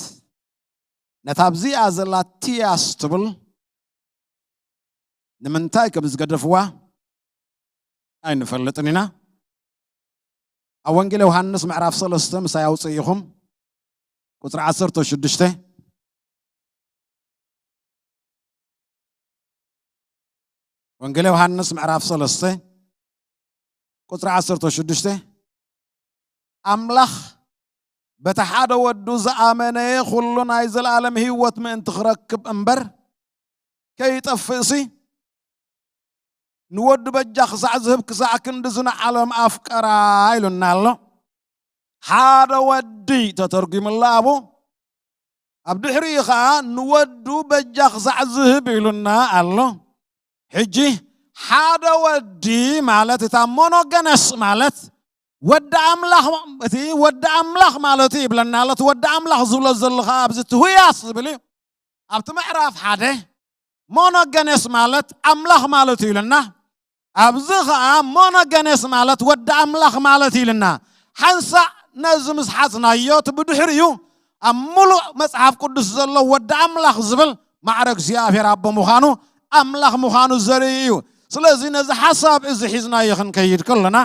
ነታ ኣብዚኣ ዘላ ቲያስ ትብል ንምንታይ ከም ዝገደፍዋ ኣይንፈልጥን ኢና። ኣብ ወንጌል ዮሃንስ ምዕራፍ ሰለስተ ምሳይ ኣውፅእ ኢኹም፣ ቁፅሪ ዓሰርተ ሽዱሽተ። ወንጌል ዮሃንስ ምዕራፍ ሰለስተ ቁፅሪ ዓሰርተ ሽዱሽተ፣ ኣምላኽ በቲ ሓደ ወዱ ዝኣመነ ኩሉ ናይ ዘለኣለም ህይወት ምእንቲ ክረክብ እምበር ከይጠፍእሲ፣ ንወዱ በጃ ክሳዕ ዝህብ ክሳዕ ክንድዚ ንዓለም ኣፍቀራ ኢሉና ኣሎ። ሓደ ወዲ ተተርጒሙላ ኣብኡ። ኣብ ድሕሪኡ ኸዓ ንወዱ በጃ ክሳዕ ዝህብ ኢሉና ኣሎ። ሕጂ ሓደ ወዲ ማለት እታ ሞኖገነስ ማለት ወዲ ኣምላኽ፣ እቲ ወዲ ኣምላኽ ማለት እዩ ይብለና ኣሎ። እቲ ወዲ ኣምላኽ ዝብሎ ዘሎ ኸዓ ኣብዚ እቲ ሁያስ ዝብል እዩ። ኣብቲ ምዕራፍ ሓደ ሞኖገነስ ማለት ኣምላኽ ማለት እዩ ኢሉና። ኣብዚ ኸዓ ሞኖገነስ ማለት ወዲ ኣምላኽ ማለት እዩ ኢሉና። ሓንሳእ ነዚ ምስ ሓዝናዮ፣ እቲ ብድሕሪኡ ኣብ ምሉእ መጽሓፍ ቅዱስ ዘሎ ወዲ ኣምላኽ ዝብል ማዕረ እግዚኣብሔር ኣቦ ምዃኑ፣ ኣምላኽ ምዃኑ ዘርኢ እዩ። ስለዚ ነዚ ሓሳብ እዚ ሒዝናዮ ክንከይድ ከለና፣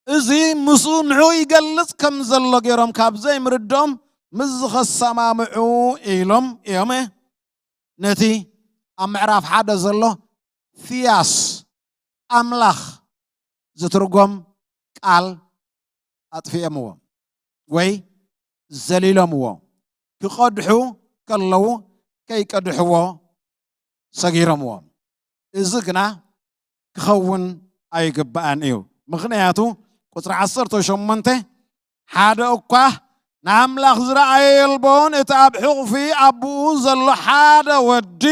እዚ ምስኡ ንዕኡ ይገልጽ ከም ዘሎ ገይሮም ካብ ዘይምርድኦም፣ ምስዚ ከሰማምዑ ኢሎም እዮም ነቲ ኣብ ምዕራፍ ሓደ ዘሎ ፊያስ ኣምላኽ ዝትርጎም ቃል ኣጥፊኦምዎ ወይ ዘሊሎምዎ። ክቐድሑ ከለዉ ከይቀድሕዎ ሰጊሮምዎ። እዚ ግና ክኸውን ኣይግባእን እዩ። ምኽንያቱ ቁጽሪ ዓሰርተ ሸሞንተ፣ ሓደ እኳ ንኣምላኽ ዝረኣየ የልቦን፣ እቲ ኣብ ሕቑፊ ኣቦኡ ዘሎ ሓደ ወዲ፣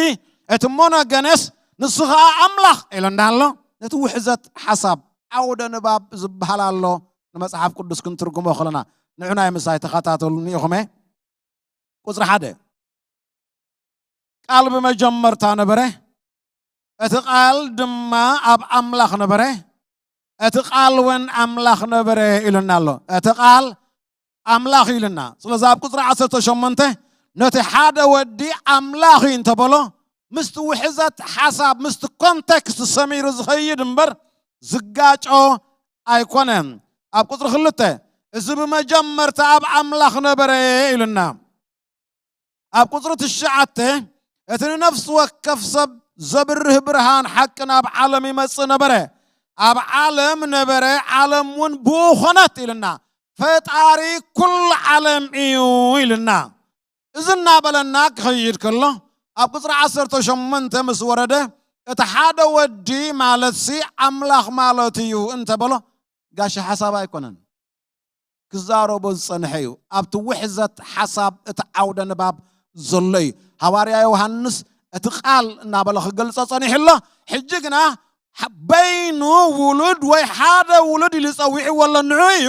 እቲ ሞኖገነስ፣ ንሱ ኸኣ ኣምላኽ ኢሉና ኣሎ። ነቲ ውሕዘት ሓሳብ ዓውደ ንባብ ዝበሃል ኣሎ፣ ንመጽሓፍ ቅዱስ ክንትርጉሞ ከለና። ንዑ ናይ ምሳይ ተኸታተሉኒ ኢኹም እየ። ቁጽሪ ሓደ፣ ቃል ብመጀመርታ ነበረ፣ እቲ ቃል ድማ ኣብ ኣምላኽ ነበረ፣ እቲ ቃል እውን ኣምላኽ ነበረ ኢሉና ኣሎ። እቲ ቃል ኣምላኽ ኢሉና። ስለዚ ኣብ ቁጽሪ ዓሰርተ ሸሞንተ ነቲ ሓደ ወዲ ኣምላኽ እዩ እንተበሎ፣ ምስቲ ውሕዘት ሓሳብ፣ ምስቲ ኮንቴክስት ሰሚሩ ዝኸይድ እምበር ዝጋጮ ኣይኮነን። ኣብ ቁጽሪ ክልተ፣ እዚ ብመጀመርታ ኣብ ኣምላኽ ነበረ ኢሉና። ኣብ ቁጽሪ ትሽዓተ፣ እቲ ንነፍሲ ወከፍ ሰብ ዘብርህ ብርሃን ሓቂ ናብ ዓለም ይመጽእ ነበረ። ኣብ ዓለም ነበረ፣ ዓለም እውን ብኡ ኾነት ኢልና። ፈጣሪ ኩሉ ዓለም እዩ ኢልና። እዚ እናበለና ክኸይድ ከሎ፣ ኣብ ቁጽሪ ዓሰርተ ሸሞንተ ምስ ወረደ፣ እቲ ሓደ ወዲ ማለትሲ ኣምላኽ ማለት እዩ እንተበሎ፣ ጋሻ ሓሳብ ኣይኮነን። ክዛረቦ ዝጸንሐ እዩ። ኣብቲ ውሕዘት ሓሳብ እቲ ዓውደ ንባብ ዘሎ እዩ። ሃዋርያ ዮሃንስ እቲ ቃል እናበለ ክገልጾ ጸኒሑ ኣሎ። ሕጂ ግና፣ በይኑ ውሉድ ወይ ሓደ ውሉድ ኢሉ ጸዊዕዎ ኣሎ፣ ንዑ እዩ።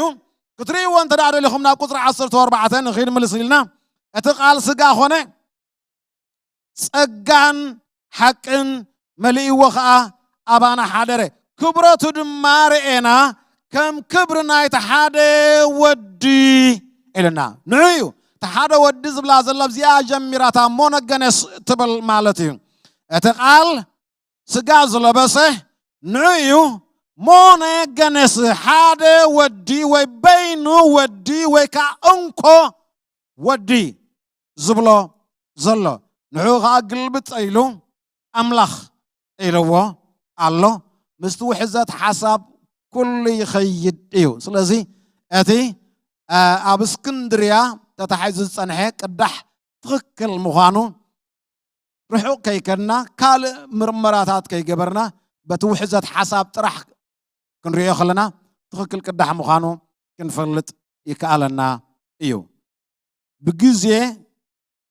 ክትርእይዎ እንተ ደኣ ደሊኹም፣ ናብ ቁጽሪ ዓሰርተ ኣርባዕተ ንኺድ ምልስ ኢልና፣ እቲ ቃል ስጋ ኾነ፣ ጸጋን ሓቅን መሊእዎ ኸኣ ኣባና ሓደረ። ክብረቱ ድማ ርኤና፣ ከም ክብሪ ናይቲ ሓደ ወዲ ኢልና። ንዑ እዩ። እቲ ሓደ ወዲ ዝብላ ዘላ ኣብዚኣ ጀሚራታ፣ ሞኖገነስ ትብል ማለት እዩ። እቲ ቃል ስጋ ዝለበሰ ንዑ እዩ። ሞኖገነስ፣ ሓደ ወዲ ወይ በይኑ ወዲ ወይ ከኣ እንኮ ወዲ ዝብሎ ዘሎ። ንዑ ኸኣ ግልብጥ ኢሉ ኣምላኽ ኢልዎ ኣሎ። ምስቲ ውሕዘት ሓሳብ ኩሉ ይኸይድ እዩ። ስለዚ እቲ፣ እ፣ ኣብ እስክንድርያ ተታሒዙ ዝጸንሐ ቅዳሕ ትኽክል ምዃኑ ርሑቕ ከይከድና፣ ካልእ ምርመራታት ከይገበርና፣ በቲ ውሕዘት ሓሳብ ጥራሕ ክንሪኦ ከለና፣ ትኽክል ቅዳሕ ምዃኑ ክንፈልጥ ይከኣለና እዩ። ብግዜ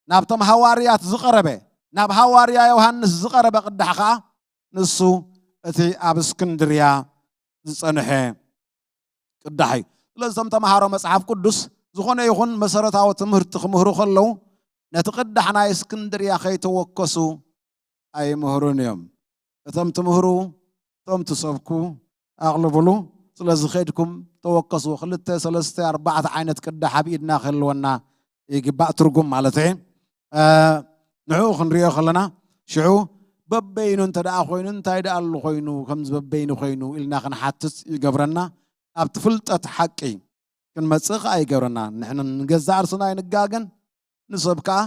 ናብቶም ሃዋርያት ዝቐረበ፣ ናብ ሃዋርያ ዮሃንስ ዝቐረበ ቅዳሕ ኸኣ፣ ንሱ እቲ ኣብ እስክንድርያ ዝጸንሐ ቅዳሕ እዩ። ስለዚ እቶም ተምሃሮ መጽሓፍ ቅዱስ ዝኾነ ይኹን መሰረታዊ ትምህርቲ ክምህሩ ከለዉ፣ ነቲ ቅዳሕ ናይ እስክንድርያ ከይተወከሱ ኣይምህሩን እዮም። እቶም ትምህሩ፣ እቶም ትሰብኩ ኣቕልብሉ። ስለዚ ከይድኩም ተወከሱ። ክልተ፣ ሰለስተ፣ ኣርባዕተ ዓይነት ቅዳሕ ኣብ ኢድና ክህልወና ይግባእ፣ ትርጉም ማለት እየ። እ፣ ንዕኡ ክንሪኦ ከለና፣ ሽዑ በበይኑ እንተ ደኣ ኮይኑ፣ እንታይ ደኣ ኣሉ ኮይኑ፣ ከምዚ በበይኑ ኮይኑ ኢልና ክንሓትት ይገብረና። ኣብቲ ፍልጠት ሓቂ ክንመጽእ ከኣ ይገብረና። ንሕና ንገዛእ ርእስና ኣይንጋገን፣ ንሰብ ከኣ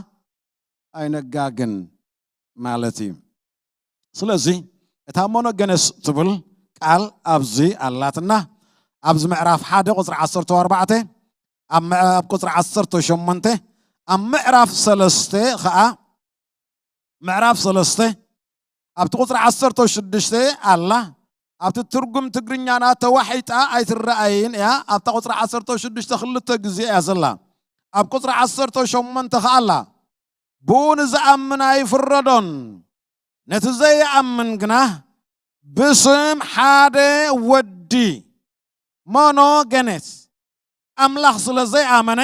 ኣይነጋግን ማለት እዩ። ስለዚ እታ ሞኖገነስ ትብል ቃል ኣብዚ ኣላትና። ኣብዚ ምዕራፍ ሓደ ቁጽሪ ዓሰርተ ኣርባዕተ፣ ኣብ ምዕ-፣ ኣብ ቁጽሪ ዓሰርተ ሸሞንተ፣ ኣብ ምዕራፍ ሰለስተ ኸኣ፣ ምዕራፍ ሰለስተ ኣብቲ ቁጽሪ ዓሰርተ ሽዱሽተ ኣላ። ኣብቲ ትርጉም ትግርኛና ተዋሒጣ ኣይትረኣይን እያ። ኣብታ ቁጽሪ ዓሰርተ ሽዱሽተ ክልተ ግዜ እያ ዘላ። ኣብ ቁጽሪ ዓሰርተ ሸሞንተ ኸኣ ኣላ። ብኡ ንዝኣምን ኣይፍረዶን፣ ነቲ ዘይኣምን ግና ብስም ሓደ ወዲ፣ ሞኖገኔስ፣ ኣምላኽ ስለ ዘይኣመነ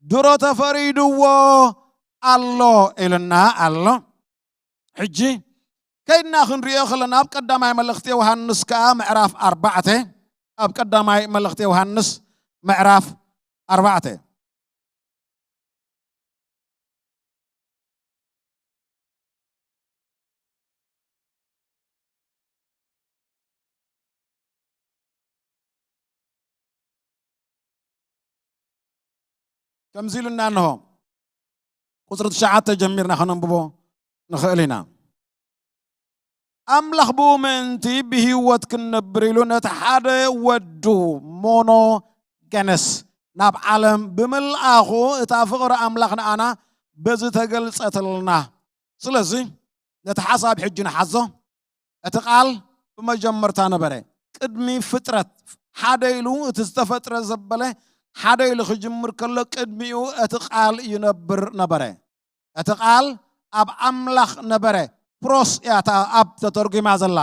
ድሮ ተፈሪድዎ ኣሎ ኢልና ኣሎ። ሕጂ ከይድና ክንሪኦ ከለና፣ ኣብ ቀዳማይ መልእኽቲ ዮሃንስ ከኣ ምዕራፍ ኣርባዕተ፣ ኣብ ቀዳማይ መልእኽቲ ዮሃንስ ምዕራፍ ኣርባዕተ። ከምዚ ኢሉና እንሆ፣ ቁጽሪ ትሽዓተ ጀሚርና ከነንብቦ ንኽእል ኢና። ኣምላኽ ብኡ ምእንቲ ብህይወት ክንነብር ኢሉ ነቲ ሓደ ወዱ ሞኖገነስ ናብ ዓለም ብምልኣኹ፣ እታ ፍቕሪ ኣምላኽ ንኣና በዚ ተገልጸትልና። ስለዚ ነቲ ሓሳብ ሕጂ ንሓዞ። እቲ ቃል ብመጀመርታ ነበረ። ቅድሚ ፍጥረት ሓደ ኢሉ እቲ ዝተፈጥረ ዘበለ ሓደ ኢሉ ክጅምር ከሎ፣ ቅድሚኡ እቲ ቃል ይነብር ነበረ። እቲ ቃል ኣብ ኣምላኽ ነበረ። ፕሮስ እያ እታ ኣብ ተተርጒማ ዘላ።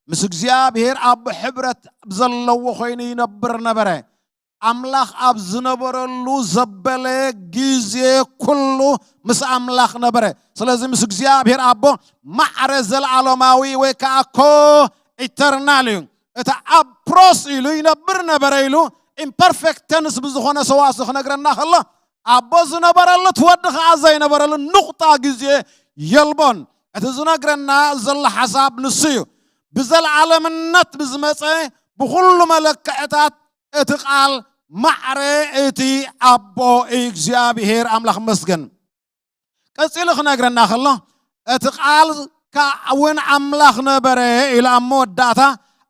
ምስ እግዚኣብሔር ኣብ ሕብረት ዘለዎ ኮይኑ ይነብር ነበረ። ኣምላኽ ኣብ ዝነበረሉ ዘበለ ግዜ ኩሉ ምስ ኣምላኽ ነበረ። ስለዚ ምስ እግዚኣብሔር ኣቦ ማዕረ ዘለዓለማዊ ወይ ከኣ ኮ ኢተርናል እዩ። እቲ ኣብ ፕሮስ ኢሉ ይነብር ነበረ ኢሉ ኢምፐርፌክት ተንስ ብዝኾነ ሰዋስው ክነግረና ከሎ፣ ኣቦ ዝነበረሉ እቲ ወዲ ከኣ ዘይነበረሉ ንቑጣ ግዜ የልቦን። እቲ ዝነግረና ዘሎ ሓሳብ ንሱ እዩ። ብዘለዓለምነት ብዝመጸ ብኹሉ መለክዕታት እቲ ቃል ማዕረ እቲ ኣቦ እግዚኣብሔር ኣምላኽ መስገን። ቀጺሉ ክነግረና ከሎ፣ እቲ ቃል ከኣ እውን ኣምላኽ ነበረ ኢሉ ኣብ መወዳእታ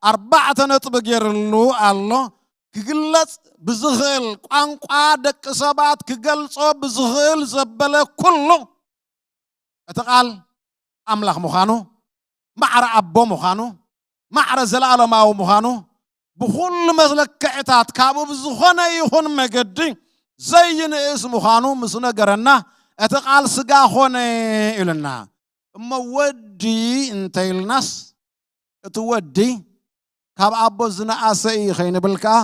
ኣርባዕተ ነጥቢ ገይርሉ ኣሎ። ክግለጽ ብዝኽእል ቋንቋ ደቂ ሰባት ክገልጾ ብዝኽእል ዘበለ ኩሉ እቲ ቃል ኣምላኽ ምዃኑ፣ ማዕረ ኣቦ ምዃኑ፣ ማዕረ ዘለኣለማዊ ምዃኑ፣ ብኹሉ መለክዕታት ካብኡ ብዝኾነ ይኹን መገዲ ዘይንእስ ምዃኑ ምስ ነገረና፣ እቲ ቃል ስጋ ኾነ ኢሉና። እሞ ወዲ እንተ ኢልናስ፣ እቲ ወዲ ካብ ኣቦ ዝነኣሰ እዩ ከይንብል ከኣ፣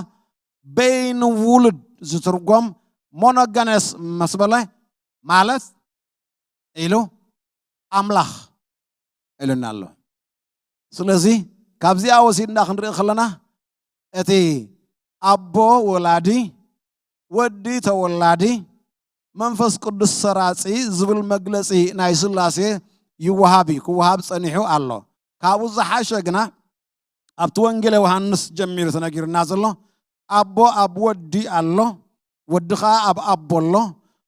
በይን ውሉድ ዝትርጎም ሞኖገነስ መስበለ ማለት ኢሉ ኣምላኽ ኢሉና ኣሎ። ስለዚ ካብዚኣ ወሲድና ክንርኢ ከለና፣ እቲ ኣቦ ወላዲ፣ ወዲ ተወላዲ፣ መንፈስ ቅዱስ ሰራጺ ዝብል መግለጺ ናይ ስላሴ ይወሃብ እዩ፣ ክወሃብ ጸኒሑ ኣሎ። ካብኡ ዝሓሸ ግና ኣብቲ ወንጌል ዮሃንስ ጀሚሩ ተነጊሩና ዘሎ፣ ኣቦ ኣብ ወዲ ኣሎ፣ ወዲ ኸኣ ኣብ ኣቦ ኣሎ፣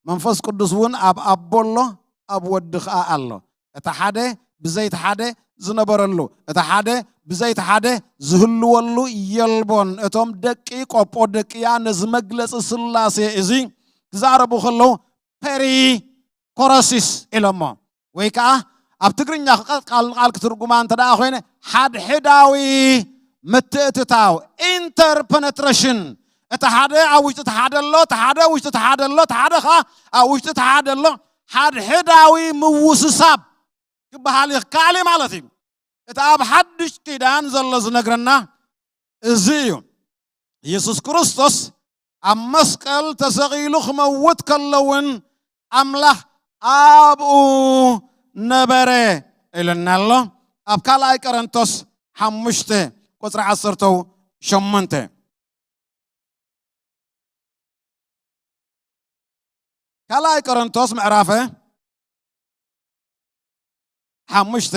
መንፈስ ቅዱስ እውን ኣብ ኣቦ ኣሎ፣ ኣብ ወዲ ኸኣ ኣሎ። እቲ ሓደ ብዘይቲ ሓደ ዝነበረሉ፣ እቲ ሓደ ብዘይቲ ሓደ ዝህልወሉ የልቦን። እቶም ደቂ ቆጶ ደቅያ ነዚ መግለጺ ስላሴ እዚ ክዛረቡ ከለዉ ፔሪኮረሲስ ኢሎሞ። ወይ ከኣ ኣብ ትግርኛ ቃል ንቃል ክትርጉማ እንተ ደኣ ኮይነ፣ ሓድሕዳዊ ምትእትታው፣ ኢንተርፐነትሬሽን። እቲ ሓደ ኣብ ውሽጢ እቲ ሓደ ኣሎ፣ እቲ ሓደ ኣብ ውሽጢ እቲ ሓደ ኣሎ፣ እቲ ሓደ ከኣ ኣብ ውሽጢ እቲ ሓደ ኣሎ። ሓድሕዳዊ ምውስሳብ ክበሃል ይከኣል እዩ ማለት እዩ። እቲ ኣብ ሓድሽ ኪዳን ዘሎ ዝነግረና እዚ እዩ። ኢየሱስ ክርስቶስ ኣብ መስቀል ተሰቒሉ ክመውት ከሎ እውን ኣምላኽ ኣብኡ ነበረ ኢሉና ኣሎ። ኣብ ካልኣይ ቆሮንቶስ ሓሙሽተ ቁጽሪ ዓሰርተ ሸሞንተ። ካልኣይ ቆሮንቶስ ምዕራፈ ሓሙሽተ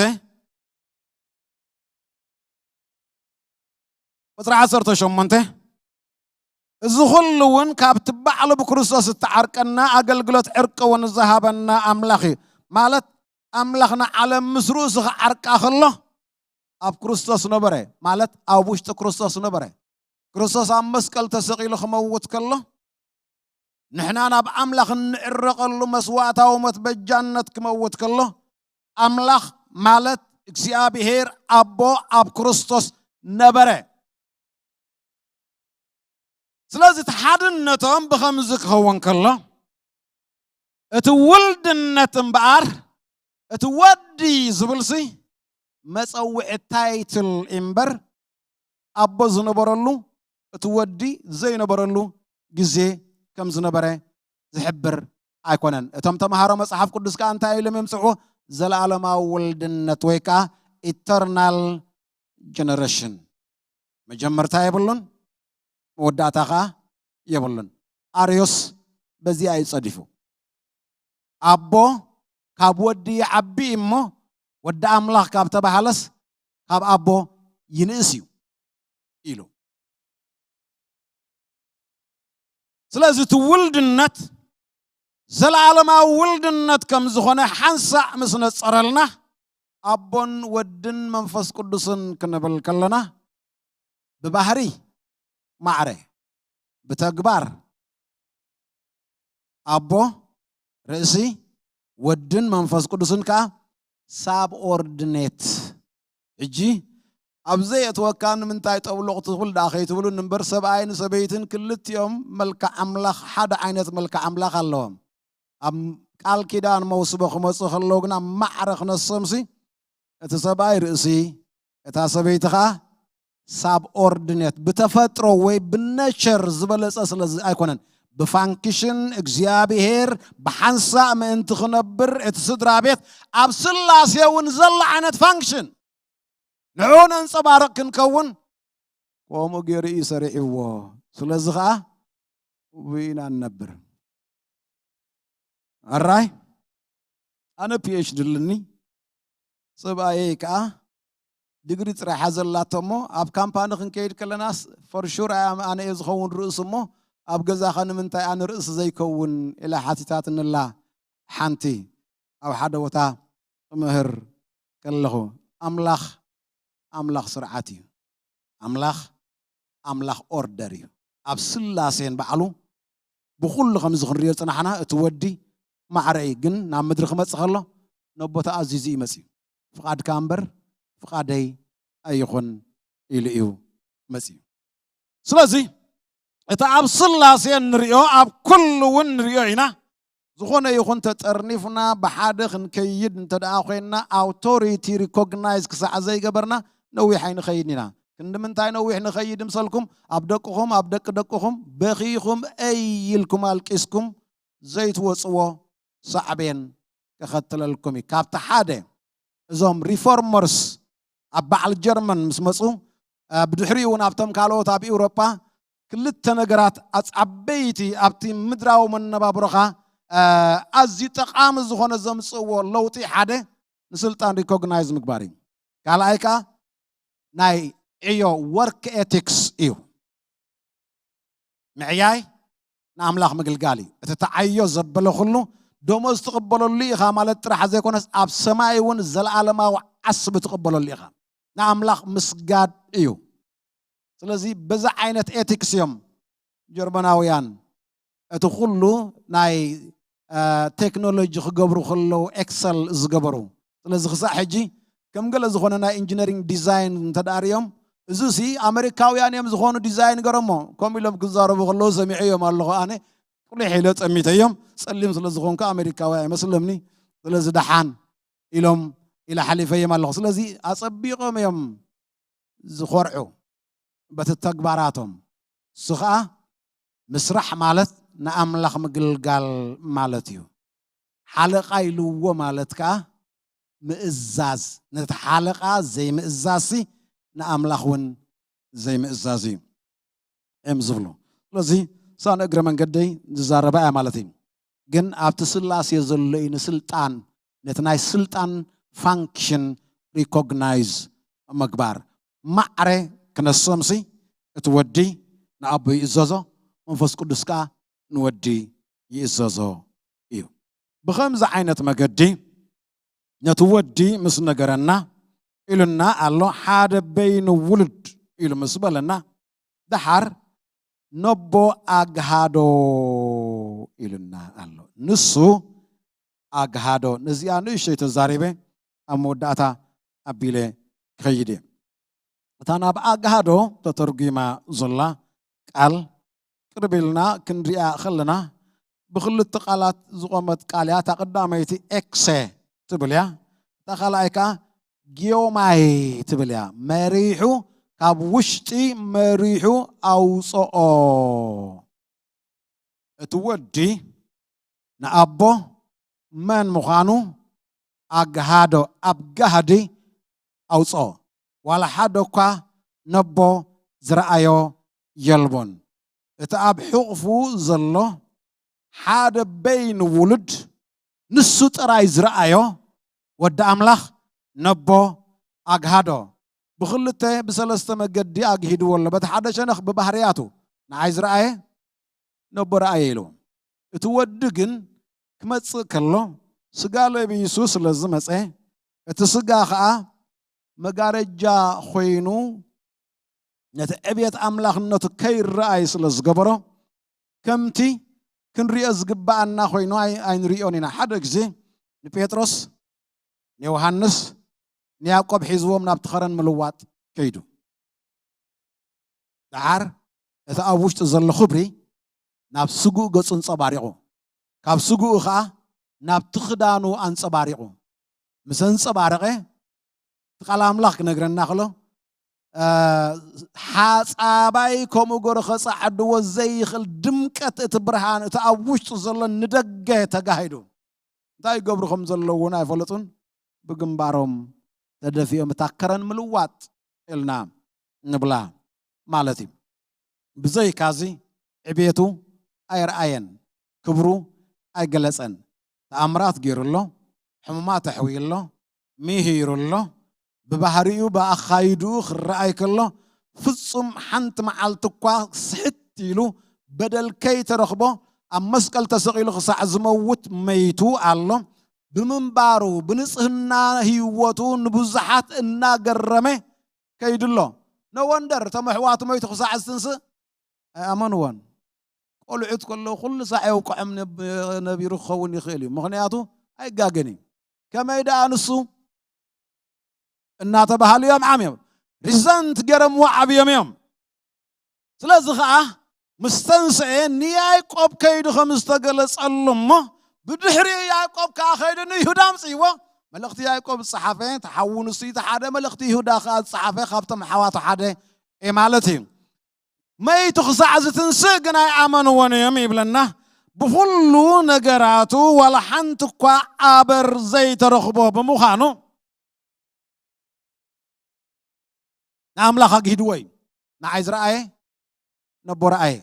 ቁጽሪ ዓሰርተ ሸሞንተ፣ እዚ ኹሉ እውን ካብቲ ባዕሉ ብክርስቶስ እተዓርቀና፣ ኣገልግሎት ዕርቂ እውን ዝሃበና ኣምላኽ እዩ። ማለት ኣምላኽ ንዓለም ምስ ርእሱ ክዓርቃ ከሎ ኣብ ክርስቶስ ነበረ፣ ማለት ኣብ ውሽጢ ክርስቶስ ነበረ። ክርስቶስ ኣብ መስቀል ተሰቒሉ ክመውት ከሎ፣ ንሕና ናብ ኣምላኽ እንዕረቐሉ መስዋእታዊ ሞት በጃነት ክመውት ከሎ፣ ኣምላኽ ማለት እግዚኣብሔር ኣቦ ኣብ ክርስቶስ ነበረ። ስለዚ እቲ ሓድነቶም ብኸምዚ ክኸውን ከሎ፣ እቲ ውልድነት እምበኣር፣ እቲ ወዲ ዝብልሲ መጸውዒ ታይትል እምበር፣ ኣቦ ዝነበረሉ፣ እቲ ወዲ ዘይነበረሉ ግዜ ከም ዝነበረ ዝሕብር ኣይኮነን። እቶም ተምሃሮ መጽሓፍ ቅዱስ ከኣ እንታይ ኢሎም የምጽእዎ? ዘለኣለማዊ ውልድነት ወይ ከኣ ኢተርናል ጀነሬሽን። መጀመርታ የብሉን፣ መወዳእታ ከኣ የብሉን። ኣርዮስ በዚኣ እዩ ጸዲፉ። ኣቦ ካብ ወዲ ይዓቢ እሞ፣ ወዲ ኣምላኽ ካብ ተባሃለስ ካብ ኣቦ ይንእስ እዩ ኢሉ። ስለዚ እቲ ውልድነት ዘለዓለማዊ ውልድነት ከም ዝኾነ ሓንሳእ ምስ ነጸረልና፣ ኣቦን ወድን መንፈስ ቅዱስን ክንብል ከለና፣ ብባህሪ ማዕረ፣ ብተግባር ኣቦ፣ ርእሲ፣ ወድን መንፈስ ቅዱስን ከኣ ሳብኦርዲኔት። ሕጂ ኣብ ዘየእትወካ ንምንታይ ጠብሎቕ ትኹል ደኣ ከይትብሉኒ እምበር፣ ሰብኣይን ሰበይትን ክልቲኦም መልክዕ ኣምላኽ፣ ሓደ ዓይነት መልክዕ ኣምላኽ ኣለዎም። ኣብ ቃል ኪዳን መውስቦ ክመጹ ከለዉ ግና ማዕረ ክነሶምሲ፣ እቲ ሰብኣይ ርእሲ፣ እታ ሰበይቲ ኸኣ ሳብኦርዲኔት፣ ብተፈጥሮ ወይ ብነቸር ዝበለጸ ስለዚ ኣይኮነን። ብፋንክሽን እግዚኣብሔር ብሓንሳእ ምእንቲ ክነብር እቲ ስድራ ቤት ኣብ ስላሴ እውን ዘሎ ዓይነት ፋንክሽን ንዕኡ ነንጸባርቕ ክንከውን ከምኡ ገይሩ እዩ ሰሪዕዎ። ስለዚ ኸኣ ብኡ ኢና ንነብር። ኣራይ ኣነ ፒኤችዲ ኣለኒ። ጽብኣየይ ከኣ ዲግሪ ጥራይ ሓዘላቶ እሞ፣ ኣብ ካምፓኒ ክንከይድ ከለናስ፣ ፎር ሹር ኣነ እየ ዝኸውን ርእሱ እሞ፣ ኣብ ገዛኸ ንምንታይ ኣነ ርእሲ ዘይከውን? ኢላ ሓቲታትንላ ሓንቲ ኣብ ሓደ ቦታ እምህር ከለኹ። ኣምላኽ፣ ኣምላኽ ስርዓት እዩ። ኣምላኽ ኣምላኽ ኦርደር እዩ። ኣብ ስላሴን ባዕሉ ብኹሉ ከምዚ ክንሪኦ ዝጽናሕና፣ እቲ ወዲ ማዕረ እዩ፣ ግን ናብ ምድሪ ክመጽእ ከሎ ነቦ ተኣዚዙ እዩ መጺኡ። ፍቓድካ እምበር ፍቓደይ ኣይኹን ኢሉ እዩ መጺኡ። ስለዚ እቲ ኣብ ስላሴ እንሪኦ፣ ኣብ ኩሉ እውን ንሪኦ ኢና። ዝኾነ ይኹን ተጠርኒፍና ብሓደ ክንከይድ እንተ ደኣ ኮይንና፣ ኣውቶሪቲ ሪኮግናይዝ ክሳዕ ዘይገበርና ነዊሕ ኣይንኸይድን ኢና። ክንዲ ምንታይ ነዊሕ ንኸይድ ምሰልኩም? ኣብ ደቅኹም፣ ኣብ ደቂ ደቅኹም በኺኹም፣ እይ ኢልኩም ኣልቂስኩም ዘይትወጽዎ ሳዕቤን ከኸትለልኩም እዩ። ካብቲ ሓደ፣ እዞም ሪፎርመርስ ኣብ በዓል ጀርመን ምስ መጹ፣ እ፣ ብድሕሪኡ እውን ኣብቶም ካልኦት ኣብ ኤውሮጳ ክልተ ነገራት ኣጽ-፣ ዓበይቲ ኣብቲ ምድራዊ መነባብሮኻ፣ እ፣ ኣዝዩ ጠቓሚ ዝኾነ ዘምጽእዎ ለውጢ ሓደ ንስልጣን ሪኮግናይዝ ምግባር እዩ። ካልኣይ ከኣ ናይ ዕዮ ወርክ ኤቲክስ እዩ። ምዕያይ ንኣምላኽ ምግልጋል እዩ። እቲ ተዓዮ ዘበለ ኩሉ ደሞዝ ትቕበለሉ ኢኻ ማለት ጥራሕ ዘይኮነስ፣ ኣብ ሰማይ እውን ዘለኣለማዊ ዓስቢ ትቕበለሉ ኢኻ። ንኣምላኽ ምስጋድ እዩ። ስለዚ በዛ ዓይነት ኤቲክስ እዮም ጀርመናውያን እቲ ኩሉ ናይ፣ እ፣ ቴክኖሎጂ ክገብሩ ከለዉ ኤክሰል ዝገበሩ። ስለዚ ክሳዕ ሕጂ ከም ገለ ዝኾነ ናይ ኢንጂነሪንግ ዲዛይን እንተ ደኣ ሪኦም፣ እዚ ሲ ኣመሪካውያን እዮም ዝኾኑ ዲዛይን ገረሞ፣ ከምኡ ኢሎም ክዛረቡ ከለዉ ሰሚዐዮም ኣለኹ። ኣነ ቁሊሕ ኢለ ጸሚተዮም፣ ጸሊም ስለ ዝኾንኩ ኣመሪካዊ ኣይመስለምኒ። ስለዚ ደሓን ኢሎም ኢለ ሓሊፈዮም ኣለኹ። ስለዚ ኣጸቢቖም እዮም ዝኾርዑ በቲ ተግባራቶም። እሱ ኸኣ ምስራሕ ማለት ንኣምላኽ ምግልጋል ማለት እዩ። ሓለቓ ኢልዎ ማለት ከኣ ምእዛዝ፣ ነቲ ሓለቓ ዘይምእዛዝሲ ንኣምላኽ እውን ዘይምእዛዝ እዩ እዮም ዝብሉ። ስለዚ እሳን እግረ መንገደይ ዝዛረባ እያ ማለት እዩ። ግን ኣብቲ ስላሴ ዘሎ እዩ ንስልጣን፣ ነቲ ናይ ስልጣን ፋንክሽን ሪኮግናይዝ ምግባር። ማዕረ ክነሶምሲ እቲ ወዲ ንኣቦ ይእዘዞ፣ መንፈስ ቅዱስ ከኣ ንወዲ ይእዘዞ እዩ። ብኸምዚ ዓይነት መገዲ ነቲ ወዲ ምስ ነገረና ኢሉና ኣሎ፣ ሓደ በይኑ ውሉድ ኢሉ ምስ በለና፣ ደሓር ነቦ ኣግሃዶ ኢሉና ኣሎ። ንሱ ኣግሃዶ፣ ነዚኣ ንእሽተይ ተዛሪበ ኣብ መወዳእታ ኣቢለ ክኸይድ እየ። እታ ናብ ኣግሃዶ ተተርጒማ ዘላ ቃል ቅርብ ኢልና ክንሪኣ ከለና፣ ብኽልተ ቃላት ዝቖመት ቃል እያ። እታ ቀዳመይቲ ኤክሴ ትብል እያ። እታ ካልኣይ ከኣ ጊዮማይ ትብል እያ። መሪሑ፣ ካብ ውሽጢ መሪሑ ኣውፅኦ። እቲ ወዲ ንኣቦ መን ምዃኑ ኣግሃዶ፣ ኣብ ጋህዲ ኣውፅኦ። ዋላ ሓደ እኳ ነቦ ዝረኣዮ የልቦን። እቲ ኣብ ሕቑፉ ዘሎ ሓደ በይኑ ውሉድ፣ ንሱ ጥራይ ዝረኣዮ ወዲ ኣምላኽ ነቦ ኣግሃዶ። ብኽልተ ብሰለስተ መገዲ ኣግሂድዎ ኣሎ። በቲ ሓደ ሸነኽ ብባህርያቱ ንዓይ ዝረኣየ ነቦ ረኣየ ኢሉ። እቲ ወዲ ግን ክመጽእ ከሎ ስጋ ለቢሱ ስለ ዝመጸ፣ እቲ ስጋ ኸኣ መጋረጃ ኾይኑ ነቲ ዕብየት ኣምላኽነቱ ከይረኣይ ስለ ዝገበሮ፣ ከምቲ ክንሪኦ ዝግብኣና ኮይኑ ኣይ-፣ ኣይንሪኦን ኢና። ሓደ ግዜ ንጴጥሮስ፣ ንዮሃንስ፣ ንያዕቆብ ሒዝዎም ናብቲ ኸረን ምልዋጥ ከይዱ። ደሓር እቲ ኣብ ውሽጡ ዘሎ ክብሪ ናብ ስግኡ ገጹ ኣንጸባሪቑ፣ ካብ ስግኡ ኸኣ ናብቲ ክዳኑ ኣንጸባሪቑ። ምስ ኣንጸባረቐ፣ እቲ ቃል ኣምላኽ ክነግረና ከሎ፣ እ፣ ሓጻባይ ከምኡ ገሩ ኸጻዕድዎ ዘይኽእል ድምቀት እቲ ብርሃን፣ እቲ ኣብ ውሽጡ ዘሎ ንደገ ተጋሂዱ። እንታይ ይገብሩ ከም ዘለዉ እውን ኣይፈለጡን። ብግንባሮም ተደፊኦም እታ ከረን ምልዋጥ ኢልና ንብላ ማለት እዩ። ብዘይካዚ ዕቤቱ ኣይረኣየን፣ ክብሩ ኣይገለጸን። ተኣምራት ገይሩ ኣሎ፣ ሕሙማት ኣሕውዩ ኣሎ፣ ምሂሩ ኣሎ። ብባህሪኡ ብኣኻይድኡ ክረኣይ ከሎ ፍጹም ሓንቲ መዓልቲ እኳ ስሕት ኢሉ በደል ከይተረኽቦ ኣብ መስቀል ተሰቒሉ ክሳዕ ዝመውት መይቱ ኣሎ። ብምንባሩ ብንጽህና ህይወቱ ንብዙሓት እናገረመ ከይዱ ኣሎ። No wonder እቶም ኣሕዋቱ መይቱ ክሳዕ ዝትንስእ ኣይኣመንዎን። ቆልዑት ከለዉ ኩሉ ሳዕ የውቅዖም ነብ-፣ ነቢሩ ክኸውን ይኽእል እዩ። ምኽንያቱ ኣይጋገን እዩ። ከመይ ደኣ ንሱ እናተባህሉ እዮም ዓብዮም። ሪዘንት ገይሮምዎ ዓብዮም እዮም። ስለዚ ኸዓ ምስ ተንስኤ ንያዕቆብ ከይዱ ከም ዝተገለጸሉ እሞ፣ ብድሕሪኡ ያዕቆብ ከኣ ከይዱ ንይሁዳ ኣምጽእዎ። መልእኽቲ ያዕቆብ ዝጸሓፈ እቲ ሓዉ ንሱ እዩ፣ እቲ ሓደ መልእኽቲ ይሁዳ ከኣ ዝጸሓፈ ካብቶም ኣሕዋቱ ሓደ እዩ ማለት እዩ። መይቱ ክሳዕ ዝትንስእ ግን ኣይኣመንዎን እዮም ይብለና። ብኹሉ ነገራቱ ዋላ ሓንቲ እኳ ኣበር ዘይተረኽቦ ብምዃኑ፣ ንኣምላኽ ኣግሂድዎ እዩ። ንዓይ ዝረኣየ ነቦ ረኣየ።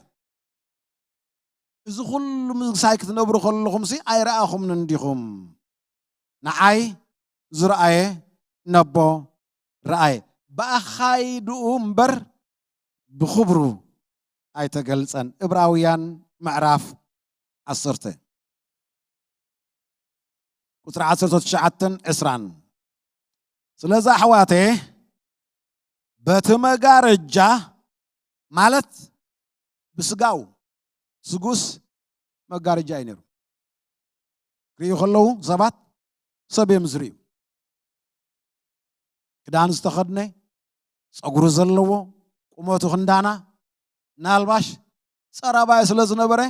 እዚ ኩሉ ምግሳይ ክትነብሩ ከለኹምሲ ኣይረኣኹምን እንዲኹም። ንዓይ ዝረኣየ ነቦ ረኣየ። ብኣኻይድኡ እምበር ብኽብሩ ኣይተገልጸን። ዕብራውያን ምዕራፍ ዓሰርተ ቁጽሪ ዓሰርተ ትሽዓተን ዕስራን። ስለዚ ኣሕዋተ፣ በቲ መጋረጃ ማለት ብስጋው ስጉስ መጋረጃ እዩ ነይሩ። ክርእዩ ከለዉ ሰባት ሰብ እዮም ዝርእዩ። ክዳን ዝተኸድነ፣ ጸጉሩ ዘለዎ፣ ቁመቱ ክንዳና፣ ምናልባሽ ጸራባይ ስለ ዝነበረ፣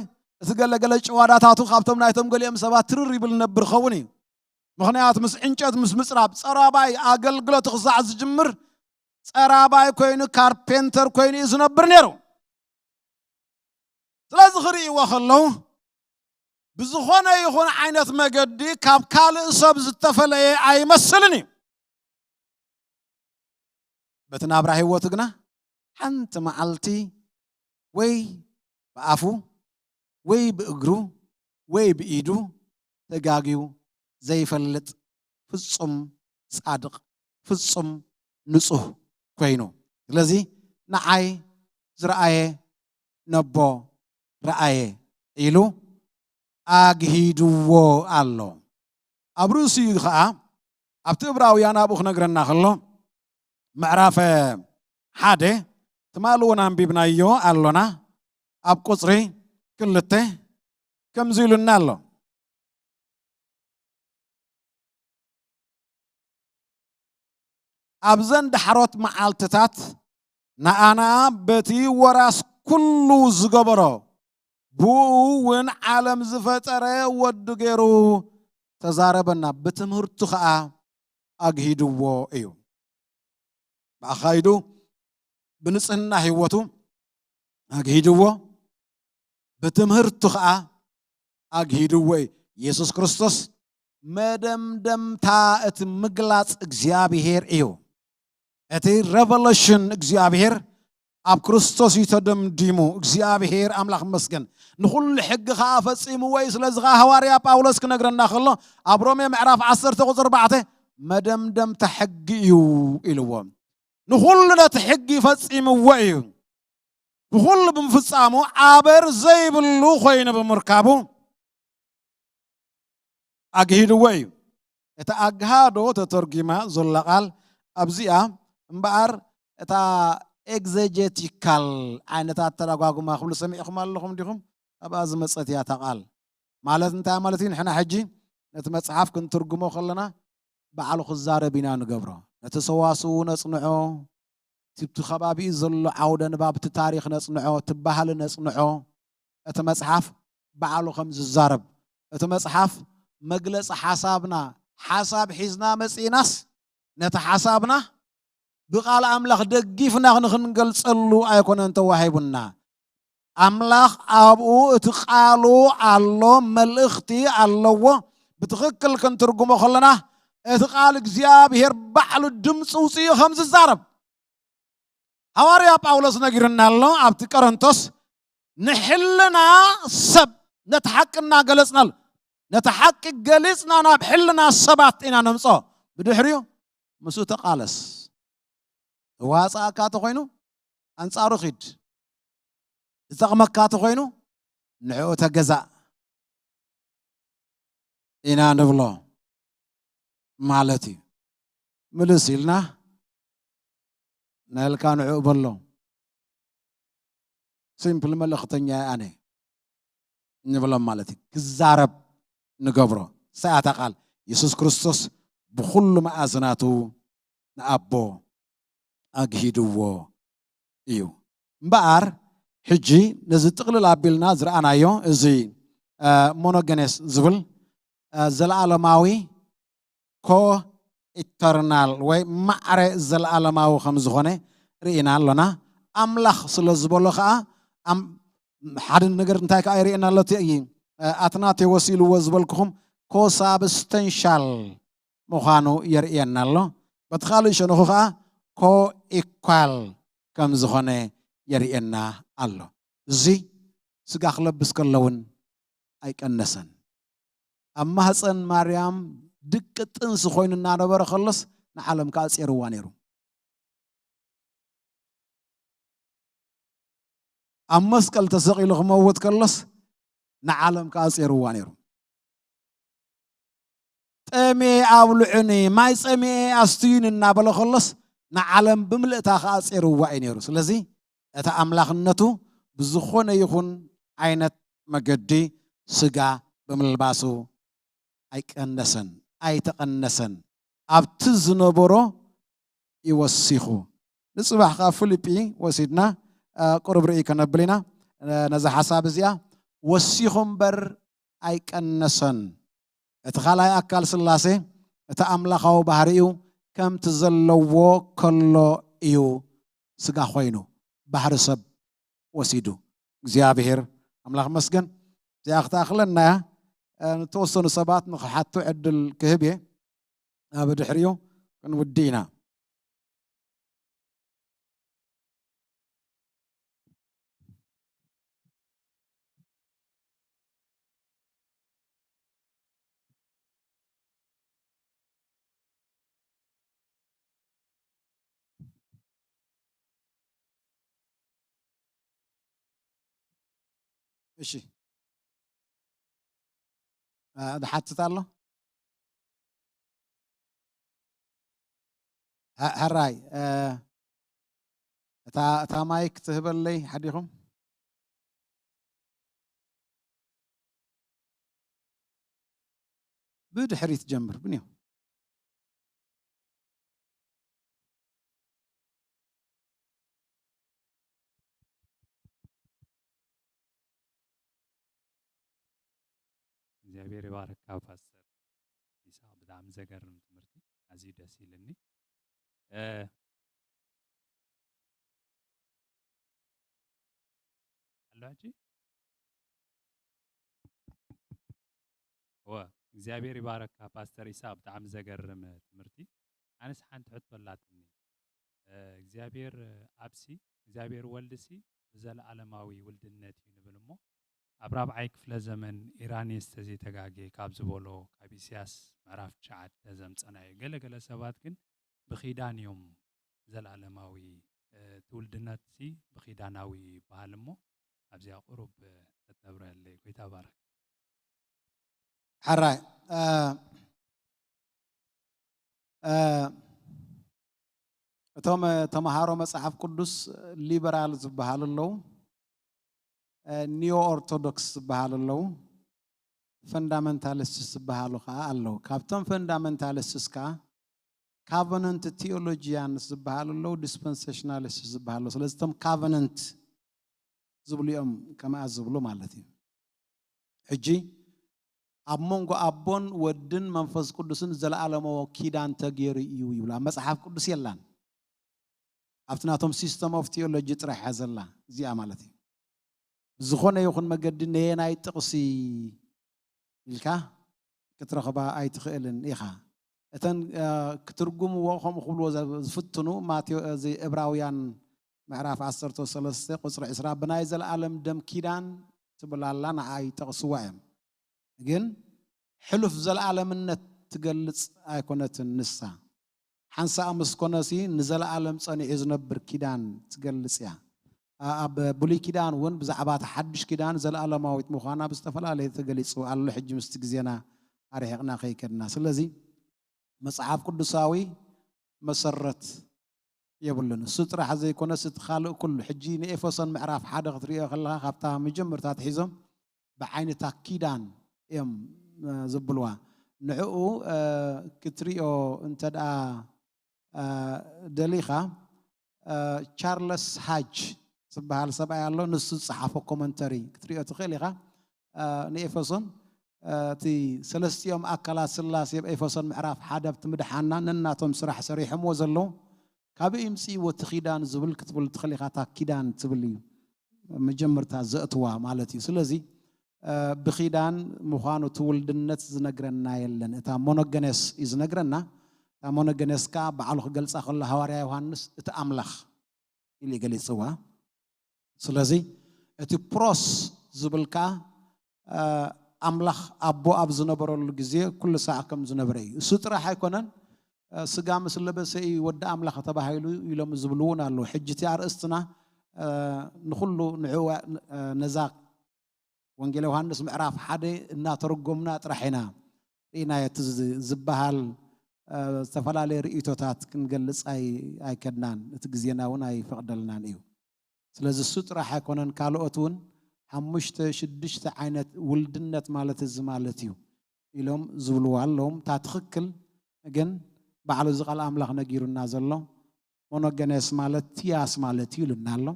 እቲ ገለገለ ጭዋዳታቱ ካብቶም ናይቶም ገሊኦም ሰባት ትርር ይብል ነብር ኸውን እዩ። ምኽንያቱ ምስ ዕንጨት ምስ ምጽራብ ጸራባይ ኣገልግሎቱ ክሳዕ ዝጅምር ጸራባይ ኮይኑ፣ ካርፔንተር ኮይኑ እዩ ዝነብር ነይሩ። ስለዚ ክርእይዎ ከለዉ ብዝኾነ ይኹን ዓይነት መገዲ ካብ ካልእ ሰብ ዝተፈለየ ኣይመስልን እዩ። በቲ ናብራ ህይወቱ ግና ሓንቲ መዓልቲ ወይ ብኣፉ ወይ ብእግሩ ወይ ብኢዱ ተጋግዩ ዘይፈልጥ ፍጹም ጻድቕ፣ ፍጹም ንጹህ ኮይኑ፣ ስለዚ ንዓይ ዝረኣየ ነቦ ረኣየ ኢሉ ኣግሂድዎ ኣሎ። ኣብ ርእሲኡ ኸዓ ኣብቲ ዕብራውያን ኣብኡ ክነግረና ከሎ ምዕራፍ ሓደ ትማሊ እውን ኣንቢብናዮ ኣሎና። ኣብ ቁጽሪ ክልተ ከምዚ ኢሉና ኣሎ። ኣብዘን ዳሕሮት መዓልትታት ንኣና በቲ ወራስ ኩሉ ዝገበሮ ብኡ እውን ዓለም ዝፈጠረ ወዱ ገይሩ ተዛረበና። ብትምህርቱ ኸዓ ኣግሂድዎ እዩ። ብኣኻይዱ ብንጽህና ህይወቱ ኣግሂድዎ፣ ብትምህርቱ ኸዓ ኣግሂድዎ እዩ። ኢየሱስ ክርስቶስ መደምደምታ እቲ ምግላጽ እግዚኣብሔር እዩ። እቲ ሬቨሌሽን እግዚኣብሔር ኣብ ክርስቶስ እዩ ተደምዲሙ። እግዚኣብሔር ኣምላኽ ይመስገን። ንኹሉ ሕጊ ኸዓ ፈጺምዎ እዩ። ስለዚ ኸዓ ሃዋርያ ጳውሎስ ክነግረና ከሎ ኣብ ሮሜ ምዕራፍ ዓሰርተ ቁጽሪ ኣርባዕተ መደምደምታ ሕጊ እዩ ኢልዎ። ንኹሉ ነቲ ሕጊ ፈጺምዎ እዩ። ብኹሉ ብምፍጻሙ ኣበር ዘይብሉ ኮይኑ ብምርካቡ ኣግሂድዎ እዩ። እታ ኣግሃዶ ተተርጒማ ዘላ ቃል ኣብዚኣ እምበኣር እታ ኤግዘጀቲካል ዓይነት ኣተረጓጉማ ክብሉ ሰሚዕኹም ኣለኹም ዲኹም? ኣብኣ ዝመጸት እያ እታ ቃል። ማለት እንታይ ማለት እዩ? ንሕና ሕጂ ነቲ መጽሓፍ ክንትርጉሞ ከለና ባዕሉ ክዛረብ ኢና ንገብሮ። ነቲ ሰዋስው ነጽንዖ፣ እቲ ብቲ ከባቢኡ ዘሎ ዓውደ ንባብ፣ እቲ ታሪኽ ነጽንዖ፣ እቲ ባህሊ ነጽንዖ። እቲ መጽሓፍ ባዕሉ ከም ዝዛረብ፣ እቲ መጽሓፍ መግለጺ ሓሳብና፣ ሓሳብ ሒዝና መጺእናስ ነቲ ሓሳብና ብቃል ኣምላኽ ደጊፍና ንኽንገልጸሉ ኣይኮነን ተዋሂቡና። ኣምላኽ ኣብኡ እቲ ቃሉ ኣሎ፣ መልእኽቲ ኣለዎ። ብትኽክል ክንትርጉሞ ከለና እቲ ቃል እግዚኣብሔር ባዕሉ ድምፂ ውፅኡ ከም ዝዛረብ ሃዋርያ ጳውሎስ ነጊሩና ኣሎ። ኣብቲ ቆሮንቶስ ንሕልና ሰብ ነቲ ሓቂ እናገለጽናሉ፣ ነቲ ሓቂ ገሊጽና ናብ ሕልና ሰባት ኢና ነምጾ። ብድሕሪኡ ምስኡ ተቃለስ። ዝዋጽኣካ ተኾይኑ ኣንጻሩ ኺድ። ዝጠቕመካ ተኾይኑ ንዕኡ ተገዛእ ኢና ንብሎ ማለት እዩ። ምልስ ኢልና ናይልካ ንዕኡ በሎ። ሲምፕል መልእኽተኛ ኣነ ንብሎም ማለት እዩ። ክዛረብ ንገብሮ። ሰኣታ ቃል የሱስ ክርስቶስ ብኹሉ መኣዝናቱ ንኣቦ ኣግሂድዎ እዩ። እምበኣር ሕጂ ነዚ ጥቕልል ኣቢልና ዝረኣናዮ እዚ ሞኖገኔስ ዝብል ዘለዓለማዊ ኮ ኢተርናል ወይ ማዕረ ዘለዓለማዊ ከም ዝኾነ ርኢና ኣሎና። ኣምላኽ ስለ ዝበሎ ከዓ ሓደ ነገር እንታይ ከዓ ይርእየና ኣሎ? እቲ ኣትናቴዎስ ኢልዎ ዝበልኩኹም ኮሳብስተንሻል ምዃኑ የርእየና ኣሎ። በቲ ካልእ ሸነኹ ከዓ ኮኢኳል ከም ዝኾነ የርእየና ኣሎ። እዚ ስጋ ክለብስ ከሎ እውን ኣይቀነሰን። ኣብ ማህፀን ማርያም ድቂ ጥንሲ ኮይኑ እናነበረ ከሎስ ንዓለም ከዓ ጼርዋ ነይሩ። ኣብ መስቀል ተሰቒሉ ክመውት ከሎስ ንዓለም ከዓ ጼርዋ ነይሩ። ጠሜ ኣብልዑኒ፣ ማይ ጸሚኤ ኣስትዩኒ እናበለ ከሎስ ንዓለም ብምልእታ ከዓ ጼርዋ እዩ ነይሩ። ስለዚ እቲ ኣምላኽነቱ ብዝኾነ ይኹን ዓይነት መገዲ ስጋ ብምልባሱ ኣይቀነሰን፣ ኣይተቐነሰን። ኣብቲ ዝነበሮ ይወሲኹ። ንጽባሕ ከኣ ፊልጲ ወሲድና ቁሩብ ርእይ ከነብል ኢና። ነዛ ሓሳብ እዚኣ ወሲኹ እምበር ኣይቀነሰን። እቲ ካልኣይ ኣካል ስላሴ እቲ ኣምላኻዊ ባህሪኡ ከምቲ ዘለዎ ከሎ እዩ ስጋ ኮይኑ ባህሪ ሰብ ወሲዱ እግዚኣብሔር ኣምላኽ መስገን። እዚኣ ክትኣኽለና እያ። ንተወሰኑ ሰባት ንኽሓቱ ዕድል ክህብ እየ። ኣብ ድሕሪኡ ክንውዲ ኢና። እሺ፣ ዝሓትት ኣሎ? ሕራይ፣ እታ ማይክ ትህበለይ ሓዲኹም? ብድሕሪት ጀምር ብንዮ። እግዚኣብሔር ይባርካ ፓስተር ይስሐቅ፣ ብጣዕሚ ዘገርም ትምህርቲ፣ ኣዝዩ ደስ ኢልኒ። ኣሎ ሕጂ? እወ፣ እግዚኣብሔር ይባረካ ፓስተር ኢሳ፣ ብጣዕሚ ዘገርም ትምህርቲ። ኣነስ ሓንቲ ሕቶ ኣላትኒ። እግዚኣብሔር ኣብሲ እግዚኣብሔር ወልድሲ ብዘለኣለማዊ ውልድነት እዩ ንብል እሞ፣ ኣብ ራብዓይ ክፍለ ዘመን ኢራኔስ ተዘይተጋጌ ካብ ዝበሎ ካብ ኢሳያስ ምዕራፍ ትሽዓተ ዘምፀናዮ። ገለገለ ሰባት ግን ብኺዳን እዮም ዘለኣለማዊ ትውልድነትሲ ብኺዳናዊ ይበሃል እሞ ኣብዚኣ ቁሩብ ተተብረለይ። ጎይታ ባረክ። ሕራይ እቶም ተምሃሮ መጽሓፍ ቅዱስ ሊበራል ዝበሃሉ ኣለዉ፣ ኒዮ ኦርቶዶክስ ዝበሃሉ ኣለዉ፣ ፈንዳመንታሊስትስ ዝበሃሉ ከዓ ኣለዉ። ካብቶም ፈንዳመንታሊስትስ ከዓ ካቨነንት ቲዮሎጂያንስ ዝበሃሉ ኣለዉ፣ ዲስፐንሴሽናሊስትስ ዝበሃሉ ኣለዉ። ስለዚ እቶም ካቨነንት ዝብሉ እዮም ከማኣ ዝብሉ ማለት እዩ። ሕጂ ኣብ መንጎ ኣቦን ወድን መንፈስ ቅዱስን ዘለኣለማዊ ኪዳን ተገይሩ እዩ ይብሉ። ኣብ መጽሓፍ ቅዱስ የላን። ኣብቲ ናቶም ሲስተም ኦፍ ቲዮሎጂ ጥራሕ እያ ዘላ እዚኣ ማለት እዩ። ብዝኾነ ይኹን መገዲ ነየናይ ጥቕሲ ኢልካ ክትረኽባ ኣይትኽእልን ኢኻ። እተን ክትርጉምዎ ከምኡ ክብልዎ ዝፍትኑ ማቴዎ እዚ ዕብራውያን ምዕራፍ ዓሰርተ ሰለስተ ቁፅሪ ዕስራ ብናይ ዘለኣለም ደም ኪዳን ትብል ኣላ፣ ንዓ ይጠቕስዋ እዮም። ግን ሕሉፍ ዘለኣለምነት ትገልፅ ኣይኮነትን ንሳ። ሓንሳእ ምስ ኮነሲ ንዘለኣለም ጸኒዑ ዝነብር ኪዳን ትገልጽ እያ። ኣብ ብሉይ ኪዳን እውን ብዛዕባ እቲ ሓድሽ ኪዳን ዘለኣለማዊት ምዃና ብዝተፈላለየ ተገሊጹ ኣሎ። ሕጂ ምስቲ ግዜና ኣርሒቕና ከይከድና። ስለዚ መጽሓፍ ቅዱሳዊ መሰረት የብሉን። እሱ ጥራሕ ዘይኮነስ እቲ ካልእ ኩሉ፣ ሕጂ ንኤፌሶን ምዕራፍ ሓደ ክትሪኦ ከለኻ፣ ካብታ መጀመርታ ኣትሒዞም ብዓይነታ ኪዳን እዮም፣ እ፣ ዝብልዋ። ንዕኡ፣ እ፣ ክትሪኦ እንተ ደኣ፣ እ፣ ደሊኻ፣ እ፣ ቻርለስ ሃጅ ዝበሃል ሰብኣይ ኣሎ። ንሱ ዝጸሓፎ ኮመንተሪ ክትሪኦ ትኽእል ኢኻ። እ፣ ንኤፌሶን፣ እ፣ እቲ ሰለስቲኦም ኣካላት ስላሴ ኣብ ኤፌሶን ምዕራፍ ሓደ ኣብቲ ምድሓና ነናቶም ስራሕ ሰሪሖምዎ ዘለዉ፣ ካበይ ይምጽእዎ እቲ ኪዳን ዝብል ክትብል ትኽእል ኢኻ። እታ ኪዳን ትብል እዩ መጀመርታ ዘእትዋ ማለት እዩ። ስለዚ፣ እ፣ ብኪዳን ምዃኑ እቲ ውልድነት ዝነግረና የለን። እታ ሞኖገነስ እዩ ዝነግረና። እታ ሞኖገነስ ከኣ ባዕሉ ክገልጻ ከሎ ሃዋርያ ዮሃንስ እቲ ኣምላኽ ኢሉ እዩ ገሊጽዋ። ስለዚ እቲ ፕሮስ ዝብል ከኣ፣ እ፣ ኣምላኽ ኣቦ ኣብ ዝነበረሉ ግዜ ኩሉ ሳዕ ከም ዝነበረ እዩ። እሱ ጥራሕ ኣይኮነን፣ እ፣ ስጋ ምስ ለበሰ እዩ ወዲ ኣምላኽ ተባሂሉ ኢሎም ዝብሉ እውን ኣለዉ። ሕጂ እቲ ኣርእስትና፣ እ፣ ንኹሉ ንዕዋ-፣ እ፣ ነዛ ወንጌል ዮሃንስ ምዕራፍ ሓደ እናተረጎምና ጥራሕ ኢና ርኢናዮ። እቲ ዝ-፣ ዝበሃል፣ እ፣ ዝተፈላለየ ርእይቶታት ክንገልጽ ኣይ-፣ ኣይከድናን። እቲ ግዜና እውን ኣይፈቕደልናን እዩ። ስለዚ እሱ ጥራሕ ኣይኮነን፣ ካልኦት እውን ሓሙሽተ ሽዱሽተ ዓይነት ውልድነት ማለት እዚ ማለት እዩ ኢሎም ዝብልዋ ኣለዎም። እታ ትኽክል ግን ባዕሉ እዚ ቃል ኣምላኽ ነጊሩና ዘሎ ሞኖገነስ ማለት ቲያስ ማለት እዩ ኢሉና ኣሎ።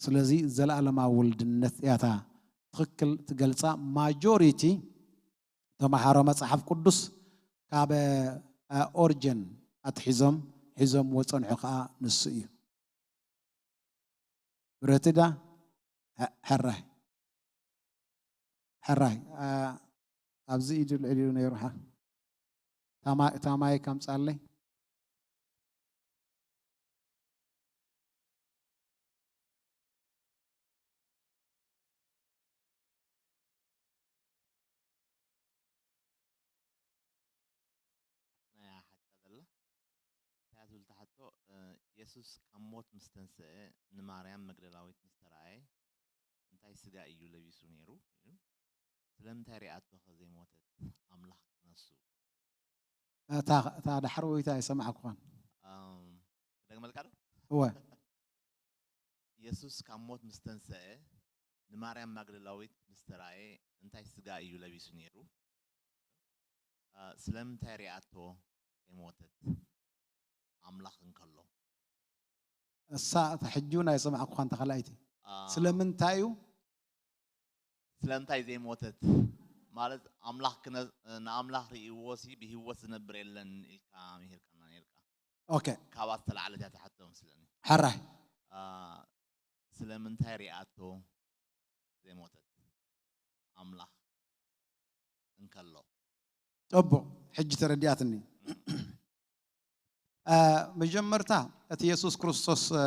ስለዚ ዘለኣለማዊ ውልድነት እያ እታ ትኽክል ትገልጻ። ማጆሪቲ ተምሃሮ መጽሓፍ ቅዱስ ካብ፣ እ፣ ኦሪጅን ኣትሒዞም ሒዞምዎ ዝጸንሑ ከኣ ንሱ እዩ። ብረትዳ፣ ሐ-፣ ሕራይ። ሕራይ፣ እ፣ ኣብዚ ኢዱ ልዕል ኢሉ ነይሩ። ሓ-፣ ታማ-፣ ታማይ ካምጻለይ። ናይ ሓታ ዘላ እንታይ ትብል ትሓቶ? እ፣ የሱስ ካብ ሞት ምስ ተንስአ ንማርያም መግደላዊት ምስ ተራእየ እንታይ ስጋ እዩ ለቢሱ ነይሩ ኢሉ። ስለምንታይ ሪኣቶ ከ ዘይሞተት ኣምላኽ ክነሱ? እታ፣ እታ ዳሕረወይቲ ኣይሰማዕኩኻን። ኣም፣ ክደግመልካ ዶ? እወ። የሱስ ካብ ሞት ምስ ተንስአ ንማርያም ማግደላዊት ምስ ተራእየ እንታይ ስጋ እዩ ለቢሱ ነይሩ? አ፣ ስለምንታይ ሪኣቶ ከይሞተት ኣምላኽ እንከሎ? እሳ እታ ሕጂ እውን ኣይሰማዕኩኻን፣ እታ ካልኣይቲ። አ፣ ስለምንታይ እዩ? ስለምንታይ ዘይሞተት? ማለት ኣምላኽ ክነ-፣ ንኣምላኽ ርእይዎ ሲ ብህይወት ዝነብር የለን ኢልካ ምሂርካና ነርካ። ኦኬ። ካብኣ ዝተላዕለት እያ ትሓቶ መስለኒ። ሕራይ። አ፣ ስለምንታይ ሪኣቶ ዘይሞተት ኣምላኽ እንከሎ? ጽቡቕ፣ ሕጂ ተረዲኣትኒ። አ፣ መጀመርታ እቲ የሱስ ክርስቶስ፣ አ፣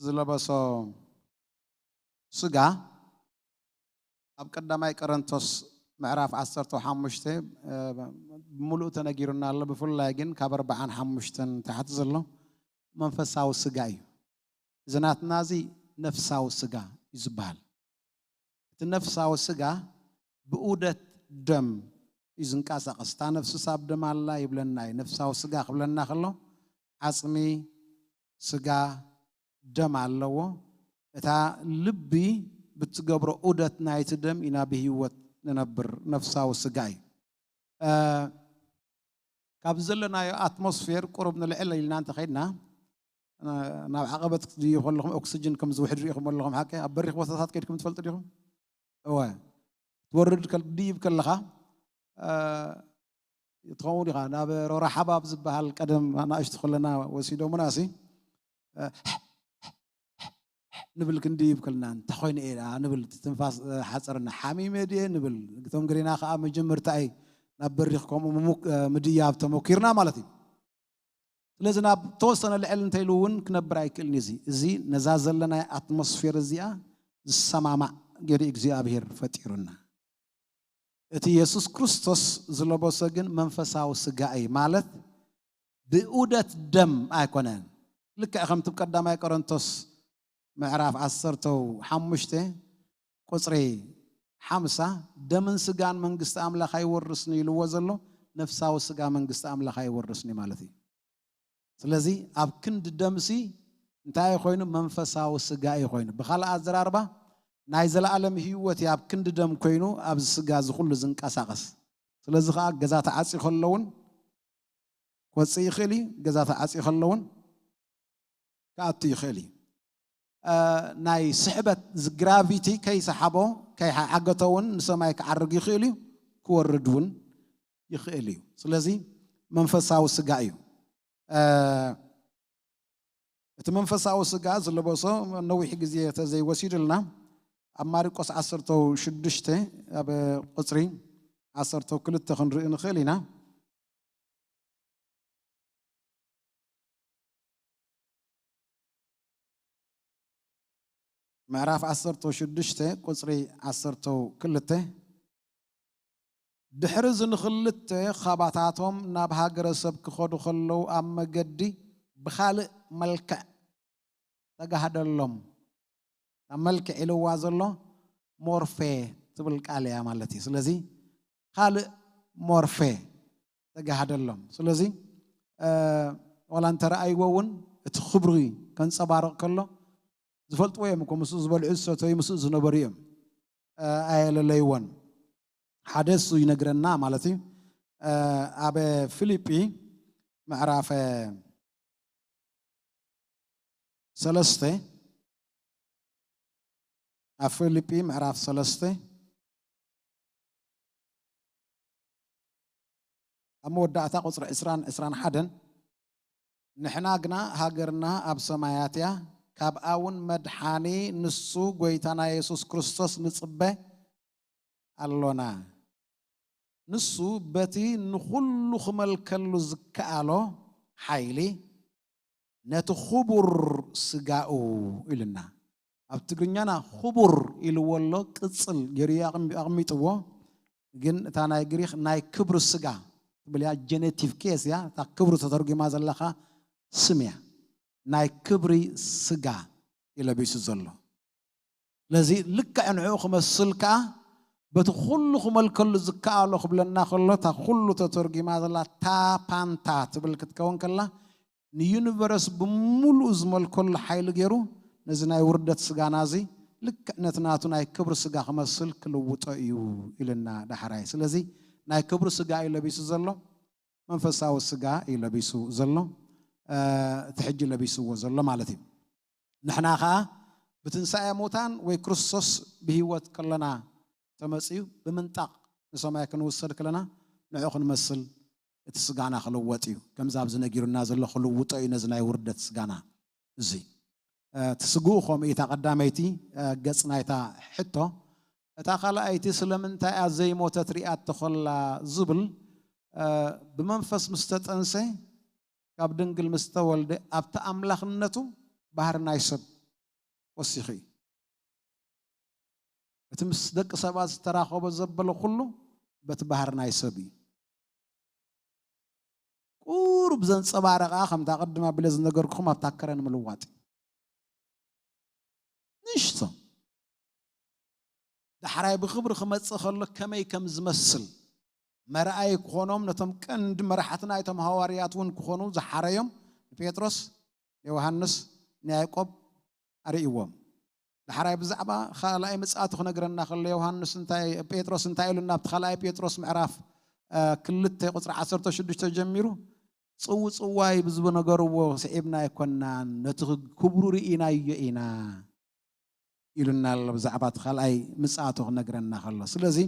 ዝለበሶ ስጋ ኣብ ቀዳማይ ቆሮንቶስ ምዕራፍ ዓሰርተ ሓሙሽተ፣ እ፣ ብምሉእ ተነጊሩና ኣሎ። ብፍላይ ግን ካብ ኣርባዓን ሓሙሽተን ታሕቲ ዘሎ መንፈሳዊ ስጋ እዩ። እዚ ናትና እዚ ነፍሳዊ ስጋ እዩ ዝበሃል። እቲ ነፍሳዊ ስጋ ብኡደት ደም እዩ ዝንቀሳቐስ። እታ ነፍስስ ኣብ ደም ኣላ ይብለና እዩ። ነፍሳዊ ስጋ ክብለና ከሎ ዓጽሚ፣ ስጋ፣ ደም ኣለዎ። እታ ልቢ ብትገብሮ ዑደት ናይቲ ደም ኢና ብህይወት ንነብር። ነፍሳዊ ስጋ እዩ። እ፣ ካብ ዘለናዮ ኣትሞስፌር ቁሩብ ንልዕል ኢልና እንተኸይድና፣ እ፣ ናብ ዓቐበት ክትድይቡ ከለኹም ኦክስጅን ከም ዝውሕድ ርኢኹም ኣለኹም። ሓቂ ኣብ በሪኽ ቦታታት ከይድኩም ትፈልጡ ዲኹም? እወ። ትወርድ ከል-፣ ክትድይብ ከለኻ፣ እ፣ ትኸውን ኢኻ። ናብ ሮራ ሓባብ ዝበሃል ቀደም ኣናእሽቱ ከለና ወሲዶምና ሲ፣ እ፣ ንብል ክንድይብ ከለና፣ "እንታይ ኮይነ እየ ደኣ?" ንብል፣ ትንፋስ፣ እ፣ ሓጸርና። "ሓሚመ ድየ?" ንብል። እቶም ገሌና ከኣ መጀመርታ እዩ ናብ በሪኽ ከምኡ ምሙክ-፣ እ፣ ምድያብ ተመኪርና ማለት እዩ። ስለዚ ናብ ተወሰነ ልዕል እንተኢሉ እውን ክነብር ኣይክእልን እዩ። እዚ፣ እዚ ነዛ ዘለናይ ኣትሞስፌር እዚኣ ዝሰማማዕ ገይሩ እግዚኣብሄር ፈጢሩና። እቲ የሱስ ክርስቶስ ዝለበሶ ግን መንፈሳዊ ስጋ እዩ፣ ማለት ብዑደት ደም ኣይኮነን። ልክዕ ከምቲ ብ ቀዳማይ ቆሮንቶስ ምዕራፍ ዓሰርተ ሓሙሽተ ቁጽሪ ሓምሳ፣ "ደምን ስጋን መንግስቲ ኣምላኽ ኣይወርስን" ኢልዎ ዘሎ፣ ነፍሳዊ ስጋ መንግስቲ ኣምላኽ ኣይወርስን ማለት እዩ። ስለዚ ኣብ ክንዲ ደምሲ እንታይ ኮይኑ? መንፈሳዊ ስጋ እዩ ኮይኑ። ብኻልእ ኣዘራርባ ናይ ዘለኣለም ህይወት እዩ ኣብ ክንዲ ደም ኮይኑ ኣብዚ ስጋ እዚ ኩሉ ዝንቀሳቐስ። ስለዚ ከዓ ገዛ ተዓፅዩ ከሎ እውን ክወፅእ ይኽእል እዩ። ገዛ ተዓፅዩ ከሎ እውን ክኣቱ ይኽእል እዩ። እ፣ ናይ ስሕበት ግራቪቲ ከይሰሓቦ ከይሓገቶ እውን ንሰማይ ክዓርግ ይኽእል እዩ፣ ክወርድ እውን ይኽእል እዩ። ስለዚ መንፈሳዊ ስጋ እዩ። እ፣ እቲ መንፈሳዊ ስጋ ዝለበሶ ነዊሕ ግዜ ተዘይወሲድልና ኣብ ማርቆስ ዓሰርተ ሽዱሽተ ኣብ ቁፅሪ ዓሰርተ ክልተ ክንርኢ ንኽእል ኢና። ምዕራፍ ዓሰርተ ሽዱሽተ ቁፅሪ ዓሰርተ ክልተ። ድሕሪ እዚ ንኽልተ ኻባታቶም ናብ ሃገረ ሰብ ክኸዱ ከለዉ ኣብ መገዲ ብኻልእ መልክዕ ተጋህደሎም። ኣብ መልክዕ ኢልዋ ዘሎ ሞርፌ ትብል ቃል እያ ማለት እዩ። ስለዚ ካልእ ሞርፌ ተጋህደሎም። ስለዚ እ፣ ዋላ እንተረኣይዎ እውን እቲ ክብሪ ከንፀባርቕ ከሎ ዝፈልጥዎ እዮም እኮ። ምስኡ ዝበልዑ ዝሰተዩ ምስኡ ዝነበሩ እዮም። እ፣ ኣየለለይዎን። ሓደ እሱ ይነግረና ማለት እዩ። እ፣ ኣብ ፊልጲ ምዕራፍ ሰለስተ፣ ኣብ ፊልጲ ምዕራፍ ሰለስተ ኣብ መወዳእታ ቁፅሪ ዕስራን ዕስራን ሓደን፣ ንሕና ግና ሃገርና ኣብ ሰማያት እያ፣ ካብኣ እውን መድሓኒ ንሱ ጎይታና የሱስ ክርስቶስ ንፅበ ኣሎና። ንሱ በቲ ንኹሉ ክመልከሉ ዝከኣሎ ሓይሊ ነቲ ክቡር ስጋኡ ኢሉና። ኣብ ትግርኛና ክቡር ኢልዎ ኣሎ፣ ቅጽል ገይሩ እዩ ኣቕሚ-፣ ኣቕሚጥዎ። ግን እታ ናይ ግሪኽ ናይ ክብሪ ስጋ ትብል እያ፣ ጀኔቲቭ ኬስ እያ። እታ ክብሪ ተተርጒማ ዘለኻ ስም እያ። ናይ ክብሪ ስጋ እዩ ለቢሱ ዘሎ። ስለዚ ልክዕ ንዕኡ ክመስል ከኣ በቲ ኩሉ ክመልከሉ ዝከኣሎ ክብለና ከሎ፣ እታ ኩሉ ተተርጒማ ዘላ ታፓንታ ትብል ክትከውን ከላ፣ ንዩኒቨርስ ብምሉኡ ዝመልከሉ ሓይሊ ገይሩ ነዚ ናይ ውርደት ስጋና እዚ ልክዕ ነቲ ናቱ ናይ ክብሪ ስጋ ክመስል ክልውጦ እዩ ኢልና ዳሕራይ። ስለዚ ናይ ክብሪ ስጋ እዩ ለቢሱ ዘሎ፣ መንፈሳዊ ስጋ እዩ ለቢሱ ዘሎ፣ እ፣ እቲ ሕጂ ለቢስዎ ዘሎ ማለት እዩ። ንሕና ኸዓ ብትንሳኤ ሙታን ወይ ክርስቶስ ብህይወት ከለና ተመጺኡ ብምንጣቕ ንሰማይ ክንውሰድ ከለና ንዕኡ ክንመስል እቲ ስጋና ክልወጥ እዩ። ከምዚ ኣብዚ ነጊሩና ዘሎ ክልውጦ እዩ ነዚ ናይ ውርደት ስጋና። እዚ፣ እ፣ እቲ ስግኡ ከምኡ እዩ። እታ ቀዳመይቲ፣ እ፣ ገጽ ናይታ ሕቶ። እታ ካልኣይቲ ስለምንታይ እያ ዘይሞተት ሪኣቶ ኸላ ዝብል፣ እ፣ ብመንፈስ ምስ ተጠንሰ ካብ ድንግል ምስ ተወልደ ኣብቲ ኣምላኽነቱ ባህሪ ናይ ሰብ ወሲኹ እዩ። እቲ ምስ ደቂ ሰባት ዝተራኸቦ ዘበለ ኩሉ በቲ ባህሪ ናይ ሰብ እዩ። ቁሩብ ዘንጸባረቓ ከምታ ቅድም ኣቢለ ዝነገርኩኹም ኣብታ ከረን ምልዋጥ እዩ። ንእሽቶ ዳሕራይ ብኽብሪ ክመጽእ ከሎ ከመይ ከም ዝመስል መርኣይ ክኾኖም ነቶም ቀንዲ መራሕቲ ናይቶም ሃዋርያት እውን ክኾኑ ዝሓረዮም ንጴጥሮስ፣ ንዮሃንስ፣ ንያዕቆብ ኣርእይዎም። ዳሕራይ ብዛዕባ ካልኣይ ምጽኣቱ ክነግረና ከሎ ዮሃንስ እንታይ፣ ጴጥሮስ እንታይ ኢሉ ናብቲ ካልኣይ ጴጥሮስ ምዕራፍ፣ እ፣ ክልተ ቁጽሪ ዓሰርተ ሽዱሽተ ጀሚሩ ጽውጽዋይ ብዝነገርዎ ስዒብና ኣይኮናን፣ ነቲ ክብሩ ርኢናዮ ኢና ኢሉና ኣሎ። ብዛዕባ እቲ ካልኣይ ምጽኣቱ ክነግረና ከሎ፣ ስለዚ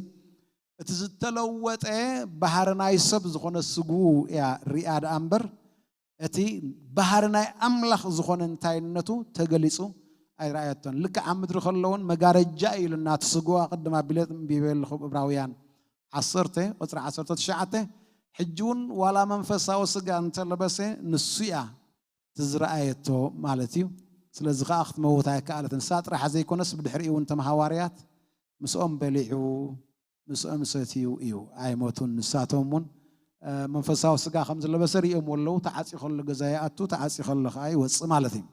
እቲ ዝተለወጠ ባህሪ ናይ ሰብ ዝኾነ ስግኡ እያ ሪኣ ደኣ እምበር፣ እቲ ባህሪ ናይ ኣምላኽ ዝኾነ እንታይነቱ ተገሊጹ ኣይረኣየቶን። ልክዕ ኣብ ምድሪ ከሎ እውን መጋረጃ እዩ ኢሉና፣ እቲ ስግኡ ቅድም ኣቢለ ኣንቢበ ኣለኹ፣ እብራውያን ዓሰርተ ቁጽሪ ዓሰርተ ትሽዓተ። ሕጂ እውን ዋላ መንፈሳዊ ስጋ እንተለበሰ ንሱ እያ እቲ ዝረኣየቶ ማለት እዩ። ስለዚ ከዓ ክትመውት ኣይከኣለትን። ንሳ ጥራሕ ዘይኮነስ ብድሕሪኡ እውን እቶም ሃዋርያት ምስኦም በሊዑ ምስኦም ሰትዩ እዩ፣ ኣይሞቱን። ንሳቶም እውን፣ እ፣ መንፈሳዊ ስጋ ከም ዝለበሰ ሪኦም ኣለዉ። ተዓፂ ከሎ ገዛ ይኣቱ፣ ተዓፂ ከሎ ከዓ ይወፅእ ማለት እዩ።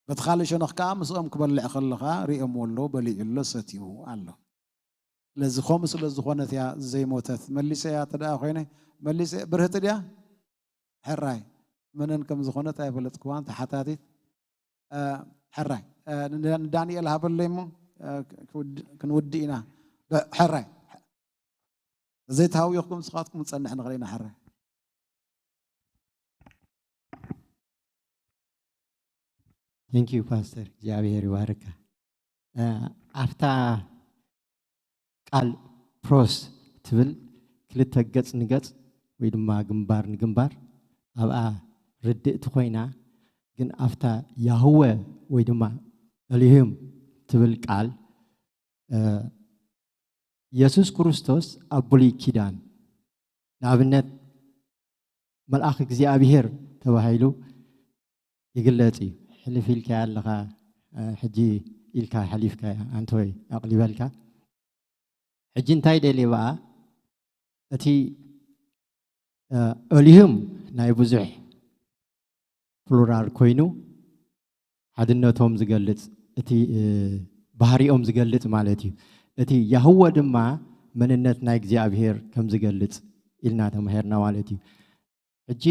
በቲ ካልእ ሸነኽ ከዓ ምስኦም ክበልዕ ከሎ ከዓ ሪኦም ኣለዉ፣ በሊዑ ኣሎ፣ ሰትዩ ኣሎ። ስለዚ ከምኡ ስለ ዝኾነት እያ ዘይሞተት። መሊሰ እያ ተደኣ ኮይነ፣ መሊሰ ብርህቲ ድያ? ሕራይ። መነን ከም ዝኾነት ኣይፈለጥክዋን ተሓታቲት። ሕራይ ንዳንኤል ሃበለይ እሞ ክንውድእ ኢና። ሕራይ ዘይተሃውየኩም ስኻትኩም ንፀንሕ ንኽእል ኢና። ሕራይ Thank you ፓስተር፣ እግዚኣብሔር ይባርካ። ኣብታ ቃል ፕሮስ ትብል ክልተ ገጽ ንገጽ ወይ ድማ ግንባር ንግንባር ኣብኣ ርድእቲ ኮይና፣ ግን ኣብታ ያህወ ወይ ድማ እልህም ትብል ቃል የሱስ ክርስቶስ ኣብ ብሉይ ኪዳን ንኣብነት መልኣኽ እግዚኣብሔር ተባሂሉ ይግለጽ እዩ። ሕልፍ ኢልካያ ኣለኻ፣ ሕጂ ኢልካ ሓሊፍካያ ኣንተ ወይ ኣቕሊበልካ። ሕጂ እንታይ ደልየ ብኣ እቲ ኦሊህም ናይ ብዙሕ ፕሉራል ኮይኑ ሓድነቶም ዝገልጽ እቲ ባህሪኦም ዝገልጽ ማለት እዩ። እቲ ያህወ ድማ መንነት ናይ እግዚኣብሔር ከም ዝገልጽ ኢልና ተማሂርና ማለት እዩ። ሕጂ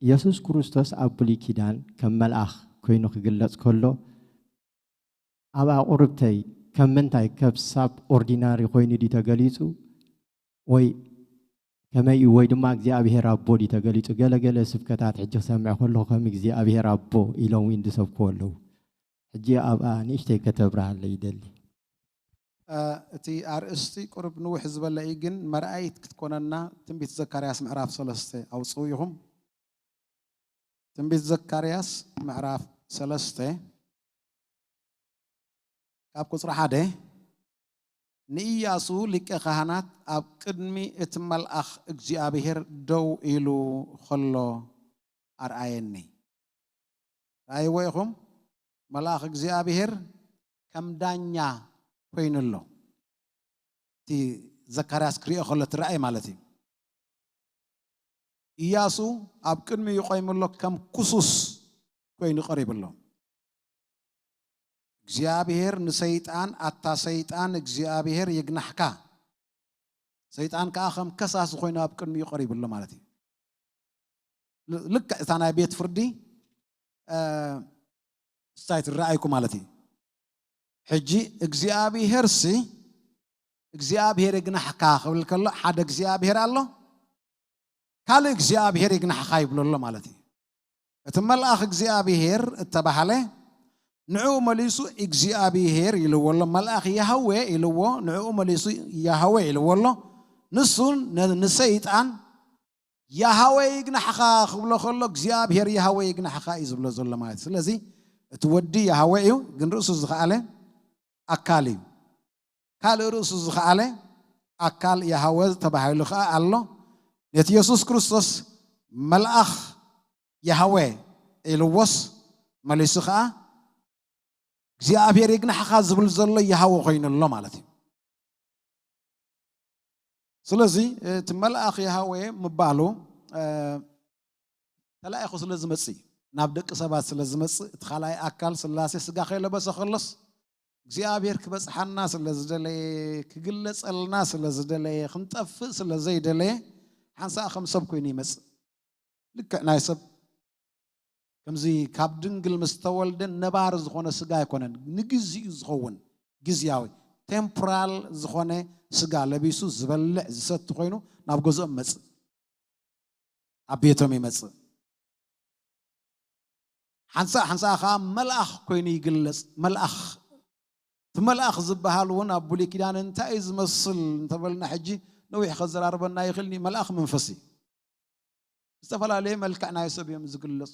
የሱስ ክርስቶስ ኣብ ብሉይ ኪዳን ከም መልኣኽ ኮይኑ ክግለጽ ከሎ ኣብ ኣቑርብተይ ከም ምንታይ ከብ ሳብ ኦርዲናሪ ኮይኑ ድዩ ተገሊጹ ወይ ከመይ እዩ ወይ ድማ እግዚኣብሔር ኣቦ ድዩ ተገሊጹ? ገለገለ ስብከታት ሕጂ ክሰምዕ ከለኹ ከም እግዚኣብሔር ኣቦ ኢሎም እውን ዝሰብክዎ ኣለዉ። ሕጂ ኣብኣ ንእሽተይ ከተብርሃለይ ይደሊ። እቲ ኣርእስቲ ቁሩብ ንውሕ ዝበለ እዩ፣ ግን መርኣይት ክትኮነና ትንቢት ዘካርያስ ምዕራፍ ሰለስተ ኣውፅኡ ኢኹም። ትንቢት ዘካርያስ ምዕራፍ ሰለስተ ካብ ቁፅሪ ሓደ ንኢያሱ ሊቀ ካህናት ኣብ ቅድሚ እቲ መልኣኽ እግዚኣብሔር ደው ኢሉ ኸሎ ኣርኣየኒ። ረኣይዎ ኢኹም? መልኣኽ እግዚኣብሔር ከም ዳኛ ኮይኑ ኣሎ። እቲ ዘካርያስ ክሪኦ ከሎ እቲ ራእይ ማለት እዩ። ኢያሱ ኣብ ቅድሚኡ ቆይሙ ኣሎ፣ ከም ክሱስ ኮይኑ ቀሪቡ ኣሎ። እግዚኣብሔር ንሰይጣን፣ ኣታ ሰይጣን እግዚኣብሔር ይግናሕካ፣ ሰይጣን ከዓ ከም ከሳሲ ኮይኑ ኣብ ቅድሚኡ ቀሪቡ ኣሎ ማለት እዩ። ልክዕ እታ ናይ ቤት ፍርዲ ስታይ ትረኣይኩ ማለት እዩ። ሕጂ እግዚኣብሔር ሲ እግዚኣብሔር ይግናሕካ ክብል ከሎ ሓደ እግዚኣብሔር ኣሎ፣ ካልእ እግዚኣብሔር ይግናሕካ ይብሎ ኣሎ ማለት እዩ። እቲ መልኣኽ እግዚኣብሔር እተባሃለ ንዕኡ መሊሱ እግዚኣብሔር ኢልዎ ኣሎ። መልኣኽ ያህዌ ኢልዎ፣ ንዕኡ መሊሱ ያህዌ ኢልዎ ኣሎ። ንሱ ንሰይጣን ያህዌ ይግናሕኻ ክብሎ ከሎ እግዚኣብሔር ያህዌ ይግናሕኻ እዩ ዝብሎ ዘሎ ማለት እዩ። ስለዚ እቲ ወዲ ያህዌ እዩ፣ ግን ርእሱ ዝኸኣለ ኣካል እዩ። ካልእ ርእሱ ዝኸኣለ ኣካል ያህወ ተባሂሉ ከዓ ኣሎ። ነቲ የሱስ ክርስቶስ መልኣኽ ያህወ ኢልዎስ መሊሱ ከዓ እግዚኣብሔር ይግናሕኻ ዝብል ዘሎ ያህወ ኮይኑ ኣሎ ማለት እዩ። ስለዚ እቲ መልኣኽ ያህወ ምባሉ ተላኢኹ ስለ ዝመጽእ እዩ። ናብ ደቂ ሰባት ስለ ዝመጽእ እቲ ካልኣይ ኣካል ስላሴ ስጋ ከይለበሰ ከሎስ እግዚኣብሔር ክበጽሓና ስለ ዝደለየ፣ ክግለጸልና ስለ ዝደለየ፣ ክንጠፍእ ስለ ዘይደለየ ሓንሳእ ከም ሰብ ኮይኑ ይመጽእ። ልክዕ ናይ ሰብ ከምዚ ካብ ድንግል ምስ ተወልደ ነባሪ ዝኾነ ስጋ ኣይኮነን፣ ንግዚኡ ዝኸውን ግዝያዊ ቴምፖራል ዝኾነ ስጋ ለቢሱ ዝበልዕ ዝሰቲ ኮይኑ ናብ ገዝኦም መጽእ፣ ኣብ ቤቶም ይመጽእ። ሓንሳእ ሓንሳእ ከዓ መልኣኽ ኮይኑ ይግለጽ። መልኣኽ እቲ መልኣኽ ዝበሃል እውን ኣብ ብሉይ ኪዳን እንታይ እዩ ዝመስል እንተበልና ሕጂ ነዊሕ ከዘራርበና ይኽእል። መልኣኽ መንፈስ እዩ። ዝተፈላለየ መልክዕ ናይ ሰብ እዮም ዝግለጹ።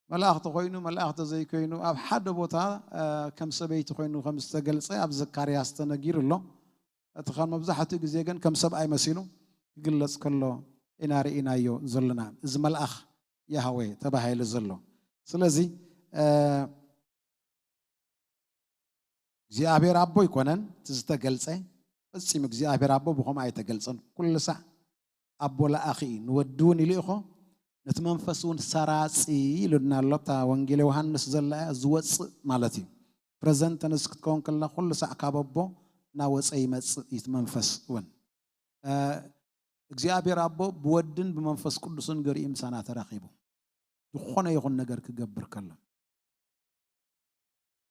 መልኣኽ ተኮይኑ መልኣኽ ተዘይኮይኑ ኣብ ሓደ ቦታ ከም ሰበይቲ ኮይኑ ከም ዝተገልጸ ኣብ ዘካርያስ ተነጊሩ ኣሎ። እቲ ከም መብዛሕትኡ ግዜ ግን ከም ሰብኣይ መሲሉ ክግለጽ ከሎ ኢና ርኢናዮ ዘለና። እዚ መልኣኽ ያህዌ ተባሂሉ ዘሎ። ስለዚ እግዚኣብሔር ኣቦ ኣይኮነን እቲ ዝተገልጸ፣ ፈጺሙ እግዚኣብሔር ኣቦ ብኸምኡ ኣይተገልጸን። ኩሉ ሳዕ ኣቦ ለኣኺ እዩ፣ ንወዲ እውን ይልእኾ፣ ነቲ መንፈስ እውን ሰራጺ ኢሉና ኣሎ። እታ ወንጌል ዮሃንስ ዘላ እያ፣ ዝወጽእ ማለት እዩ። ፕረዘንት ተንስ ክትከውን ከለና ኩሉ ሳዕ ካብ ኣቦ እናወጸ ይመጽእ እዩ እቲ መንፈስ እውን። እግዚኣብሔር ኣቦ ብወድን ብመንፈስ ቅዱስን ገሪኡ ምሳና ተራኺቡ። ዝኾነ ይኹን ነገር ክገብር ከሎ።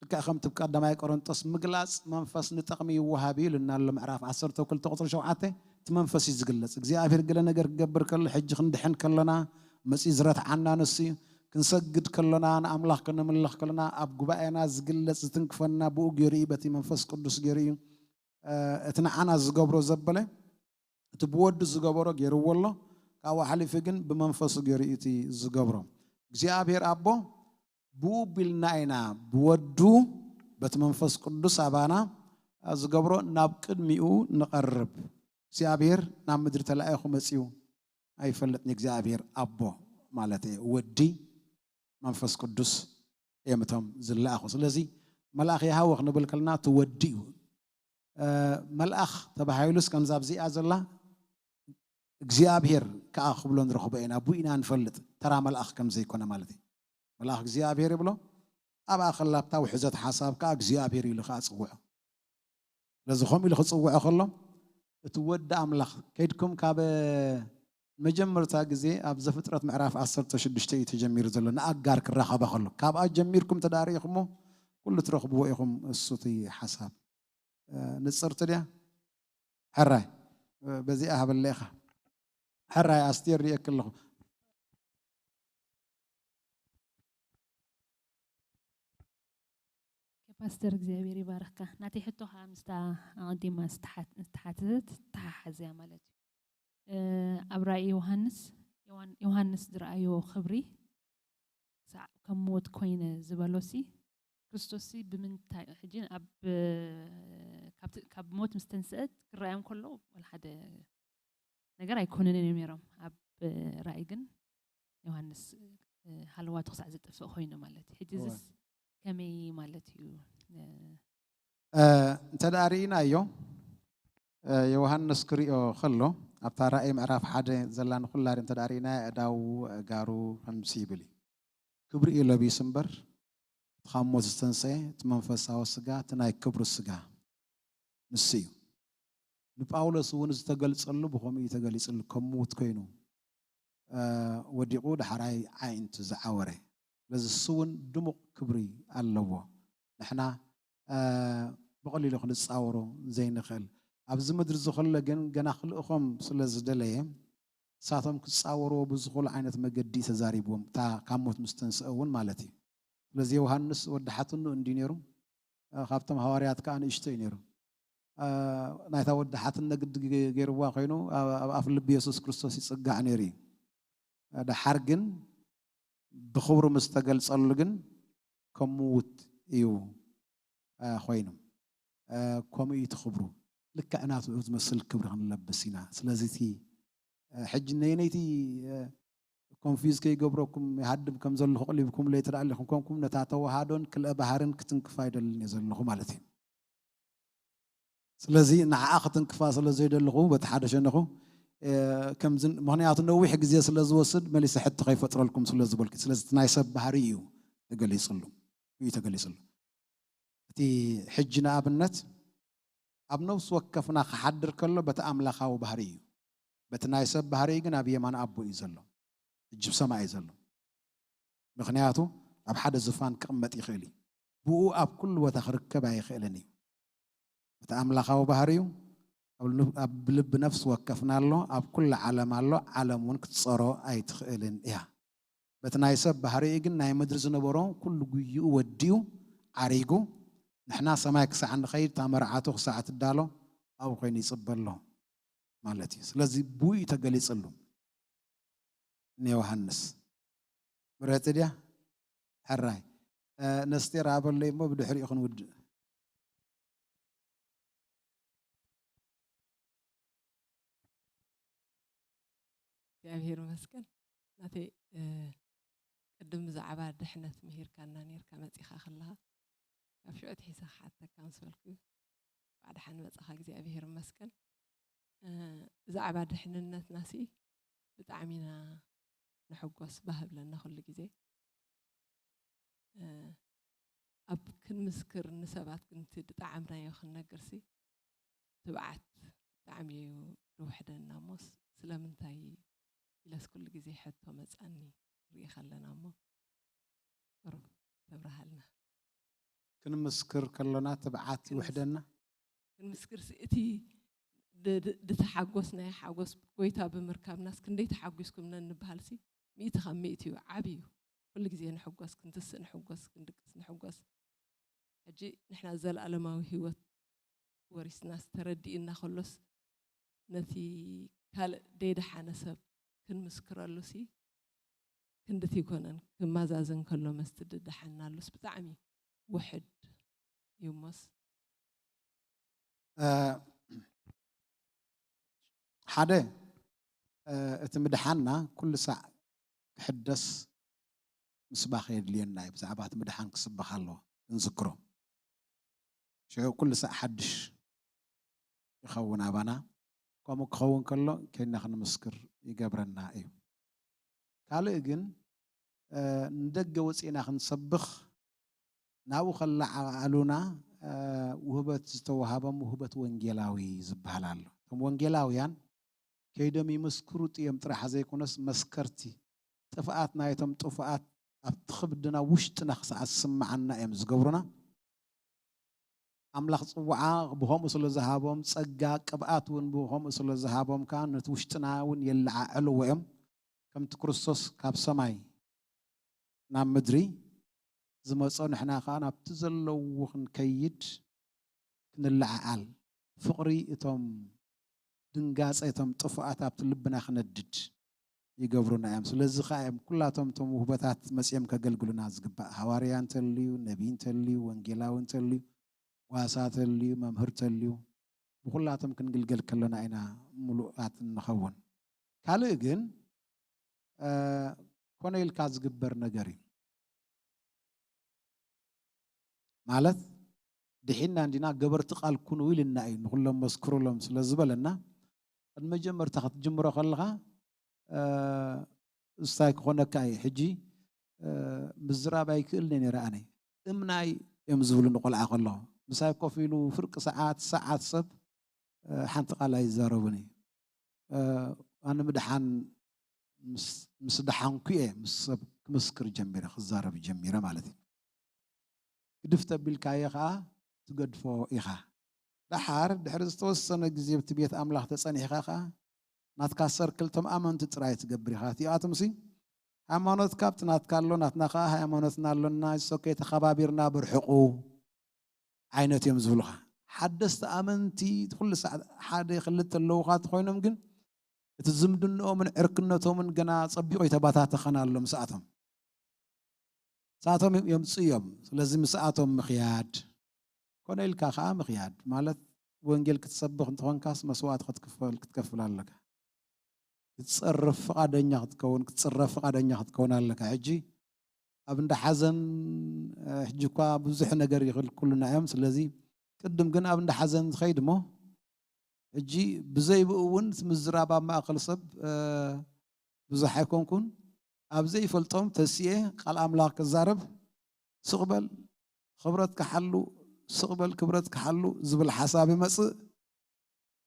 ልክዕ ከምቲ ኣብ ቀዳማይ ቆሮንጦስ ምግላጽ መንፈስ ንጠቕሚ ይወሃብ እዩ ኢሉና ኣሎ ምዕራፍ ዓሰርተ ክልተ ቁጽሪ ሸውዓተ። እቲ መንፈስ እዩ ዝግለጽ። እግዚኣብሔር ገለ ነገር ክገብር ከሎ፣ ሕጂ ክንድሕን ከሎና መጺኡ ዝረትዓና ንሱ እዩ። ክንሰግድ ከሎና፣ ንኣምላኽ ከነምልኽ ከሎና፣ ኣብ ጉባኤና ዝግለጽ ዝትንክፈና ብኡ ገይሩ እዩ፣ በቲ መንፈስ ቅዱስ ገይሩ እዩ። እቲ ንዓና ዝገብሮ ዘበለ፣ እቲ ብወዱ ዝገበሮ ገይርዎ ኣሎ። ካብኡ ሓሊፉ ግን ብመንፈሱ ገይሩ እዩ እቲ ዝገብሮ። እግዚኣብሔር ኣቦ ብኡ ቢልና ኢና ብወዱ በቲ መንፈስ ቅዱስ ኣባና ዝገብሮ ናብ ቅድሚኡ ንቐርብ። እግዚኣብሔር ናብ ምድሪ ተላኢኹ መጺኡ ኣይፈልጥን። እግዚኣብሔር ኣቦ ማለት እዩ። ወዲ፣ መንፈስ ቅዱስ እዮም እቶም ዝለኣኹ። ስለዚ መልኣኽ ይሃወ ክንብል ከለና እቲ ወዲ እዩ። እ፣ መልኣኽ ተባሂሉስ ከምዛ ኣብዚኣ ዘላ እግዚኣብሔር ከኣ ክብሎ ንረኽቦ ኢና። ብኡ ኢና ንፈልጥ ተራ መልኣኽ ከም ዘይኮነ ማለት እዩ። መልኣኽ እግዚኣብሔር ይብሎ፣ ኣብኣ ከላ ኣብታ ውሕዘት ሓሳብ ከኣ እግዚኣብሔር ኢሉ ከኣ ጽውዖ። ስለዚ ከምኡ ኢሉ ክጽውዖ ከሎ እቲ ወዲ ኣምላኽ ከይድኩም ካብ መጀመርታ ግዜ ኣብ ዘፍጥረት ምዕራፍ ዓሰርተ ሽዱሽተ እዩ ተጀሚሩ ዘሎ፣ ንኣጋር ክራኸባ ከሎ። ካብኣ ጀሚርኩም ተዳሪእኹሞ ኩሉ ትረኽብዎ ኢኹም። እሱ እቲ ሓሳብ። እ፣ ንጽርቲ ድያ? ሕራይ፣ እ፣ በዚኣ ሃበለይ ኢኻ። ሕራይ ኣስቴር ርእየኪ ኣለኹ። ፓስተር እግዚኣብሔር ይባርኽካ። ናተይ ሕቶ ከዓ ምስታ ኣቐዲማ ዝተሓት-፣ ዝተሓተተት ተሓሓዝ እያ ማለት እዩ። እ፣ ኣብ ራእይ ዮሃንስ፣ ዮሃን-፣ ዮሃንስ ዝረኣዮ ክብሪ ክሳዕ ከም ሞት ኮይነ ዝበሎሲ ክርስቶስሲ ብምንታይ ሕጂ ኣብ፣ ካብቲ፣ ካብ ሞት ምስ ተንስአት ክረኣዮም ከሎ ወላ ሓደ ነገር ኣይኮነንን እዮም ነይሮም። ኣብ ራእይ ግን ዮሃንስ፣ እ፣ ሃለዋቱ ክሳዕ ዝጥፍእ ኮይኑ ማለት እዩ። ሕጂ እዋ። እዚስ ከመይ ማለት እዩ? እ፣ እ፣ እንተ ደኣ ርኢናዮ፣ እ፣ ዮሃንስ ክሪኦ ከሎ፣ ኣብታ ራእይ ምዕራፍ ሓደ ዘላ ንኹላ እንተ ደኣ ርኢናያ፣ ኣእዳዉ፣ ኣእጋሩ ከምሲ ይብል እዩ። ክብሪ እዩ ለቢሱ እምበር፣ እቲ ካብ ሞት ዝተንስአ፣ እቲ መንፈሳዊ ስጋ፣ እቲ ናይ ክብሪ ስጋ ንሱ እዩ። ንጳውሎስ እውን ዝተገልጸሉ ብኸምኡ እዩ ተገሊጽሉ፣ ከም ምዉት ኮይኑ፣ እ፣ ወዲቑ ዳሕራይ ኣዒንቱ ዝዓወረ። ስለዚ እሱ እውን ድሙቕ ክብሪ ኣለዎ። ንሕና፣ እ፣ ብቐሊሉ ክንጻወሮ ዘይንኽእል። ኣብዚ ምድሪ እዚ ከሎ ግን ገና ክልእኾም ስለ ዝደለየ፣ ንሳቶም ክጻወርዎ ብዝኽእሉ ዓይነት መገዲ እዩ ተዛሪብዎም። እታ ካብ ሞት ምስ ተንስአ እውን ማለት እዩ። ስለዚ ዮሃንስ ወዲ ሓትኑ እንድዩ ነይሩ። እ፣ ካብቶም ሃዋርያት ከኣ ንእሽቶ እዩ ነይሩ። እ፣ ናይታ ወዲ ሓትነ ግዲ ገ-፣ ገይርዋ ኮይኑ ኣብ፣ ኣብ ኣፍ ልቢ የሱስ ክርስቶስ ይጽጋዕ ነይሩ እዩ። እ፣ ደሓር ግን ብኽብሩ ምስ ተገልጸሉ ግን ከም ምዉት እዩ፣ እ፣ ኮይኑ። እ፣ ከምኡ እዩ እቲ ክብሩ። ልክዕ ናቱ ዝመስል ክብሪ ክንለብስ ኢና። ስለዚ እቲ፣ እ፣ ሕጂ ነየነይቲ፣ እ፣ ኮንፊዝ ከይገብረኩም ይሃድም ከም ዘለኹ ኣቕሊብኩምለይ ተደኣ ኣሊኹም ኮንኩም ነታ ተዋሃዶን ክልአ ባህርን ክትንክፋ ኣይደልን እየ ዘለኹ ማለት እዩ። ስለዚ ንዓኣ ክትንክፋ ስለ ዘይደለኹ በቲ ሓደ ሸነኹ፣ እ፣ ከምዚ ምኽንያቱ ነዊሕ ግዜ ስለ ዝወስድ መሊሰ ሕቶ ከይፈጥረልኩም ስለ ዝበልኩ። ስለዚ እቲ ናይ ሰብ ባህሪ እዩ ተገሊጽሉ፣ እዩ ተገሊጽሉ። እቲ ሕጂ ንኣብነት ኣብ ነፍሲ ወከፍና ክሓድር ከሎ በቲ ኣምላኻዊ ባህሪ እዩ። በቲ ናይ ሰብ ባህሪ ግን ኣብ የማን ኣቦ እዩ ዘሎ። ሕጂ ብሰማይ እዩ ዘሎ። ምኽንያቱ ኣብ ሓደ ዝፋን ክቕመጥ ይኽእል እዩ። ብኡ ኣብ ኩሉ ቦታ ክርከብ ኣይኽእልን እዩ። እቲ ኣምላኻዊ ባህሪኡ ኣብ ል-፣ ኣብ ልቢ ነፍሲ ወከፍና ኣሎ፣ ኣብ ኩሉ ዓለም ኣሎ፣ ዓለም እውን ክትጸሮ ኣይትኽእልን እያ። በቲ ናይ ሰብ ባህሪኡ ግን ናይ ምድሪ ዝነበሮ ኩሉ ጉይኡ ወዲኡ ዓሪጉ፣ ንሕና ሰማይ ክሳዕ ንኸይድ፣ እታ መርዓቱ ክሳዕ ትዳሎ ኣብኡ ኮይኑ ይጽበ ኣሎ ማለት እዩ። ስለዚ ብኡ እዩ ተገሊጽሉ ንዮሃንስ። ምረጽ ድያ? ሕራይ። እ፣ ነስቴር ሃበለይ እሞ ብድሕሪኡ ክንውድእ። እግዚኣብሔር ይመስገን። ናተይ፣ እ፣ ቅድም ብዛዕባ ድሕነት ምሂርካና ኔርካ መጺኻ ከለኻ፣ ካብ ሽዑ ኣትሒዘ ክሓተካ ምስ በልኩ፣ እንኳዕ ደሓን መጻኻ፣ እግዚኣብሔር ይመስገን። እ፣ ብዛዕባ ድሕንነትናሲ ብጣዕሚ ኢና ንሕጎስ፣ ባህ ብለና ኩሉ ግዜ። እ፣ ኣብ ክንምስክር ንሰባት ግን እቲ ዝጠዓምናዮ ክንነግርሲ ትብዓት ብጣዕሚ እዩ ዝውሕደና። እሞስ ስለምንታይ ኢለስ ኩሉ ግዜ ሕቶ መጻኒ። ክንርኢ ከለና እሞ ቁሩብ ተብርሃልና። ክንምስክር ከሎና ትብዓት ይውሕደና። ክንምስክርሲ እቲ ድ- ድ- ድተሓጎስናዮ ሓጎስ ጎይታ ብምርካብናስ ክንደይ ተሓጒስኩም ነንበሃልሲ ሚእቲ ካብ ሚእቲ እዩ። ዓቢ እዩ። ኩሉ ግዜ ንሕጎስ፣ ክንትስእ ንሕጎስ፣ ክንድቅስ ንሕጎስ። ሕጂ ንሕና ዘለኣለማዊ ህይወት ወሪስናስ ተረዲእና ከሎስ ነቲ ካልእ ደይደሓነ ሰብ ክንምስክረሉሲ ክንድቲ ይኮነን ክመዛዘን ከሎ መስቲ ድደሓናሉስ ብጣዕሚ ውሕድ እዩሞስ እ፣ ሓደ እ፣ እቲ ምድሓንና ኩሉ ሳዕ ክሕደስ ምስባኽ የድልየና እዩ። ብዛዕባ እቲ ምድሓን ክስበኽ ኣለዎ ክንዝክሮ። ሽዑ ኩሉ ሳዕ ሓድሽ ይኸውን ኣባና። ከምኡ ክኸውን ከሎ ከይና ክንምስክር ይገብረና እዩ። ካልእ ግን እ፣ ንደገ ወፂእና ክንሰብኽ ናብኡ ከለዓሉና እ፣ ውህበት ዝተዋሃቦም ውህበት ወንጌላዊ ዝበሃል ኣሎ። እቶም ወንጌላውያን ከይዶም ይምስክሩ ጥዮም ጥራሕ ዘይኮነስ መስከርቲ ጥፍኣት ናይቶም ጥፉኣት ኣብቲ ክብድና ውሽጥና ክሰዓት ዝስምዓና እዮም ዝገብሩና። ኣምላኽ ጽውዓ ብኸምኡ ስለ ዝሃቦም ጸጋ ቅብኣት እውን ብኸምኡ ስለ ዝሃቦም ከኣ ነቲ ውሽጥና እውን የለዓዕልዎ እዮም። ከምቲ ክርስቶስ ካብ ሰማይ ናብ ምድሪ ዝመጾ ንሕና ከኣ ናብቲ ዘለዎ ክንከይድ ክንለዓዓል ፍቕሪ እቶም ድንጋጸ እቶም ጥፉኣት ኣብቲ ልብና ክነድድ ይገብሩና እዮም። ስለዚ ከኣ እዮም ኩላቶም እቶም ውህበታት መጺኦም ከገልግሉና ዝግባእ። ሃዋርያ እንተልዩ፣ ነቢይ እንተልዩ፣ ወንጌላዊ እንተልዩ፣ ጓሳ ተልዩ፣ መምህር ተልዩ፣ ብኩላቶም ክንግልገል ከሎና ኢና ምሉኣት እንኸውን። ካልእ ግን እ፣ ኮነ ኢልካ ዝግበር ነገር እዩ። ማለት ድሒና እንዲና ገበርቲ ቃል ኩኑ ኢልና እዩ ንኩሎም መስክሩሎም ስለ ዝበለና ቅድሚ መጀመርታ ክትጅምሮ ከለኻ እ፣ እስታይ ክኾነካ እዩ። ሕጂ እ፣ ምዝራብ ኣይክእልን እየ ነይረ ኣነ። እምናይ እዮም ዝብሉ ንቆልዓ ከለኹ ምሳይ ኮፍ ኢሉ ፍርቂ ሰዓት ሰዓት ሰብ እ፣ ሓንቲ ቃል ኣይዛረቡን እዩ። እ፣ ኣነ ምድሓን ምስ- ምስ ደሓንኩ እየ ምስ ሰብ ክምስክር ጀሚረ ክዛረብ ጀሚረ ማለት እዩ። ግድፍ ተቢልካዮ ከዓ ትገድፎ ኢኻ። ደሓር ድሕሪ ዝተወሰነ ግዜ ብቲ ቤት ኣምላኽ ተጸኒሕካ ከዓ ናትካ ሰርክል ቶም ኣመንቲ ጥራይ ትገብር ኢኻ። እቲኣቶም ሲ ሃይማኖትካ ኣብቲ ናትካ ኣሎ፣ ናትና ከዓ ሃይማኖትና ኣሎና፣ ሶኬ ተኸባቢርና ብርሕቑ ዓይነት እዮም ዝብሉኻ። ሓደስቲ ኣመንቲ ኩሉ ሰዓት ሓደ ክልተ ኣለዉኻ እንተኾይኖም ግን እቲ ዝምድንኦምን ዕርክነቶምን ገና ጸቢቑ ይተባታተኸን ኣሎ ምስኣቶም። ምስኣቶም የምጽኡ እዮም። ስለዚ ምስኣቶም ምኽያድ ኮነ ኢልካ ከዓ ምኽያድ ማለት ወንጌል ክትሰብኽ እንተኾንካስ መስዋእቲ ክትክፈል ክትከፍል ኣለካ። ክትጸርፍ ፍቓደኛ ክትከውን ክትጽረፍ ፍቓደኛ ክትከውን ኣለካ። ሕጂ ኣብ እንዳ ሓዘን እ፣ ሕጂ እኳ ብዙሕ ነገር ይኽእል ኩልና እዮም። ስለዚ ቅድም ግን ኣብ እንዳ ሓዘን ዝኸይድ እሞ ሕጂ ብዘይ ብኡ እውን እቲ ምዝራብ ኣብ ማእከል ሰብ እ፣ ብዙሕ ኣይኮንኩን። ኣብ ዘይፈልጦም ተሲኤ ቃል ኣምላኽ ክዛረብ ስቕ በል ክብረት ክሓሉ ስቕ በል ክብረት ክሓሉ ዝብል ሓሳብ ይመጽእ።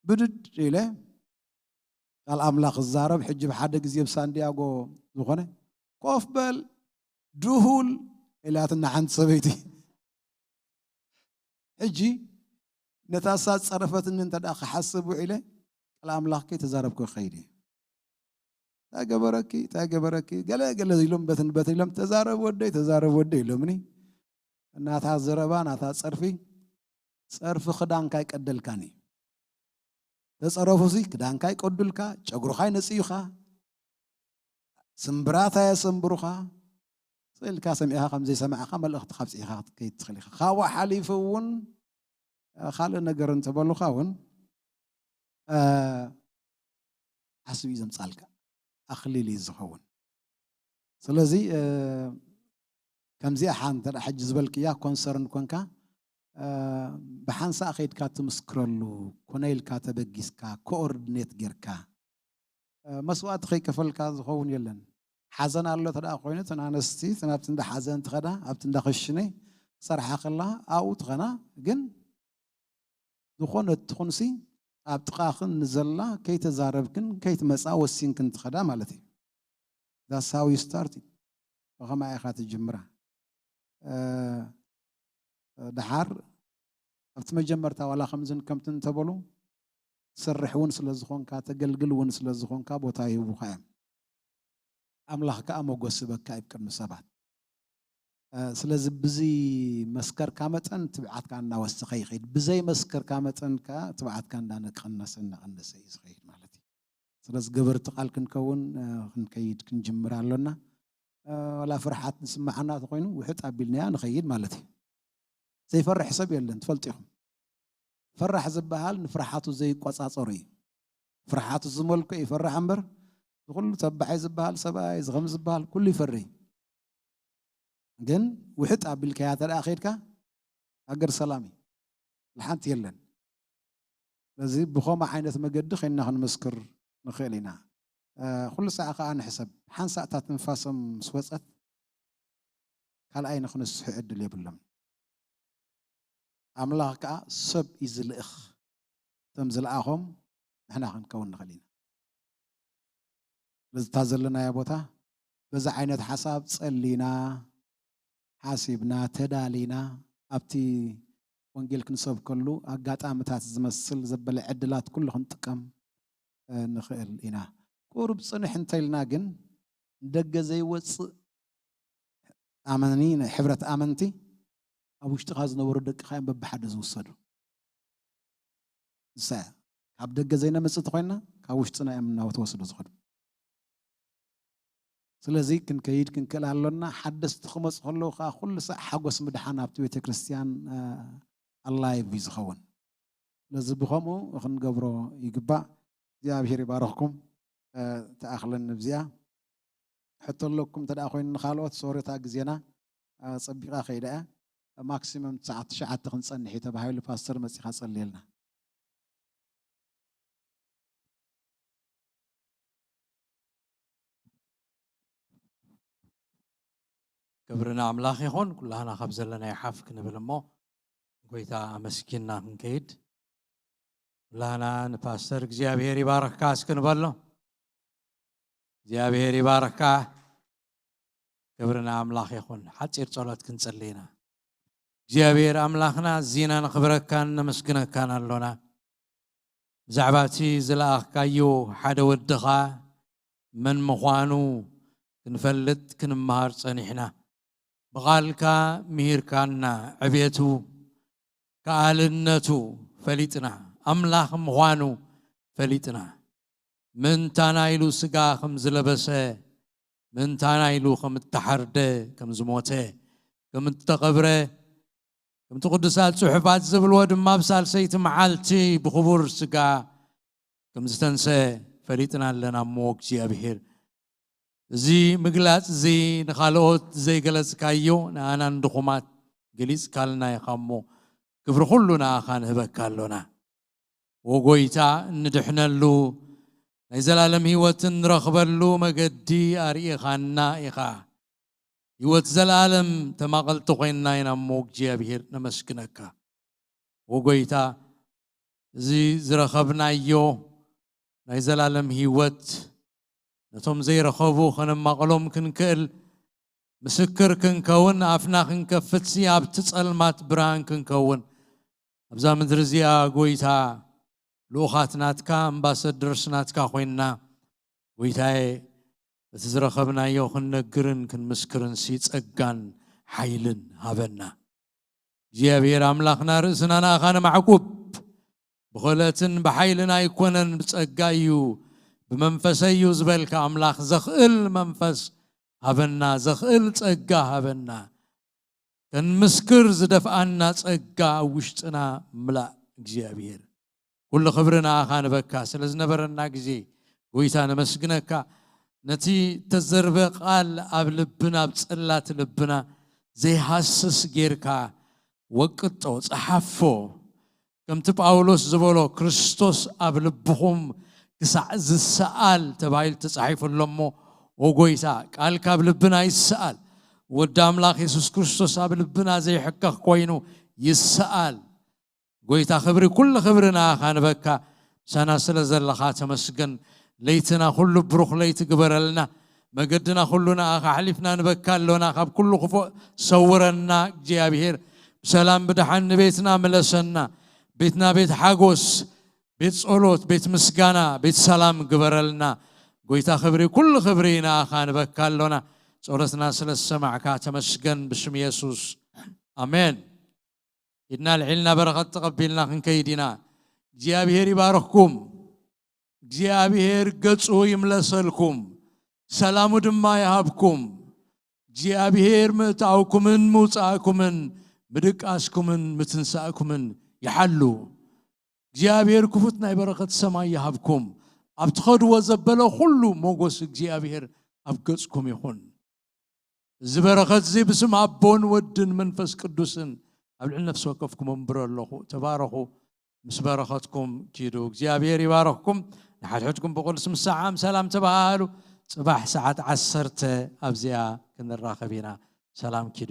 ብድድ ኢለ ቃል ኣምላኽ ክዛረብ ሕጂ ብሓደ ግዜ ብሳንዲያጎ ዝኾነ ኮፍ በል ድሁል ኢላትና ሓንቲ ሰበይቲ። ሕጂ ነታ እሳ ዝጸረፈትኒ እንተ ደኣ ክሓስብ ውዒለ ቃል ኣምላኽ ከይተዛረብኩ ክኸይድ እየ። እንታይ ገበረኪ እንታይ ገበረኪ ገለ ገለ ኢሎም በትን በትን ኢሎም ተዛረብ ወደይ ተዛረብ ወደይ ኢሎምኒ። እናታ ዘረባ ናታ ጸርፊ ጸርፊ ክዳንካ ኣይቀደልካን እዩ። ተጸረፉሲ ክዳንካ ኣይቀዱልካ ጨጉርኻ ኣይነጽዩኻ ስምብራት ኣየሰንብሩኻ ስኢልካ ሰሚዕኻ ከም ዘይሰማዕኻ መልእኽቲ ካብ ጽኢኻ ክትከይድ ትኽእል ኢኻ። ካብኡ ሓሊፉ እውን ካልእ ነገር እንተበሉኻ እውን ዓስቢ እዩ ዘምጻልካ ኣኽሊል እዩ ዝኸውን። ስለዚ ከምዚኣ ሓ እንተ ሕጂ ዝበልክያ ኮንሰርን ኮንካ ብሓንሳእ ከይድካ ትምስክረሉ ኮነ ኢልካ ተበጊስካ ኮኦርዲኔት ጌርካ መስዋእቲ ከይከፈልካ ዝኸውን የለን። ሓዘን ኣሎ ተደኣ ኮይኑ ተን ኣነስቲ ተናብቲ እንዳ ሓዘን ትኸዳ ኣብቲ እንዳ ክሽነ ክሰርሓ ከላ ኣብኡ ትኸና ግን ዝኾነ ትኹንሲ ኣብ ጥቓኽን ንዘላ ከይተዛረብክን ከይትመፃ ወሲንክን ትኸዳ ማለት እዩ። That's how you start it. ብኸማይ ኢኻ ትጅምራ። ደሓር ኣብቲ መጀመርታ ዋላ ከምዝን ከምትን እንተበሉ ትሰርሕ እውን ስለ ዝኾንካ፣ ተገልግል እውን ስለ ዝኾንካ ቦታ ይህቡኻ እዮም። ኣምላኽ ከኣ ሞጎስ ይህበካ እዩ ቅድሚ ሰባት። ስለዚ ብዚ መስከርካ መጠን ትብዓትካ እናወሰኸ ይኸይድ፣ ብዘይ መስከርካ መጠን ከኣ ትብዓትካ እንዳነቀነሰ እናቐነሰ እዩ ዝኸይድ ማለት እዩ። ስለዚ ገበርቲ ቃል ክንከውን ክንከይድ ክንጅምር ኣሎና። ዋላ ፍርሓት ዝስምዓና ተኾይኑ ውሕጥ ኣቢልናያ ንኸይድ ማለት እዩ። ዘይፈርሕ ሰብ የለን፣ ትፈልጡ ኢኹም። ፈራሕ ዝበሃል ንፍርሓቱ ዘይቆጻጸሩ እዩ። ፍርሓቱ ዝመልኮ ይፈርሕ እምበር፣ ዝኹሉ ተባዓይ ዝበሃል ሰብኣይ ዝኸም ዝበሃል ኩሉ ይፈርህ እዩ። ግን ውሕጥ ኣቢልካያ ተደኣ ከይድካ ሃገር ሰላም እዩ። ልሓንቲ የለን። ስለዚ ብኸምኡ ዓይነት መገዲ ኮይንና ክንምስክር ንኽእል ኢና። ኩሉ ሳዕ ከዓ ንሕሰብ፣ ሓንሳእ እታ ትንፋሶም ምስ ወፀት ካልኣይ ንክንስሑ ዕድል የብሎም። ኣምላኽ ከዓ ሰብ እዩ ዝልእኽ። እቶም ዝለኣኾም ንሕና ክንከውን ንኽእል ኢና። ስለዚ እታ ዘለናያ ቦታ በዚ ዓይነት ሓሳብ ጸሊና ሓሲብና ተዳሊና ኣብቲ ወንጌል ክንሰብከሉ ኣጋጣምታት ዝመስል ዘበለ ዕድላት ኩሉ ክንጥቀም ንኽእል ኢና። ቁሩብ ጽንሕ እንተኢልና ግን ንደገ ዘይወጽእ ኣመኒ፣ ናይ ሕብረት ኣመንቲ ኣብ ውሽጥኻ ዝነበሩ ደቅኻ እዮም በብሓደ ዝውሰዱ። ንሳ እያ። ካብ ደገ ዘይነምጽእ ተኾይንና ካብ ውሽጥና እዮም እናተወስዱ ዝኸዱ። ስለዚ ክንከይድ ክንክእል ኣሎና። ሓደስቲ ክመፁ ከለዉ ከዓ ኩሉ ሳዕ ሓጎስ ምድሓን ኣብቲ ቤተ ክርስቲያን ኣላይቭ እዩ ዝኸውን። ስለዚ ብኸምኡ ክንገብሮ ይግባእ። እግዚኣብሔር ይባረኽኩም። ተኣኽለን ንብዚኣ ሕቶ ኣለኩም እንተ ደኣ ኮይኑ ንኻልኦት ሶሪ እታ ግዜና ፀቢቓ ከይዳ እያ። ማክሲመም ትሽዓተ ትሽዓተ ክንፀንሕ እዩ ተባሂሉ ፓስተር መፂኻ ጸልየልና። ክብሪ ንኣምላኽ ይኹን። ኩላህና ካብ ዘለናዮ ሓፍ ክንብል እሞ ጎይታ ኣመስጊንና ክንከይድ። ኩላህና ንፓስተር እግዚኣብሔር ይባርኽካ እስኪ ንበሎ። እግዚኣብሔር ይባርኽካ። ክብሪ ንኣምላኽ ይኹን። ሓፂር ጸሎት ክንጽሊ ኢና። እግዚኣብሔር ኣምላኽና እዚና ነኽብረካን ነመስግነካን ኣሎና። ብዛዕባ እቲ ዝለኣኽካዮ ሓደ ወድኻ መን ምዃኑ ክንፈልጥ ክንመሃር ጸኒሕና። ብቓልካ ምሂርካና ዕቤቱ ከኣልነቱ ፈሊጥና ኣምላኽ ምዃኑ ፈሊጥና ምእንታና ኢሉ ስጋ ከም ዝለበሰ ምእንታና ኢሉ ከም እተሓርደ ከም ዝሞተ ከም እተቐብረ ከምቲ ቅዱሳት ጽሑፋት ዝብልዎ ድማ ኣብ ሳልሰይቲ መዓልቲ ብኽቡር ስጋ ከም ዝተንሰ ፈሊጥና ኣለና እሞ እግዚኣብሔር እዚ ምግላጽ እዚ ንኻልኦት ዘይገለጽካዮ ንኣና ንድኹማት ገሊጽካልና ኢኻ እሞ ክብሪ ኩሉ ንኣኻ ንህበካ ኣሎና። ወጎይታ እንድሕነሉ ናይ ዘላለም ህይወት እንረኽበሉ መገዲ ኣርኢኻና ኢኻ። ህይወት ዘላለም ተማቐልቲ ኮይንና ኢና እሞ እግዚኣብሔር ነመስግነካ። ወጎይታ እዚ ዝረኸብናዮ ናይ ዘላለም ህይወት ነቶም ዘይረኸቡ ከነማቕሎም ክንክእል ምስክር ክንከውን ኣፍና ክንከፍትሲ ኣብቲ ጸልማት ብርሃን ክንከውን ኣብዛ ምድሪ እዚኣ ጎይታ ልኡኻት ናትካ ኣምባሰደርስ ናትካ ኮይንና ጎይታዬ እቲ ዝረኸብናዮ ክንነግርን ክንምስክርን ሲ ጸጋን ሓይልን ሃበና። እግዚኣብሔር ኣምላኽና ርእስና ንኣኻ ነማዕቁብ። ብኽእለትን ብሓይልን ኣይኮነን ብጸጋ እዩ ብመንፈሰይ እዩ ዝበልካ ኣምላኽ ዘኽእል መንፈስ ሃበና፣ ዘኽእል ጸጋ ሃበና። ከንምስክር ዝደፍኣና ጸጋ ኣብ ውሽጥና ምላእ እግዚኣብሔር። ኩሉ ክብሪ ንኣኻ ንበካ ስለ ዝነበረና ግዜ ጎይታ ነመስግነካ። ነቲ ተዘርበ ቃል ኣብ ልብና ኣብ ጽላት ልብና ዘይሃስስ ጌርካ ወቅጦ ጸሓፎ። ከምቲ ጳውሎስ ዝበሎ ክርስቶስ ኣብ ልብኹም ክሳዕ ዝሰኣል ተባሂሉ ተጻሒፉ ኣሎ እሞ ወጎይታ ቃልካ ኣብ ልብና ይሰኣል። ወዲ ኣምላኽ የሱስ ክርስቶስ ኣብ ልብና ዘይሕከኽ ኮይኑ ይሰኣል። ጎይታ ክብሪ ኩሉ ክብሪ ንኣኻ ንበካ። ምሳና ስለ ዘለኻ ተመስገን። ለይትና ኩሉ ብሩኽ ለይቲ ግበረልና። መገድና ኩሉ ንኣኻ ኣሕሊፍና ንበካ ኣሎና። ካብ ኩሉ ክፉእ ሰውረና እግዚኣብሔር። ብሰላም ብደሓን ንቤትና ምለሰና። ቤትና ቤት ሓጎስ፣ ቤት ጸሎት፣ ቤት ምስጋና፣ ቤት ሰላም ግበረልና። ጎይታ ክብሪ፣ ኩሉ ክብሪ ንኣኻ ንበካ ኣሎና። ጸሎትና ስለ ዝሰማዕካ ተመስገን ብሽም የሱስ። ኣሜን። ኢድና ልዒልና በረኸት ተቐቢልና ክንከይድ ኢና። እግዚኣብሔር ይባርኽኩም። እግዚኣብሔር ገጹ ይምለሰልኩም፣ ሰላሙ ድማ ይሃብኩም። እግዚኣብሔር ምእታውኩምን ምውጻእኩምን ምድቃስኩምን ምትንሳእኩምን ይሓሉ። እግዚኣብሔር ክፉት ናይ በረኸት ሰማይ ይሃብኩም። ኣብ ትኸድዎ ዘበለ ኩሉ ሞጎስ እግዚኣብሔር ኣብ ገጽኩም ይኹን። እዚ በረኸት እዚ ብስም ኣቦን ወድን መንፈስ ቅዱስን ኣብ ልዕሊ ነፍሲ ወከፍኩም ኣንብሮ ኣለኹ። ተባረኹ። ምስ በረኸትኩም ኪዱ። እግዚኣብሔር ይባረኽኩም። ንሓድሕድኩም ብቕዱስ ምሳዓም ሰላም ተባሃሉ። ጽባሕ ሰዓት ዓሰርተ ኣብዚኣ ክንራኸብ ኢና። ሰላም ኪዱ።